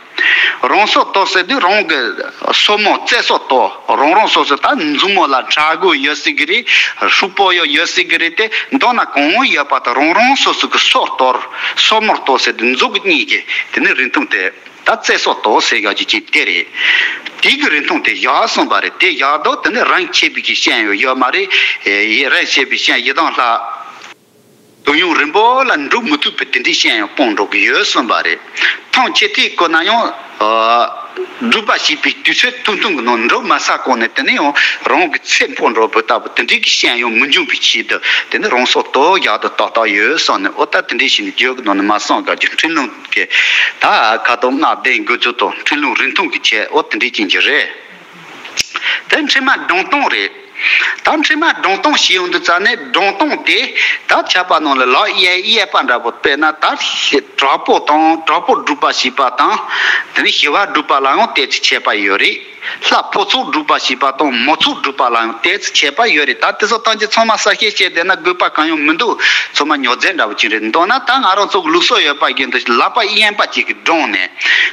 རང་སོར་དོར་ཟེར་དུས་རང་གི་སོར་མོ་རྩེ་སོར་དོར། རང་རང་སོ་སོ་ད་མཛུབ་མོ་ལ་ཕྲ་རྒོད་ཡོད་སྲིད་ཀྱི་རེད། ཧྲུལ་པོ་ཡོད་ཡོད་སྲིད་ཀྱི་རེད་དེ། མདོར་ན་གང་ཡོད་པ་དང་རང་རང་སོ་སོ་གི་སོར་དོར། སོར་མོར་དོར་ཟེར་དུས་མཛུབ་གུ་གཉིས་ཀྱིས་དེ་ནི་རིང་ཐུང་དེ་ད་རྩེ་སོར་དོར་ཟེར་ཡག་ཅིག་ཅིག་དེ་རེད། དེ་གི་རིང་ཐུང་དེ་བཞག་གསུངས་པ་རེད། དེ་བཞག་དོ་དེ་ནི་རིང་ཆེ་བའི་གི་སྤྱན་ཡོད་ཡོད་མ་རེད། རིང་ཆེ་བའི་སྤྱན་ཡི་དམ་ལྷ། དུས་ཡུན་རིང་པོ་ལ་འགྲུབ་མི་ཐུབ་པའི་དེ་འདྲའི་སྤྱན་ཡང་སྤོང་འགྲོ་གི་ཡོད་གསུངས་པ་རེད། ཐུང་ཆེ་དེའི་སྐོར་ན་ཡང་། སྒྲུབ་པ་བྱེད་པའི་དུས་ཚོད་ཐུང་ཐུང་གི་ནང་འགྲུབ་མ་ཚར་གོང་ནས་དེ་ནས་ཡང་རང་གི་ཚེ་འཕོས་འགྲོ་བའི་ལྟ་བུ་དེ་འདྲའི་གི་སྤྱན་ཡང་མི་འབྱུང་བའི་ཆེད་དུ་དེ་ནས་རང་སོར་དོར་བཞག་དུ་ཏག་ཏག་ཡོད་གསུངས་ནས། ཨོ་ད་དེ་འདྲའི་ཞིག་ནས་རྒྱུད་ཀྱི་ནང་ནས་མ་གསུངས་ག་རྒྱུ་ཁྲིད་ལུང་གི་ད་ཁ་དོག་ལྔ་ལྡན་དགོས་ཚུལ་དང་ཁྲིད་ལུང་རིང་ཐུང་གི་ཆེད་ཨོ་དེ་འདྲའི་ཅན་གྱི་རེད། དེ་ཁྲིད་མ་སྒྲུང་སྟོང་རེད། ད་ཁྲིད་མ་སྒྲུང་སྟོང་ཞིག་ཡོང་དུས་ཙ་ནས་སྒྲུང་སྟོང་དེ་ད་ཁྱབ་པ་ནང་ལ་ལག་གཡས་གཡས་པ་འདྲ་པོ་དཔེར་ན་ད་དྲག་པོ་དང་དྲག་པོ་སྒྲུབ་པ་བྱེད་པ་དང་དེ་ནས་ཞི་བ་སྒྲུབ་པ་ལ་ཡང་དེ་ཚོ་ཁྱད་པར་ཡོད་རེད། ལྷ་ཕོ་ཚོགས་སྒྲུབ་པ་ཞེས་པ་དང་མོ་ཚོགས་སྒྲུབ་པ་ལ་ཡང་དེ་ཚོ་ཁྱད་པར་ཡོད་རེད། ད་དེ་ཚོ་ཐམས་ཅད་ཚང་མ་གསལ་བཤད་བྱས་བསྡད་ན་དགོས་པ་གང་ཡང་མི་འདུག་ཚང་མ་ཉོབ་རྫས་འདྲ་བོ་ཅིག་རེད། མདོར་ན་ད་ང་རང་ཚོ་གི་ལུགས་སྲོལ་ཡོད་པ་བཞིན་དུ་ལག་པ་གཡས་པ་གཅིག་གིས་བསྒྲེངས་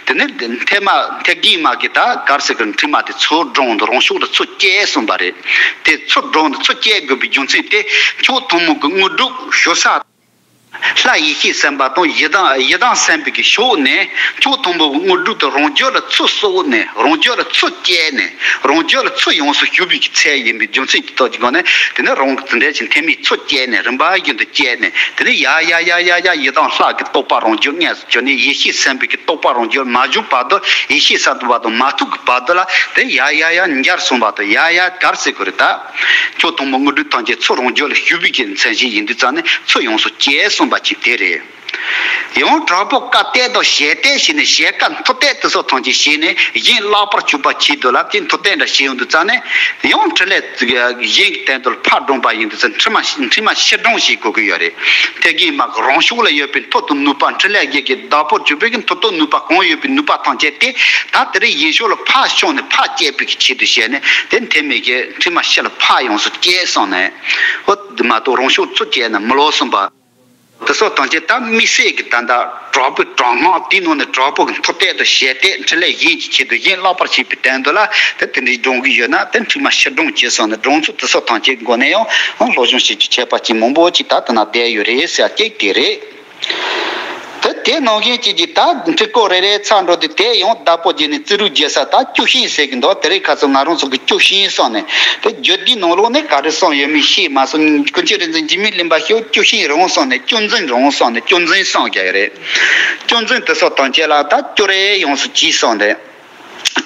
ནས། དེ་ནས་ཐེངས་མ་ཐེངས་མ་གི་ད་ག་རེ་ཟེར་གི། འཕྲུལ་མ་དེ་ཚུར་བསྒྲེངས་འདུག་རང་ཕྱོགས་ལ་ཚུར་བསྐྱལ་གསུངས་པ་རེད། དེ་ཚུར་བསྒྲེངས་འདུག་ཚུར་བསྐྱལ་དགོས་པའི་རྒྱུ་མཚན་དེ་མཆོག་ཐུན་མོང་གི་དངོས་གྲུབ་ཞུ་ས། ལྷ་ཡེ་ཤེས་སེམས་དཔའ་དང་ཡི་དམ་ཡི་དམ་སེམས་དཔའི་གི་ཕྱོགས་ནས་མཆོག་ཐུན་མོང་གི་དངོས་གྲུབ་དེ་རང་རྒྱུད་ལ་ཚུར་གསོག་ནས་རང་རྒྱུད་ལ་ཚུར་བསྐྱལ་ནས་རང་རྒྱུད་ལ་ཚུར་ཡོངས་སུ་ཞུགས་པའི་གི་ཚད་ཡིན་པའི་རྒྱུ་མཚན་གྱི་ཐོག་གི་སྒོ་ནས། དེ་ནས་རང་གི་དེ་འདྲ་ཞིག་ཐེངས་མའི་ཚུར་བསྐྱལ་ནས་རིམ་པ་བཞིན་དུ་བསྐྱལ་ནས། དེ་ནས་ཡ་ཡ་ཡ་ཡ་ཡ་ཡི་དམ་ལྷ་གི་རྟོགས་པ་རང་རྒྱུད་མངོན་སུམ་གྱུར་ནས་ཡེ་ཤེས་སེམས་དཔའི་གི་རྟོགས་པ་རང་རྒྱུད་མ་བྱུང་བར་དུ། ཡེ་ཤེས་སེམས་དཔའ་དང་མ་ཐུག་གི་བར་དུ་ལ་དེ་ཡ་ཡ་ཡ་འབྱར་སོང་བར་དུ། ཡ་ཡ་ག་རེ་ཟེར་དགོས་རེད། ད་མཆོག་ཐུན་མོང་དངོས་གྲུབ་ཐམས་ཅད་ཚུར་རང་རྒྱུད་ལ་ཞུགས་པའི་གི་མཚན་གཞི་ཡིན་དུས་ཙང་ནས་ཚུར་ཡོངས་སུ་བསྐྱལ་གསུངས་པ་ཅིག་དེ་རེད། ཡང་དྲག་པོ་བཀའ་གཏད་དང་ཞལ་གཏད་བྱས་ནས་ཞལ་བཀའ་མཐུ་གཏད་དེ་ཚོ་ཐམས་ཅད་བྱས་ནས་གཞན་བརླག་པར་གྱུར་པ་བྱེད་དུས་ལ། དེ་མཐུ་གཏད་འདྲ་བྱས་ཡོང་དུས་ཙང་ནས་ཡང་འཕྲིན་ལས་གཞན་གྱི་སྟེང་དུ་ཕར་བསྒྲེངས་པ་ཡིན་དུས་ཙང་འཕྲིན་མ་འཕྲིན་མ་ཕྱིར་བསྒྲེངས་བྱེད་དགོས་ཀྱི་ཡོད་རེད། དེ་གིས་མ་གི་རང་ཕྱོགས་ལ་ཡོད་པའི་མཐུ་དང་ནུས་པ། འཕྲིན་ལས་བརྒྱད་ཀྱི་བདག་པོར་གྱུར་པའི་གི་མཐུ་སྟོབས་ནུས་པ་གང་ཡོད་པའི་ནུས་པ་ཐམས་ཅད་དེ་ད་དེ་རིང་གཞན་ཕྱོགས་ལ་ཕར་ཕྱོགས་ནས་ཕར་བསྐྱལ་བའི་གི་ཆེད་དུ་བྱས་ནས། དེ་མཐུ་མེད་ཀྱི་འཕྲིན་མ་ཕྱི་ལ་ཕར་ཡོངས་སུ་བསྐྱལ་སོང་ནས། འོ་དེ་མ་གཏོགས་རང་ཕྱོགས་ཚུར་བསྐྱལ་ན་མི་ལོག་གསུངས་པ། དེ་ཚོ་ཐམས་ཅད་ད་དམིགས་བསལ་གྱི་ད་ལྟ་དྲག་པོའི་དྲག་སྔགས། དེའི་ནང་ནས་དྲག་པོ་གི་མཐུ་གཏད་དང་ཞལ་གཏད། འཕྲིན་ལས་གཞན་གྱི་ཆེད་དུ་གཞན་བརླག་པར་བྱེད་པའི་དོན་དུ་ལ། དེ་དེ་འདྲའི་བསྒྲེངས་ཀྱི་ཡོད་ན་དེ་འཕྲིན་མ་ཕྱིར་བསྒྲེངས་བྱས་སོང་ན། བསྒྲེངས་ཚུལ་དེ་ཚོ་ཐམས་ཅད་སྒོ་ནས་ཡང་སློབ་སྦྱོང་བྱེད་རྒྱུ་ཁྱད་པར་ཅན་མང་པོ་ཅིག་ད་དེ་ན་བསྡད་ཡོད་རེད་ཟེར་ཡ་གཅིག་དེ་རེད། དེ་དེ་ནང་བཞིན་གྱི་ཅིག་ད་འབྲི་གུང་རེ་རེ་ཚར་འགྲོ་དུས། དེ་ཡང་བདག་པོ་བརྒྱབ་ནས་རྩིས་རིག་རྒྱག་ས་ད་སྐྱོ་ཤས་ཟེར་གྱི་འདུག་དེ་རིང་ཁ་སང་ང་རང་ཚོ་གི་སྐྱོ་ཤས་གསུངས་ནས། དེ་རྒྱུད་སྡེའི་ནང་ལོགས་ནས་ག་རེ་གསུངས་ཡོད་མེད་ཤེས་མ་སོང་། ཀུན་མཁྱེན་རིག་འཛིན་འཇིགས་མེད་གླིང་པ་ཞེས་སྐྱོ་ཤས་རང་གསུངས་ནས། སྐྱོ་འཛིན་རང་གསུངས་ནས། སྐྱོ་འཛིན་གསུངས་ཀྱི་རེད། སྐྱོ་འཛིན་དེ་ཚོ་ཐམས་ཅད་ལ་ད་སྐྱོ་རེ་ཡོངས་སུ་གྱིས་གསུངས་ནས།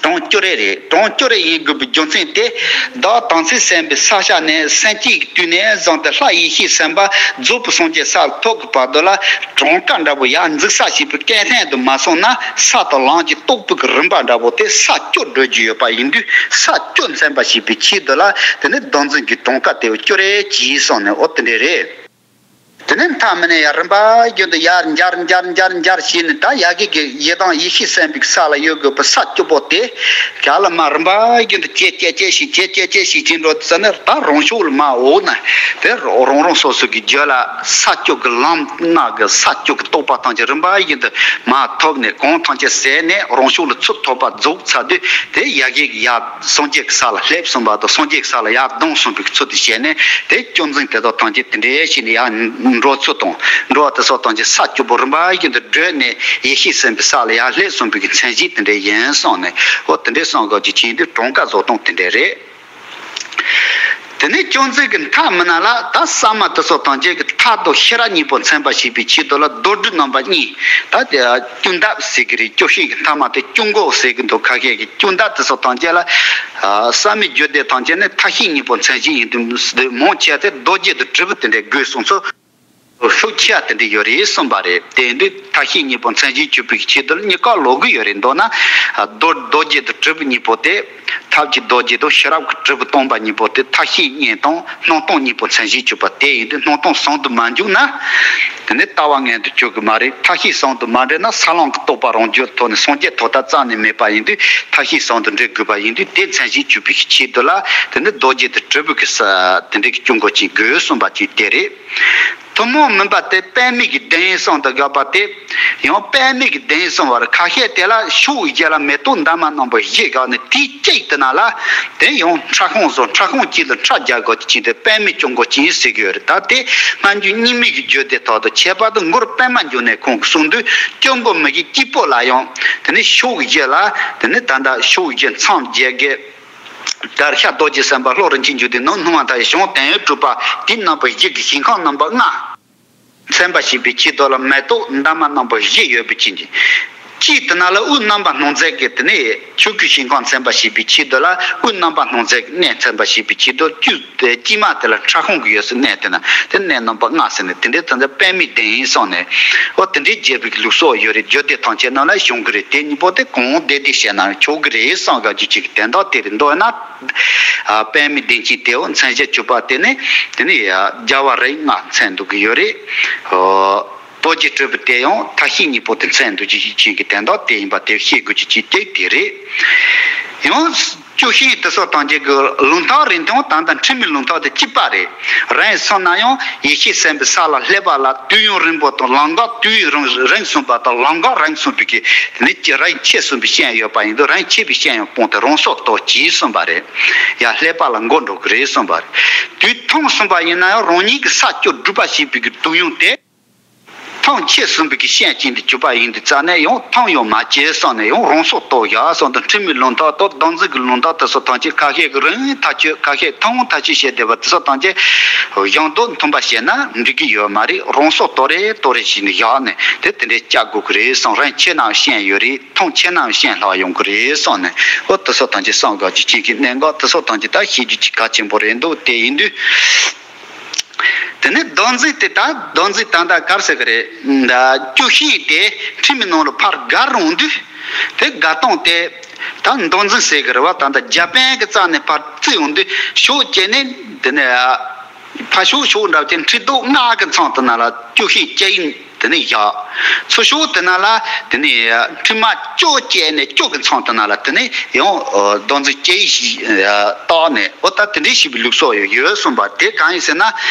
གྲོང་སྐྱོ་རེ་རེད། གྲོང་སྐྱོ་རེ་ཡིན་དགོས་པའི་རྒྱུ་མཚན་དེ། བདག་དམ་ཚིག་སེམས་དཔའི་ས་ཆ་ནས་སེམས་བསྐྱེད་ཀྱི་དུས་ནས་བཟུང་སྟེ་ལྷ་ཡེ་ཤེས་སེམས་དཔའ་རྫོགས་པའི་སངས་རྒྱས་ས་ལ་ཐོབ་ཀྱི་བར་དུ་ལ། གྲངས་ཀ་འདྲ་པོ་ཡར་འཛུགས་ས་བྱེད་པའི་སྐད་ཐན་དུ་མ་སོང་ན། ས་དང་ལམ་གྱི་རྟོགས་པའི་གི་རིམ་པ་འདྲ་པོ་དེ་ས་སྐྱོ་འགྲོ་རྒྱུ་ཡོད་པ་ཡིན་དུས། ས་སྐྱོ་མཚོན་པ་བྱེད་པའི་ཆེད་དུ་ལ། དེ་ནས་བདག་འཛིན་གྱི་གྲངས་ཀ་དེ་སྐྱོ་རེ་གྱིས་གསུངས་ནས། འོ་དེ་འདྲ་རེད། དེ་ནས་མཐའ་མི་ནས་ཡར་རིམ་པ་བཞིན་དུ་ཡར་འབྱར་འབྱར་འབྱར་འབྱར་བྱས་ནས། ད་ཡ་གི་གི་ཡི་དམ་ཡེ་ཤེས་སེམས་དཔའི་ས་ལ་ཡོད་དགོས་པའི་ས་སྐྱོ་པོ་དེ་ག་ལ་མར་རིམ་པ་བཞིན་དུ་བསྐྱལ་བསྐྱལ་བསྐྱལ་བྱས། བསྐྱལ་བསྐྱལ་བསྐྱལ་བྱས་བྱས་འགྲོ་དུས་ཙ་ནས། ད་རང་ཕྱོགས་ལ་མར་འོག་ན་དེ་རང་རང་སོ་སོ་གི་རྒྱུད་ལ་ས་སྐྱོ་གི་ལམ་སྣ་གི་ས་སྐྱོ་གི་རྟོགས་པ་ཐམས་ཅད་རིམ་པ་བཞིན་དུ་མར་ཐོབ་ནས། གང་ཐམས་ཅད་ཟད་ནས་རང་ཕྱོགས་ལ་ཚུར་ཐོབ་པ་རྫོགས་ཚར་དུས། དེ་ཡ་གི་གི་ཡར་སངས་རྒྱས་ཀྱི་ས་ལ་སླེབས་སོང་བར་དུ། སངས་རྒྱས་ཀྱི་ས་ལ་ཡར་ལྡང་སོང་བའི་ཚུལ་དུ་བྱས་ནས། དེ་སྐྱོ་འཛིན་དེ་དག་ཐམས་ཅད་དེ་འདྲའི་བྱས་ནས་ཡར་འགྲོ་ཚུལ་དང་། འགྲོ་བ་དེ་ཚོ་ཐམས་ཅད་ས་སྐྱོ་པོ་རིམ་པ་བཞིན་དུ་བགྲོད་ནས་ཡེ་ཤེས་སེམས་དཔའི་ས་ལ་ཡར་སླེབས་སོང་བའི་མཚན་གཞི་དེ་འདྲ་ཡིན་གསུངས་ནས། འོ་དེ་འདྲའི་གསུངས་དགོས་ཀྱི་ཆེད་དུ་གྲངས་ཀ་བཟོ་སྟངས་དེ་འདྲ་རེད། དེ་ནས་སྐྱོ་འཛིན་གྱི་མཐའ་མི་ན་ལ། ད་ས་མ་དེ་ཚོ་ཐམས་ཅད་ཀྱི་མཐའ་དང་ཤེས་རབ་གཉིས་པོ་མཚོན་པར་བྱེད་པའི་ཆེད་དུ་ལ། རྡོར་དྲིལ་རྣམ་པ་གཉིས། ད་དེ་སྐྱོ་འདབ་ཟེར་གྱི་རེད། སྐྱོ་ཤས་ཀྱི་མཐའ་མ་དེ་སྐྱོ་མགོ་ཟེར་གྱི་འདུག་ཁ་ཤས་ཀྱིས་སྐྱོ་འདབ་དེ་ཚོ་ཐམས་ཅད་ལ། ཨ། ས་མའི་རྒྱུད་སྡེ་ཐམས་ཅད་ནི་མཐའ་ཤས་གཉིས་པོ་མཚན་གཞི་ཡིན་དུས། མང་ཆེ་དེ་རྡོ་རྗེ་དང་དྲིལ་བུ་དེ་འདྲའི་དགོས་གསུངས་ཚུལ། ཤུགས་ཆེ་བ་དེ་འདྲ་ཡོད་རེད་གསུངས་པ་རེད། དེ་ཡིན་དུས་མཐའ་ཤས་གཉིས་པོ་མཚན་གཞི་གྱུར་པའི་ཆེད་དུ་ལ་གཉིས་ཀ་ལོག་གི་ཡོད་རེད། མདོར་ན་རྡོ་རྡོ་རྗེ་དང་དྲིལ་བུ་གཉིས་པོ་དེ། ཐབས་ཀྱི་རྡོ་རྗེ་དང་ཤེས་རབ་ཀྱི་དྲིལ་བུ་སྟོན་པ་གཉིས་པོ་དེ་མཐའ་ཤས་གཉིས་དང་སྣང་སྟོང་གཉིས་པོ་མཚན་གཞི་གྱུར་པ་དེ་ཡིན་དུས། སྣང་སྟོང་ཟུང་དུ་མ་འཇུག་ན་དེ་ནི་ལྟ་བ་མངོན་དུ་གྱུར་གི་མ་རེད། མཐའ་ཤས་ཟུང་དུ་མ་འབྲེལ་ན་ས་ལམ་གྱི་རྟོགས་པ་རང་རྒྱུད་ཐོག་ནས་སངས་རྒྱས་ཐོབ་ཐབས་རྩ་ནས་མེད་པ་ཡིན་དུས། མཐའ་ཤས་ཟུང་དུ་འབྲེལ་དགོས་པ་ཡིན་དུས། དེ་མཚན་གཞི་གྱུར་པའི་ཆེད་དུ་ལ་དེ་ནི་རྡོ་རྗེ་དང་དྲིལ་བུ་གི་ས་དེ་འདྲའི་གི་སྐྱོ་མགོ་ཅིག་དགོས་གསུངས་པ་ཅིག་དེ་རེད། ཐུན་མོང་མིན་པ་དེ་པདྨའི་གི་གདན་གསུངས་དང་འགག་པ་དེ། ཡང་པདྨའི་གི་གདན་གསུངས་པར་ཁ་ཤས་དེ་ལ་ཕྱོགས་བཞི་ལ་མེ་ཏོག་འདབ་མ་རྣམ་པ་བཞི་བཞག་ནས། དེའི་གཅིག་དེ་ན་ལ་དེ་ཡང་ཁྲ་ཤོང་བཟོ། ཁྲ་ཤོང་གཅིག་ལ་ཁྲ་རྒྱག་དགོས་ཀྱི་ཆེད་དུ་པདྨའི་སྐྱོ་མགོ་ཅན་ཟེར་གྱི་ཡོད་རེད། ད་དེ་སྔ་འགྱུར་རྙིང་མའི་གི་རྒྱུད་སྡེ་ཐོག་ཏུ་ཁྱད་པར་དུ་མགུར་པདྨ་འབྱུང་གནས་ཁོང་གིས་གསུངས་དུས། སྐྱོ་མགོ་མི་བཞི་སྐྱིད་པོ་ལ་ཡང་དེ་ནི་ཕྱོགས་བཞི་ལ་དེ་ནི་ད་ལྟ་ཕྱོགས་བཞི་མཚམས་བརྒྱད་ཀྱི། དར་ཤ་རྡོ་རྗེ་སེམས་དཔའ་ལྷོ་རིན་ཆེན་འབྱུང་ལྡན་ནང་སྣང་བ་མཐའ་ཡས་བྱང་དོན་ཡོད་གྲུབ་པ་དེ་རྣམ་པ་བཞི་གི་ཞིང་ཁམས་རྣམ་པ་ལྔ་མཚོན་པར་བྱེད་པའི་ཆེད་དུ་ལ་མེ་ཏོག་འདབ་མ་རྣམ་པ་བཞི་ཡོད་པའི་ཆེད་ཅིག་དེ་ན་ལ་དབུས་རྣམ་པར་སྣང་མཛད་ཀྱི་དེ་ནས་ཆོས་སྐུའི་ཞིང་ཁམས་མཚོན་པར་བྱེད་པའི་ཆེད་དུ་ལ། དབུས་རྣམ་པར་སྣང་མཛད་ཀྱི་གནས་མཚོན་པར་བྱེད་པའི་ཆེད་དུ། དཀྱུས་དེ་དཀྱུས་མ་དེ་ལ་ཁྲ་ཤོང་གི་ཡོད་སའི་གནས་དེ་ན་དེ་གནས་རྣམ་པ་ལྔ་ཟེར་ནས། དེ་འདྲའི་དོན་དུ་པདྨའི་གདན་ཡིན་གསུངས་ནས། འོ་དེ་འདྲའི་རྒྱས་པའི་ལུགས་སྲོལ་ཡོད་རེད། རྒྱུད་སྡེ་ཐམས་ཅད་ནང་ལ་བྱུང་གི་རེད། དེ་གཉིས་པོ་དེ་གང་བདེ་བདེ་བཤད་ན་ཆོག་གི་རེད་གསུངས་དགོས་རྒྱུ་ཅིག་གི་དོན་དག་དེ་རེད། མདོར་ན། ཨ། པདྨའི་གདན་ཅན་དེའོ་མཚན་གཞི་གྱུར་པ་དེ་ནི་དེ་ནི་རྒྱལ་བ་རིགས་ལྔ་མཚོན་འདུག་གི་ཡོད་རེད། ཨོ། རྡོ་རྗེ་དྲིལ་བུ་དེ་ཡང་མཐའ་ཤས་གཉིས་པོ་དེ་མཚོན་འདུག་རྒྱུ་ཅིག་གི་དོན་དག་དེ་ཡིན་པ་དེ་ཤེས་དགོས་རྒྱུ་ཅིག་དེ་དེ་རེད། ཡང་། སྐྱོ་ཤས་དེ་ཚོ་ཐམས་ཅད་ཀྱི་ལུང་ཐག་རིང་ཐུང་ད་ལྟ་འཁྲུལ་མའི་ལུང་ཐག་དེ་གཅིག་པ་རེད། རིང་སོང་ན་ཡང་ཡེ་ཤེས་སེམས་དཔའི་ས་ལ་སླེབས་པ་ལ་དུས་ཡུན་རིང་པོ་དང་ལམ་ཁ་དུས་ཡུན་རིང་རིང་སོང་པ་དང་ལམ་ཁ་རིང་སོང་པའི་གི་དེ་ནི་རིང་ཆེ་སོང་པའི་རྐྱེན་ཡོད་པ་ཡིན་དུས་རིང་ཆེ་བའི་རྐྱེན་ཡང་སྤངས་ཏེ་རང་སྲོག་ལྟོ་གྱིས་གསུངས་པ་རེད། ཡར་སླེབས་པ་ལ་མགོ་འགྲོ་གི་རེད་གསུངས་པ་རེད། དུས་ཐུང་སོང་པ་ཡིན་ན་ཡང་རང་ཉིད་ཀྱི་ས་སྐྱོ་སྒྲུབ་པ་བྱེད་པའི་གི་དུས་ཡུན་དེ། ཐང་ཆད་སོང་པའི་གི་ཤན་ཅན་དུ་གྱུར་པ་ཡིན་དུས་རྩ་ནས་ཡང་ཐང་ཡང་མ་ཆད་སོང་ནས་ཡང་རང་སྲོག་ལྟོ་བཞག་སོང་དུས་འཁྲུལ་མའི་ལུང་ཐག་དང་བདག་འཛིན་གྱི་ལུང་ཐག་དེ་ཚོ་ཐམས་ཅད་ཁ་ཤས་ཀྱི་རིང་ཐག་ཆོད་ཁ་ཤས་ཐུང་ཐག་ཆོད་བྱས་བསྡད་པ་དེ་ཚོ་ཐམས་ཅད་གཞན་དོན་མཐུན་པ་བྱས་ན་འགྲིག་གི་ཡོད་མ་རེད། རང་སྲོག་ལྟོ་རེ་ལྟོ་རེ་བྱས་ནས་བཞག་ནས་དེ་དེ་འདྲས་བྱ་དགོས་ཀྱི་རེད་གསུངས། རིང་ཆེ་ནའང་ཤན་ཡོད་རེད། ཐང་ཆད་ནའང་ཤན་ལྷག་ཡོང་གི་རེད་གསུངས་ནས་འོ་དེ་ཚོ་ཐམས་ཅད་གསུངས་དགོས་ཀྱི་ཅིག་གི་གནད་འགག་དེ་ཚོ་ཐམས་ཅད་ད་ཤེས་རྒྱུ་ཅིག་གལ་ཆེན་པོ་རེད་འདུག་དེ་ཡིན་དུས། དེ་ནས་བདག་འཛིན་དེ་ད་བདག་འཛིན་ད་ལྟ་ག་རེ་ཟེར་གི་རེད། ད་སྐྱོ་ཤས་དེ་འཁྲུལ་མའི་ནང་ལ་ཕར་བརྒལ་རུང་དུས་དེ་བརྒལ་སྟངས་དེ་ད་བདག་འཛིན་ཟེར་གི་རེད་བ། ད་ལྟ་རྒྱ་དཔོན་གྱི་རྩ་ནས་ཕར་བརྩིས་ཡོང་དུས་ཕྱོགས་གཅིག་ནས་དེ་ནས་ཕར་ཕྱོགས་ཕྱོགས་འདྲ་བ་དེ་འཁྲུལ་རྟོག་སྔགས་ཀྱི་མཚམས་དེ་ན་ལ་སྐྱོ་ཤས་སྐྱེ་ཡིན། དེ་ནས་བཞག་ཚུར་ཕྱོགས་དེ་ན་ལ་དེ་ནས་འཁྲུལ་མ་སྐྱོ་སྐྱེས་ནས་སྐྱོ་གི་མཚམས་དེ་ན་ལ་དེ་ནས་ཡང་བདག་འཛིན་སྐྱེ་ཡིན་ཞིག་བཏགས་ནས་འོ་ད་དེ་འདྲའི་ཞིག་པའི་ལུགས་སྲོལ་ཡང་ཡོད་གསུངས་པ་དེ་གང་ཡིན་ཟེར་ན།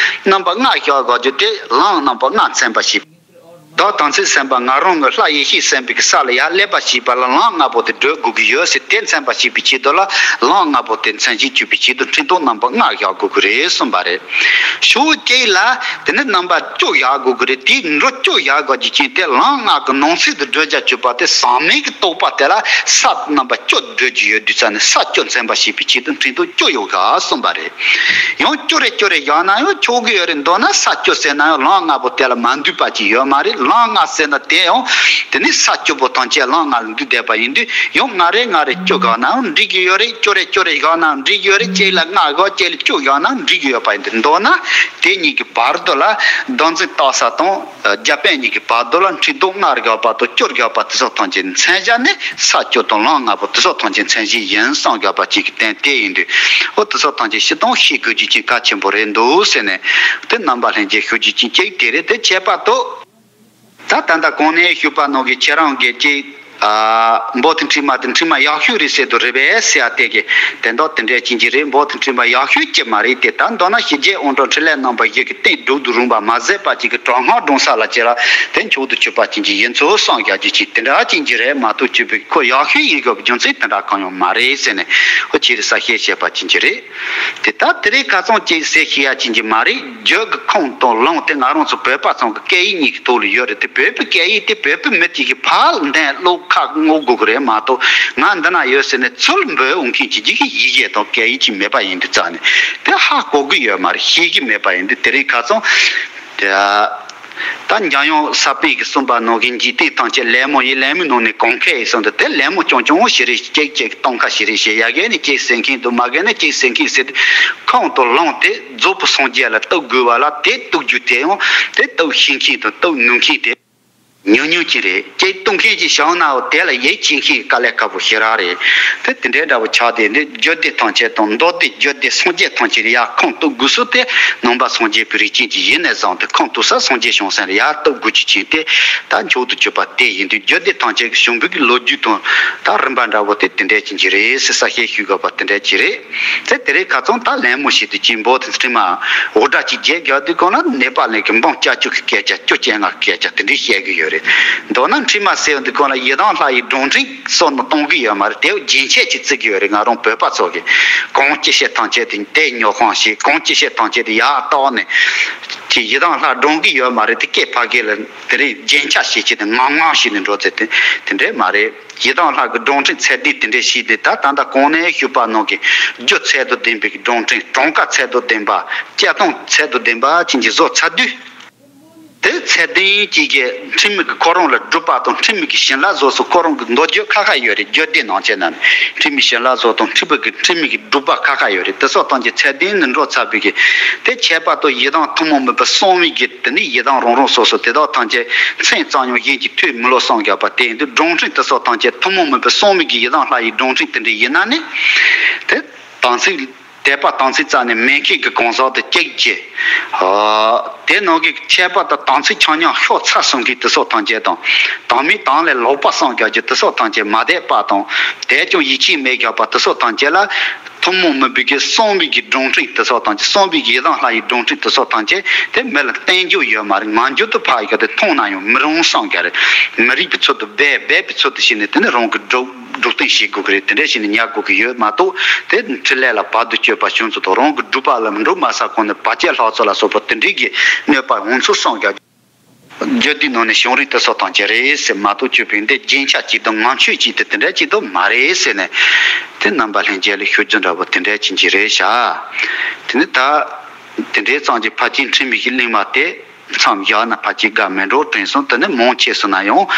རྣམ་པ་ལྔ་བཞག་དགོས་རྒྱུ་དེ་ལམ་རྣམ་པ་ལྔ་མཚན་པར་བྱེད། བདག་དམ་ཚིག་སེམས་དཔའ་ང་རང་གི་ལྷ་ཡེ་ཤེས་སེམས་དཔའི་གི་ས་ལ་ཡར་སླེབས་པ་བྱེད་པ་ལ་ལམ་ལྔ་པོ་དེ་བགྲོད་དགོས་ཀྱི་ཡོད་ཟེར་དེ་མཚན་པར་བྱེད་པའི་ཆེད་དུ་ལ་ལམ་ལྔ་པོ་དེ་མཚན་གཞི་གཅོད་པའི་ཆེད་དུ་འཁྲུལ་རྟོག་རྣམ་པ་ལྔ་བཞག་དགོས་ཀྱི་རེད་གསུངས་པ་རེད། ཕྱོགས་གཅིག་ལ་དེ་ནི་རྣམ་པ་བཅུ་བཞག་དགོས་ཀྱི་རེད། དེའི་འགྲོ་བཅུ་བཞག་དགོས་ཀྱི་རྐྱེན་དེ་ལམ་ལྔ་གི་ནང་གསེས་དུ་བགྲོད་བྱ་གཅོད་པ་དེ་ཟག་མེད་ཀྱི་རྟོག་པ་དེ་ལ་ས་རྣམ་པ་བཅུ་བགྲོད་ཀྱི་ཡོད་དུས་ཙ་ནས་ས་བཅུ་མཚན་པར་བྱེད་པའི་ཆེད་དུ་འཁྲུལ་རྟོག་བཅུ་ཡོད་ག་གསུངས་པ་རེད། ཡང་བཅུ་རེ་བཅུ་རེ་བཞག་ན་ཡང་ཆོག་གི་ཡོད་རེད། མདོར་ན་ས་བཅུ་ཟེར་ན་ཡང་ལམ་ལྔ་པོ་དེ་ལ་མ་འདུས་པ་ཅིག་ཡོད་མ་རེད། ལམ་ལྔ་ཟེར་ན་དེ་ཡང་དེ་ནི་ས་བཅུ་པོ་ཐམས་ཅད་ལམ་ལྔ་ལ་འདུས་བསྡད་པ་ཡིན་དུས་ཡང་ལྔ་རེ་ལྔ་རེ་བཅུ་བཞག་ན་ཡང་འགྲིག་གི་ཡོད་རེད། བཅུ་རེ་བཅུ་རེ་བཞག་ན་ཡང་འགྲིག་གི་ཡོད་རེད། གཅིག་ལ་ལྔ་བཞག་གཅིག་ལ་བཅུ་བཞག་ན་འགྲིག་གི་ཡོད་པ་ཡིན་དུས་མདོར་ན་དེ་གཉིས་ཀྱི་བར་དུ་ལ་བདག་འཛིན་བཏགས་ས་དང་རྒྱ་དཔོན་གཉིས་ཀྱི་བར་དུ་ལ་འཁྲུལ་རྟོག་ལྔ་བཞག་པ་དང་བཅུ་བཞག་པ་དེ་ཚོ་ཐམས་ཅད་མཚན་བཞག་ནས་ས་བཅུ་དང་ལམ་ལྔ་པོ་དེ་ཚོ་ཐམས་ཅད་མཚན་གཞི་ཡིན་གསུངས་བཞག་པ་གཅིག་གི་དོན་དེ་ཡིན་དུས་འོ་དེ་ཚོ་ཐམས་ཅད་སྤྱིར་བཏང་ཤེས་དགོས་རྒྱུ་གཅིག་གལ་ཆེན་པོ་རེད་འདུག་ཟེར་ནས་དེ་རྣམ་པ་ལྷན་རྒྱས་ཞུ་རྒྱུ་གཅིག་གཅིག་དེ་རེད། དེ་ཁྱད་པར་དུ་ད་ད་ལྟ་གོང་ནས་ཞུས་པ་ནང་གི་ཁྱེད་རང་གིས་གཅིག་ཨ་འབོ་དེ་འཁྲུལ་མ་དེ་འཁྲུལ་མ་ཡག་ཤོས་རེད་ཟེར་དུ་རེད་པས་ཟེར་ཡ་དེ་གི་དོན་དག་དེ་འདྲ་ཅན་གྱི་རེད། འབོ་དེ་འཁྲུལ་མ་ཡག་ཤོས་ཅིག་མ་རེད་དེ། ད་མདོར་ན་ཞི་རྒྱས་དབང་དྲག་འཕྲིན་ལས་རྣམ་པ་བཞི་གི་སྟེང་སྒྲུབ་ཏུ་རུང་བ་མ་ཟད་པ་ཅིག་གི་དྲག་སྔགས་སྒྲུང་ས་ལ་ཅིག་ལ་དེ་མཆོག་ཏུ་གྱུར་པ་ཅན་གྱི་ཡིན་ཚུལ་གསུངས་ཡག་གི་ཅིག་དེ་འདྲ་ཅན་གྱི་རེད་མ་གཏོགས་ཅིག་པའི་ཁོ་ཡག་ཤོས་ཡིན་དགོས་པའི་རྒྱུ་མཚན་དེ་འདྲ་གང་ཡང་མ་རེད་ཟེར་ནས་ཁོ་ཅི་རེད་གསལ་བཤད་བྱས་པ་ཅན་གྱི་རེད། དེ་ལྟར་དེ་རིང་ཁ་སང་ཅིག་ཟེར་ཤེས་ཡ་ཅན་གྱི་མ་རེད། རྒྱུད་ཀྱི་ཁུངས་དང་ལུང་དེ་ང་རང་ཚོ་བོད་པ་ཚང་གི་སྐད་ཡིག་གཉིས་ཀྱི་ཐོག་ལ་ཡོད་རེད་དེ། བོད་པའི་སྐད་ཡིག་དེ་བོད་པའི་མི་གཅིག་གིས་ཕར་འདོན་ཀློག་ཁ་ངོ་དགོས་ཀྱི་རེད་མ་གཏོགས་ང་འདི་ན་ཡོད་ཟེར་ནས་ཚུར་འབོད་འོང་མཁན་གྱི་ཅིག་གི་ཡི་གེ་དང་སྐད་ཡིག་ཅིག་མེད་པ་ཡིན་དུས་ཙང་ནས་དེ་ཧ་གོ་གི་ཡོད་མ་རེད། ཤེས་ཀྱི་མེད་པ་ཡིན་དུས་དེ་རིང་ཁ་སང་དེ། ད་འཇམ་དབྱངས་ས་པཎ་གྱིས་གསུངས་པ་ནང་གི་འཇིག་རྟེན་ཐམས་ཅད་ལད་མོ་ཡིན། ལད་མོའི་ནང་ནས་གང་མཁས་ཡིན་གསུངས་ཏེ་དེ་ལད་མོ་རྐྱང་རྐྱང་བོ་ཞིག་རེད། གཅིག་གཅིག་གཏོང་ཁ་ཞིག་རེད་ཞེས་ཡ་གི་ནས་གཅིག་ཟེར་མཁན་འདུག་མ་གི་ནས་གཅིག་ཟེར་མཁན་ཟེར་ཏེ་ཁུངས་དང་ལུང་དེ་རྫོགས་པའི་སངས་རྒྱས་ལ་གཏུག་དགོས་པ་ལ་དེ་གཏུག་རྒྱུ་དེ་ཡང་དེ་གཏུག་ཤེས་མཁན་དང་གཏུག་ནུས་མཁན་དེ་ཉུང་ཉུང་ཅིག་རེད། གཅིག་གཏུག་མཁན་ཅིག་བྱུང་ནའང་དེ་ལ་ཡིད་ཆེས་མཁན་དཀའ་ལས་ཁག་པོ་ཞེ་དྲག་རེད། དེ་དེ་འདྲའི་འདྲ་བོ་ཆགས་ཏེ་འདི་རྒྱུད་སྡེ་ཐམས་ཅད་དང་མདོ་སྡེ་རྒྱུད་སྡེ་སངས་རྒྱས་ཐམས་ཅད་ལ་ཡར་ཁུངས་གཏུག་དགོས་ས་དེ་ནང་པ་སངས་རྒྱས་པའི་རིགས་ཅན་གྱི་ཡིན་ནས་བཟུང་སྟེ་ཁུངས་གཏུག་ས་སངས་རྒྱས་བྱང་སེམས་ལ་ཡར་གཏུག་དགོས་ཀྱི་ཅན་དེ་ད་མཆོག་ཏུ་གྱུར་པ་དེ་ཡིན་དུས་རྒྱུད་སྡེ་ཐམས་ཅད་ཀྱི་བྱུང་བའི་གི་ལོ་རྒྱུས་དང་ད་རིམ་པ་འདྲ་བོ་དེ་དེ་འདྲའི་ཅན་གྱི་རེད་ཟེར་གསལ་བཤད་ཞུ་དགོས་པ་དེ་འདྲའི་ཅིག་རེད། དེ་དེ་རིང་ཁ་སང་ད་ལད་མོ་ཞིག་ཏུ་ཅིག་འབོ་དེ་ཚུལ་མ་འུར་སྒྲ་ཅིག་བརྒྱབ་རྒྱག་དུས་གང་ལ་ནེ་པ་ལི་གི་འབུམ་བརྒྱད་ཅུ་གི་སྐད་ཆ་བཅུ་གཅིག་ལྔ་གི་སྐད་ཆ་དེ་འདྲའི་བཤད་གི་ཡོད་རེད། མདོར་ན་འཁྲུལ་མ་ཟེར་དུས་གང་ལ་ཡི་དམ་ལྷ་ཡི་སྒྲུང་ཕྲེང་སོགས་ནི་གཏོང་གི་ཡོད་མ་རེད། དེ་རྒྱན་ཆ་ཅིག་བརྩི་གི་ཡོད་རེད། ང་རང་བོད་པ་ཚོ་གི་གང་ཅི་བཤད་ཐམས་ཅད་དེ་དེ་ཉོ་ཁང་ཞིག་གང་ཅི་བཤད་ཐམས་ཅད་དེ་ཡར་བཏགས་ནས་ཅིག་ཡི་དམ་ལྷ་སྒྲུང་གི་ཡོད་མ་རེད། དེ་སྐད་ཕ་གི་ལ་དེ་རིང་རྒྱན་ཆ་ཞིག་བྱས་ཏེ་ངང་ངང་ཞིག་ནས་འགྲོ་ཚེ་དེ་དེ་འདྲའི་མ་རེད། ཡི་དམ་ལྷ་གི་སྒྲུང་ཕྲེང་ཚད་ལྡན་དེ་འདྲའི་ཞིག་དེ་ད་ད་ལྟ་གོང་ནས་ཞུས་པ་ནང་གི་རྒྱུ་ཚད་དང་ལྡན་པའི་སྒྲུང་ཕྲེང་གྲངས་ཀ་ཚད་དང་ལྡན་པ་སྐྱེ་སྟངས་ཚད་དང་ལྡན་པ་ཅན་གྱི་བཟོ་ཚར་དུས། དེ་ཚད་ལྡན་ཅན་གྱི་འཁྲུལ་མེད་ཀྱི་ཁོ་རང་ལ་སྒྲུབ་པ་དང་འཁྲུལ་མེད་ཀྱི་བྱིན་རླབས་བཟོ་སོགས་ཁོ་རང་གི་མདོ་རྒྱུད་ཁ་ཁ་ཡོད་རེད། རྒྱུད་སྡེ་ནང་བྱས་ན་ནི་འཁྲུལ་མེད་བྱིན་རླབས་བཟོ་དང་འཁྲུལ་པའི་གི་འཁྲུལ་མེད་ཀྱི་སྒྲུབ་པ་ཁ་ཁ་ཡོད་རེད། དེ་སོགས་ཐམས་ཅད་ཚད་ལྡན་དུ་འགྲོ་ཚར་བའི་གི་དེ་ཁྱད་པར་དུ་ཡི་དམ་ཐུན་མོང་མིན་པ་གསུམ་པའི་གི་དེ་ནི་ཡི་དམ་རང་རང་སོ་སོ་དེ་དག་ཐམས་ཅད་མཚན་ཙམ་ཡང་གཞན་གྱིས་ཐོས་མི་ལོ་གསུངས་བཞག་པ་དེ་ཡིན་དུས་སྒྲུང་ཕྲེང་དེ་སོགས་ཐམས་ཅད་ཐུན་མོང་མིན་པའི་གསུམ་པའི་གི་ཡི་དམ་ལྷ་ཡི་སྒྲུང་ཕྲེང་དེ་འདྲ་ཡིན་ན་ནི་དེ་དམ་ཚིག་དད་པ་དམ་ཚིག་རྩ་ནས་མེད་མཁན་གྱི་གང་ཟག་དེ་གཅིག་བྱས། ཨ། དེ་ནང་གི་ཁྱད་པར་དུ་དམ་ཚིག་ཆ་མཉམ་ཤོར་ཚར་སོང་གི་དེ་ཚོ་ཐམས་ཅད་དང་། དམ་མི་དམ་ལས་ལོག་པ་སངས་རྒྱས་ཀྱི་དེ་ཚོ་ཐམས་ཅད། མ་དད་པ་དང་། དེ་ཀྱང་ཡིད་ཆེས་མེད་རྒྱག་པ་དེ་ཚོ་ཐམས་ཅད་ལ། ཐུན་མོང་མིན་པའི་གི་གསང་བའི་གི་སྒྲོམ་ཁྲིམས་དེ་ཚོ་ཐམས་ཅད། གསང་བའི་གི་ཡི་དམ་ལྷ་ཡི་སྒྲོམ་ཁྲིམས་དེ་ཚོ་ཐམས་ཅད་དེ་མི་ལ་བསྟན་རྒྱུ་ཡོད་མ་རེད། ངན་རྒྱུན་དུ་ཕར་ཡོད་དེ་མཐོང་ན་ཡང་མི་རུང་བསམ་གྱི་རེད། མི་རིགས་པའི་ཚུལ་དུ་སྦས། སྦས་པའི་ཚུལ་དུ་བྱས་ནས་དེ་ནི་རང་གི་སྒྲུབ། སྒྲུབ་སྟངས་བྱེད་དགོས་ཀྱི་རེད། དེ་འདྲ་བྱས་ནས་ཉར་དགོས་ཀྱི་ཡོད་མ་གཏོགས། དེ་འཕྲིན་ལས་ལ་བར་དུ་གཅོད་པ་བྱུང་ཚུལ་དང་། རང་གི་སྒྲུབ་པ་ལ་མི་འགྲོ་མ་ས་ཁོང་ནས་བར་ཆད་ལྷག་ཚུལ་ལ་སོགས་པ་དེ་འདྲའི་གི་གནོད་པ་འོང་ཚུལ་སོགས་ཀྱང་རྒྱུད་སྡེའི་ནང་ནས་བྱུང་རིགས་དེ་སོགས་དང་གཅིག་རེད་ཟེར་མ་གཏོགས། གཅོད་པའི་འདི་རྒྱན་ཆ་གཅིག་དང་ངང་ཆོས་གཅིག་དེ་དེ་འདྲ་གཅིག་ཏུ་མ་རེད་ཟེར་ནས། དེ་རྣམ་པ་ལྷན་རྒྱས་ལ་ཞུ་རྒྱུ་འདྲ་པོ་དེ་འདྲ་ཅན་གྱི་རེད་ཤག་དེ་ནི་ད་དེ་འདྲའི་ཙམ་གྱི་ཕལ་ཆེར་འཕྲིན་མེད་ཀྱི་གླེང་བ་དེ། མཚམས་བཞག་ན་ཕལ་ཆེར་དགའ་མི་འགྲོ་དྲན་སོང་། དེ་ནི་མང་ཆེ་སོང་ན་ཡང་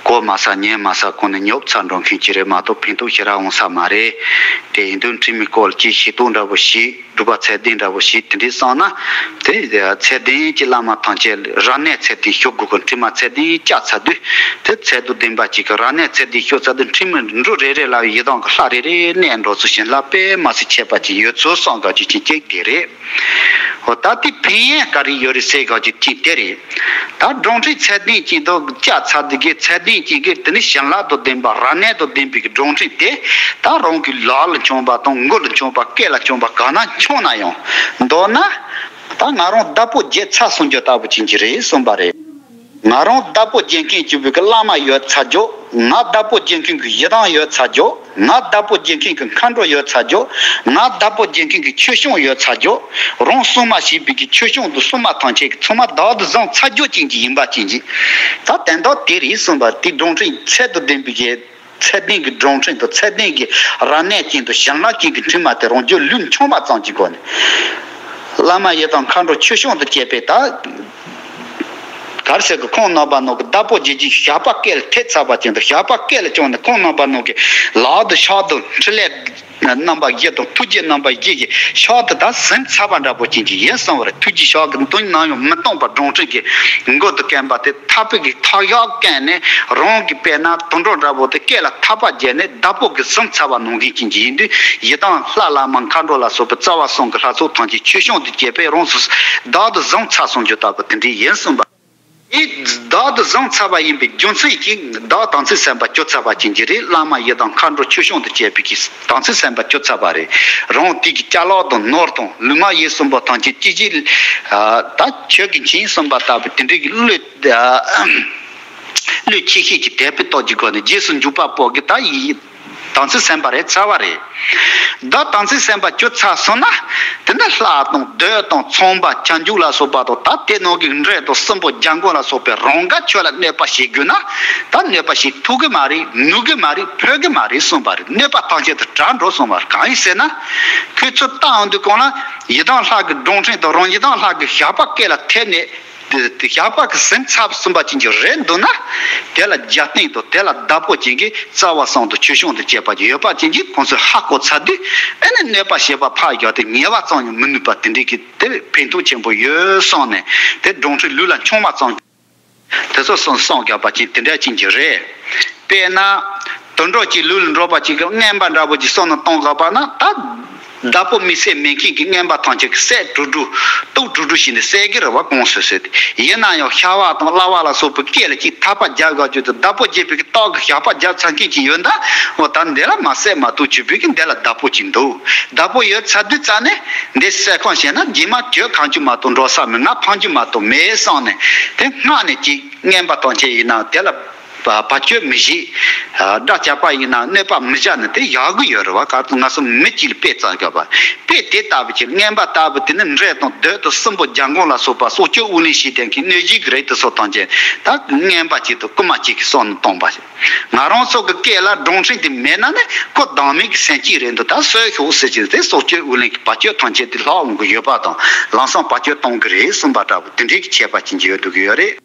གོ་མ་ས་ཉན་མ་ས་ཁོང་ནས་ཉོབ་ཚར་འགྲོ་མཁན་ཅིག་རེད་མ་གཏོགས་ཕན་ཐོགས་ཞེ་དྲག་འོང་ས་མ་རེད། དེ་ཡིན་དུས་འཕྲིན་མེད་སྐོར་གྱི་ཤེས་རྟོགས་འདྲ་པོ་ཞིག་སྒྲུབ་པ་ཚད་ལྡན་འདྲ་པོ་ཞིག་དེ་འདྲའི་བསམ་ན། དེ་ཚད་ལྡན་གྱི་བླ་མ་ཐམས་ཅད་རབ་གནས་ཚད་ལྡན་ཞུ་དགོས་ཀྱི། འཕྲིན་མ་ཚད་ལྡན་བཅའ་ཚར་དུས། དེ་ཚད་དང་ལྡན་པ་ཅིག་གི་རབ་གནས་ཚད་ལྡན་ཞུ་ཚར་དུས། འཕྲིན་མ་འབྲུ་རེ་རེ་ལ་ཡི་དམ་གྱི་ལྷ་རེ་རེ་གནས་འགྲོ་ཚུལ་བཞིན་ལ་དཔེ་མ་སྲིད་ཁྱད་པར་ཅིག་ཡོད་ཚུལ་བསམ་དགོས་ཀྱི་ཅིག་དེ་རེད། འོ་ད་དེ་ཕན་ཡོན་ག་རེ་ཡོད་རེད་ཟེར་ག་ཅིག་ཅིག་དེ་རེད། ད་སྒྲུབ་ཁྲིམས་ཚད་ལྡན་ཅན་དང་བཅའ་ཚར་དེ་གའི་ཚད་ལྡན་ཅན་གྱི་དེ་ནི་བྱིན་རླབས་དང་ལྡན་པ་རབ་གནས་དང་ལྡན་པའི་གི་སྒྲུབ་ཁྲིམས་དེ། ད་རང་གི་ལག་ལ་བྱུང་བ་དང་མགུལ་ལ་བྱུང་བ་སྐེ་ལ་བྱུང་བ་གང་ན་མཆོངས་ན་ཡང་མདོར་ན། ད་ང་རང་བདག་པོ་བརྒྱབ་ཚར་སོང་རྒྱུ་ལྟ་བུ་ཅན་གྱི་རེད་གསུངས་པ་རེད། ང་རང་བདག་པོ་བརྒྱབ་མཁན་གྱི་བུ་གི་བླ་མ་ཡོད་ཚར་རྒྱུ། ང་བདག་པོ་བརྒྱབ་མཁན་གྱི་ཡི་དམ་ཡོད་ཚར་རྒྱུ། ང་བདག་པོ་བརྒྱབ་མཁན་གྱི་མཁའ་འགྲོ་ཡོད་ཚར་རྒྱུ། ང་བདག་པོ་བརྒྱབ་མཁན་གྱི་ཆོས་སྐྱོང་ཡོད་ཚར་རྒྱུ། རང་སྲུང་མ་བྱེད་པའི་གི་ཆོས་སྐྱོང་དང་སྲུང་མ་ཐམས་ཅད་ཀྱི་ཚང་མ་བདག་ཏུ་བཟུང་ཚར་རྒྱུ་ཅན་གྱི་ཡིན་པ་ཅན་གྱི། ད་དོན་དག་དེ་རེད་གསུངས་པ་དེ། སྒྲུབ་ཁྲིམས་ཚད་དང་ལྡན་པའི་གི་ཚད་ལྡན་གྱི་སྒྲུབ་ཁྲིམས་དང་ཚད་ལྡན་གྱི་རབ་གནས་ཅན་དང་བྱིན་རླབས་ཅན་གྱི་འཕྲིན་མ་དེ་རང་རྒྱུད་ལུས་མཆོག་མ་ཙམ་གྱི་སྒོ་ནས། བླ་མ་ཡི་དམ་མཁའ་འགྲོ་ཆོས་སྐྱོང་དང་བཅས་པའི་ད། ག་རེ་ཟེར་གི། ཁོང་རྣམ་པ་རྣམས་ཀྱི་བདག་པོ་བརྒྱབ་ཀྱི་ཞགས་པ་སྐེ་ལ་ཐེབས་ཚར་བ་ཅན་དང་། ཞགས་པ་སྐེ་ལ་བཅངས་ནས་ཁོང་རྣམ་པ་རྣམས་ཀྱི་ལག་ཏུ་ཕྱག་དང་འཕྲིན་ལས་རྣམ་པ་བཞི་དང་ཐུགས་རྗེ་རྣམ་པ་བཞི་གི་ཕྱག་དེ་ད་ཟིན་ཚར་བ་འདྲ་པོ་ཅན་གྱི་ཡིན་གསུངས་པ་རེད། ཐུགས་རྗེ་ཕྱག་གི་དོན་ནམ་ཡང་མི་གཏོང་བར་སྒྲུབ་ཁྲིམས་ཀྱི་མགུལ་དུ་བཀལ་བ་དེ། ཐག་པའི་གི་ཐག་ཞགས་བཀལ་ནས། རང་གི་དཔེར་ན་དུད་འགྲོ་འདྲ་པོ་དེ་སྐེ་ལ་ཐག་པ་བརྒྱབ་ནས་བདག་པོ་གིས་ཟིན་ཚར་བ་ནང་བཞིན་ཅན་གྱི་ཡིན་དུས། ཡི་དམ་ལྷ་བླ་མ་མཁའ་འགྲོ་ལ་སོགས་པའི་རྩ་བ་གསུམ་གྱི་ལྷ་ཚོགས་ཐམས་ཅད་ཆོས་སྐྱོང་དུ་བཅས་པས་རང་སོ་བདག་ཏུ་བཟུང་ཚར་སོང་རྒྱུ་ལྟ་བུ་དེ་འདྲའི་ཡིན་གསུངས་པ། དེ་བདག་ཏུ་བཟུང་ཚར་བ་ཡིན་པའི་རྒྱུ་མཚན་གྱིས་བདག་དམ་ཚིག་སེམས་པ་བཅུ་ཚར་བ་ཅན་གྱི་རེད། བླ་མ་ཡི་དམ་མཁའ་འགྲོ་ཆོས་སྐྱོང་དུ་བཅས་པའི་གི་དམ་ཚིག་སེམས་པ་བཅུ་ཚར་བ་རེད། རང་དེ་གི་ཅ་ལག་དང་ནོར་དང་ལུས་ངག་ཡིད་གསུམ་པོ་ཐམས་ཅད་ཅི་ཞིག་ད་ཁྱོད་ཀྱིས་བྱིན་གསུངས་པ་ལྟ་བུ་དེ་འདྲའི་གི་བློས། བློས་ཆེ་ཤོས་ཀྱི་དད་པའི་སྟོབས་ཀྱི་སྒོ་ནས་རྗེས་སུ་འཇུག་པ་པོ་གི་ད་ཡི་དམ་ཚིག་སེམས་པ་རེད་ཚར་བ་རེད། ད་དམ་ཚིག་སེམས་པ་བཅུ་ཚར་སོང་ན། དེ་ནི་ལྷ་དང་བདུད་དང་ཚངས་པ་བྱང་ཆུབ་ལ་སོགས་པ་དང་། ད་དེ་ནང་གི་འདྲེ་དང་སྲིན་པོ་རྒྱལ་འགོང་ལ་སོགས་པའི་རང་ག་ཁྱོད་ལ་གནོད་པ་བྱེད་དགོས་ན། ད་གནོད་པ་བྱེད་ཐུབ་གི་མ་རེད། ནུས་གི་མ་རེད། ཕོད་གི་མ་རེད་གསུངས་པ་རེད། གནོད་པ་ཐམས་ཅད་དུ་བྲལ་འགྲོ་གསུངས་པ་རེད། གང་ཡིན་ཟེར་ན། ཁོས་ཚུར་བལྟ་འོང་དུས་གང་ལ་ཡི་དམ་ལྷ་གི་སྒྲུབ་ཁྲིམས་དང་རང་ཡི་དམ་ལྷ་གི་ཞགས་པ་སྐེ་ལ་ཐེབས་ནས། དེ་དེ་ཞགས་པ་གི་ཟིན་ཚར་སོང་བ་ཅན་གྱི་རེད་འདུག་ན། དེ་ལ་རྒྱབ་རྟེན་དང་དེ་ལ་བདག་པོ་ཅན་གྱི་རྩ་བ་གསུམ་དང་ཆོས་སྐྱོང་དང་བཅས་པ་ཡོད་པ་ཅན་གྱི་ཁོང་ཚོས་ཧ་གོ་ཚར་དུས། ཨེ་ནི་གནོད་པ་བྱེད་པ་ཕར་བཞག་སྟེ་ཉེས་པ་བཅང་ཡང་མི་ནུས་པ་དེ་འདྲའི་གི་དེ་ཕན་ཐོགས་ཆེན་པོ་ཡོད་བསམ་ནས། དེ་སྒྲུབ་ཁྲིམས་ལུས་ལ་མཆོང་བ་ཙམ། དེ་ཚོ་གསུངས་གསུངས་བཞག་པ་ཅན་དེ་འདྲ་ཅན་གྱི་རེད། དཔེར་ན། དུད་འགྲོ་གཅིག་ལུས་ལ་འགྲོ་བ་ཅིག་གིས་རྔན་པ་འདྲ་པོ་ཅིག་གསོག་ནས་གཏོང་དགོས་པ་ན། ད་བདག་པོ་མི་བསད་མེད་མཁན་གྱི་རྔན་པ་ཐམས་ཅད་ཀྱིས་བསད་དྲུག་དྲུག་གཏུབ་དྲུག་དྲུག་བྱས་ནས་བསད་ཀྱི་རེད་བ། གང་སོ་སོས་དེ་ཡིན་ན་ཡང་ཤ་བ་དང་གླ་བ་ལ་སོགས་པའི་སྐེ་ལ་ཅིག་ཐག་པ་རྒྱག་དགོས་རྒྱུ་དེ། བདག་པོ་བརྒྱབ་པའི་གི་སྟག་གི་ཞགས་པ་རྒྱབ་ཚར་མཁན་ཅིག་ཡོད་ན། འོ་ད་འདི་ལ་མ་བསད་མ་གཏུབ་བྱས་པའི་གི་འདི་ལ་བདག་པོ་ཅིག་འདུག་བདག་པོ་ཡོད་ཚར་དུས་ཙ་ནས་འདི་བསད་གང་བྱས་ན། རྗེས་མ་ཁྱོད་གང་རྒྱུ་མ་གཏོགས་འགྲོ་ས་མེད། ང་ཕང་རྒྱུ་མ་གཏོགས་མེད་བསམ་ནས། དེ་སྔ་ནས་ཅིག་རྔན་པ་ཐམས་ཅད་ཡིན་ན་དེ་ལ་བ་བ་ཅོལ་མི་བྱེད། དགྲ་བཅག་པ་ཡིན་ན་གནོད་པ་མི་བྱ་ནི་དེ་ཡག་གི་ཡོད་རེད་བ། ག་ང་ཚོ་མི་གཅིག་ལ་དཔེ་བཙལ་དགོས་པ། དཔེ་དེ་ལྟ་བུ་ཅིག་རྔན་པ་ལྟ་བུ་དེ་ནི་འདྲེ་དང་བདུད་དང་སྲིན་པོ་རྒྱལ་འགོང་ལ་སོགས་པ་སྲོག་གཅོད་དབུགས་ལེན་བྱེད་མཁན་གྱི་གནོད་བྱེད་ཀྱི་རིགས་དེ་ཚོ་ཐམས་ཅད་ད་རྔན་པ་གཅིག་དང་རྐུན་མ་གཅིག་གིས་གསོག་ནས་གཏོང་པ་ཞིག་ང་རང་ཚོ་གི་སྐེ་ལ་སྒྲུབ་ཁྲིམས་དེ་མེད་ན་ནི་ཁོ་སྡང་མིག་གི་སེམས་ཅན་རེད་འདུག་ད་གསོད་ཤོག་ཟེར་གྱི་དེ་སྲོག་གཅོད་དབུགས་ལེན་གྱི་བ་ཅོལ་ཐམས་ཅད་དེ་ལྷག་འོང་གི་ཡོད་པ་དང་། ལམ་སང་བ་ཅོལ་གཏོང་གི་རེད་གསུངས་པ་འདྲ་པོ་དེ་འདྲའི་གི་ཁྱད་པར་ཅན་གྱི་ཡོད་འདུག་གི་ཡོད་རེད།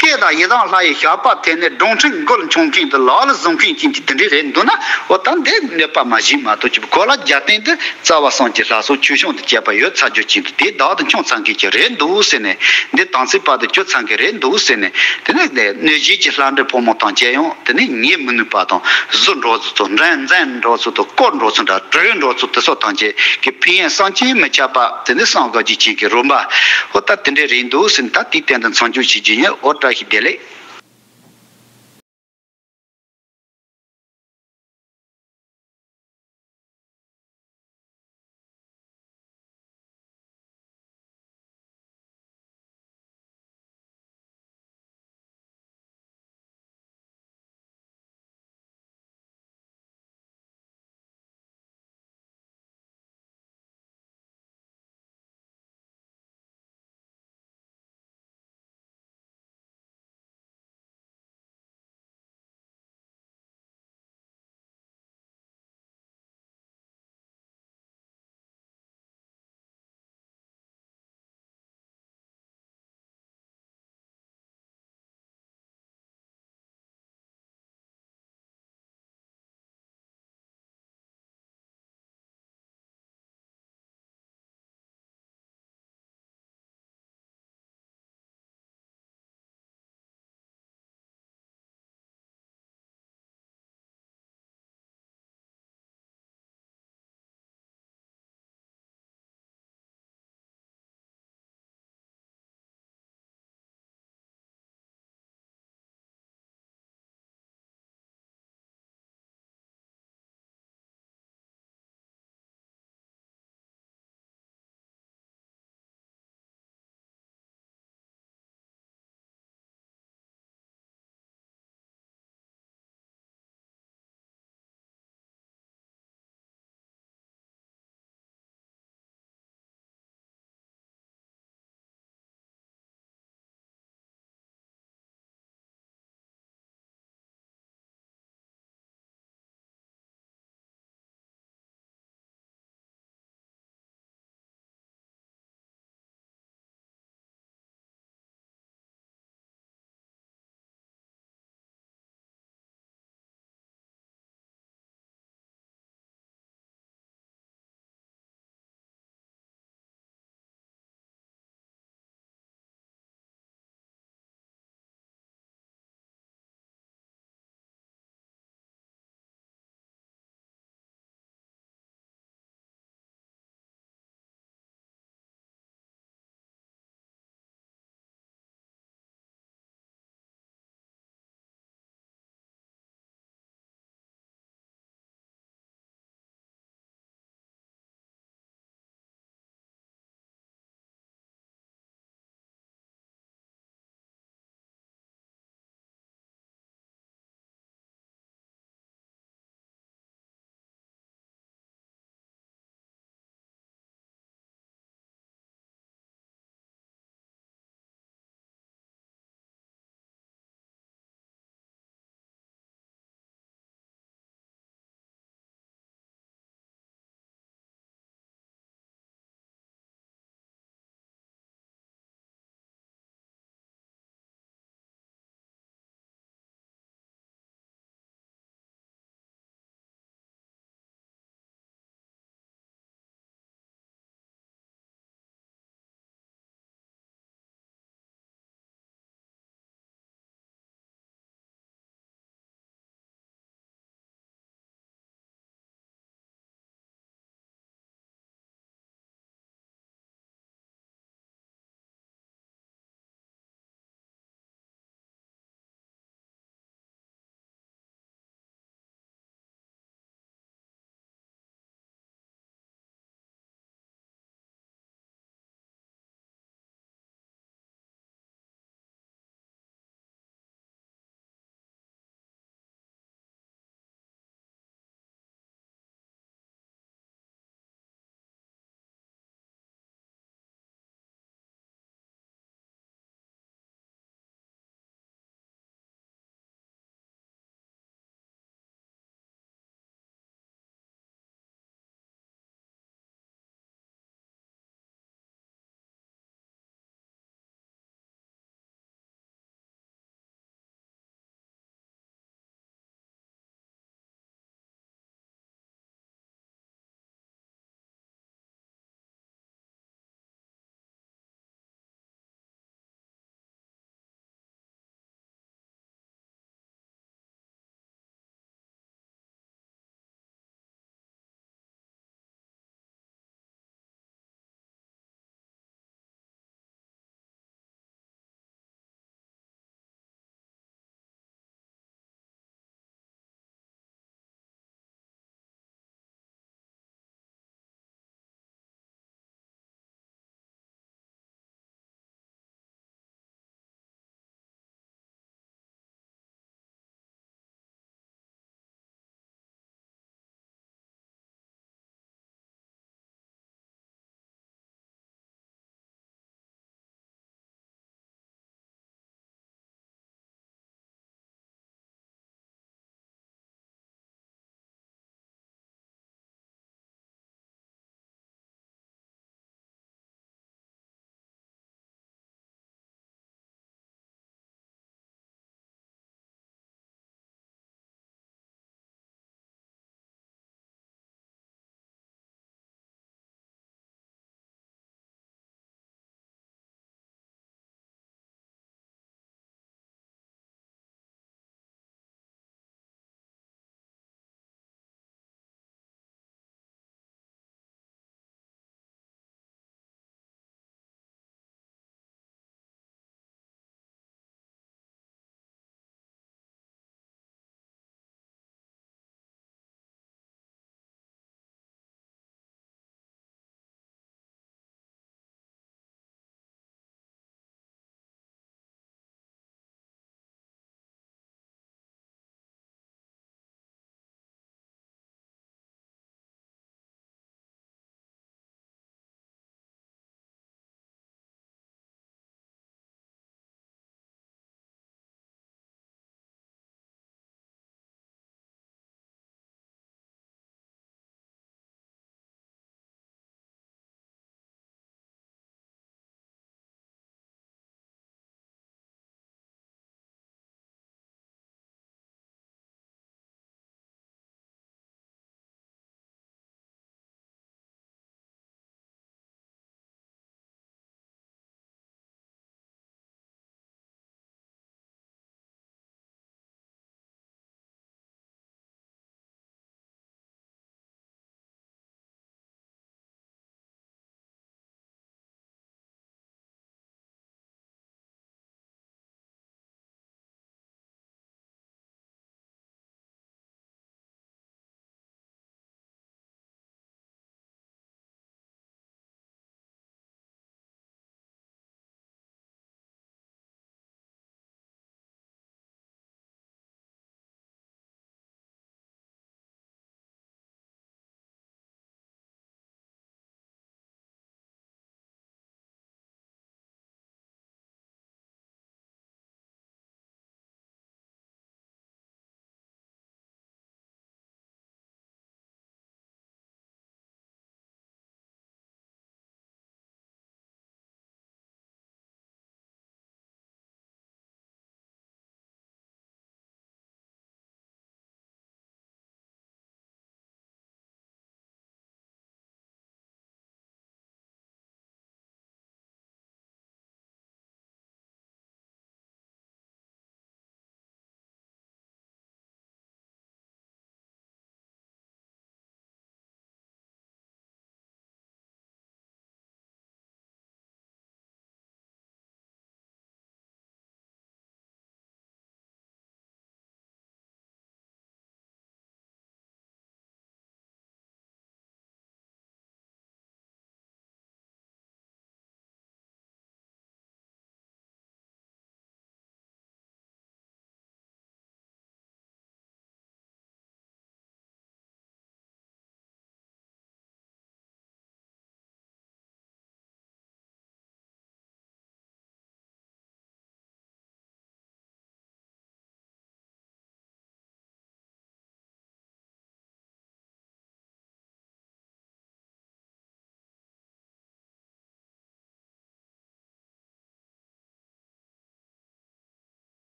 སྐད་དང་ཡི་དམ་ལྷ་ཡི་ཞགས་པ་འཐེན་ནས་སྒྲུང་ཕྲེང་མགོ་ལ་མཆོང་མཁན་དེ་ལག་ལ་བཟུང་མཁན་ཅན་གྱི་དེ་འདྲས་རེད་འདུག་ན། འོ་ད་འདི་གནོད་པ་མ་བྱིན་མ་གཏོགས་ཀྱི་གོ་ལ་རྒྱབ་རྟེན་དེ་རྩ་བ་གསུམ་གྱི་ལྷ་ཚོགས་ཆོས་སྐྱོང་དང་བཅས་པ་ཡོད་ཚར་རྒྱུ་ཅན་དེ་དེ་བདག་ཏུ་འཆང་ཚར་མཁན་ཅིག་རེད་འདུག་ཟེར་ནས། འདི་དམ་ཚིག་པ་དེ་གྱུར་ཚར་མཁན་རེད་འདུག་ཟེར་ནས། དེ་ནས་གནོད་བྱེད་ཀྱི་ལྷ་འདྲེ་ཕོ་མོ་དང་བཅས་ཡང་དེ་ནས་ཉན་མི་ནུས་པ་དང་། གཟུ་འགྲོ་ཚུལ་དང་། འདྲེན་འདྲེན་འགྲོ་ཚུལ་དང་། བཀོལ་འགྲོ་ཚུལ་དང་། བྲོས་འགྲོ་ཚུལ་དེ་ཚོ་ཐམས་ཅད་ཀྱི་ཕན་ཡོན་བསམ་གྱིས་མི་ཁྱབ་པ། དེ་ནས་སངས་རྒྱས་ཀྱི་ཆོས་ཀྱི་རོལ་པ། འོ་ད་དེ་འདྲས་རེད་འདུག་ཟེར་ནས། ད་དེའི་སྟེང་དུ་མཚམས་འཇོག་བྱེད་རྒྱུ་ཡིན། འོ་བཀྲ་ཤིས་བདེ་ལེགས།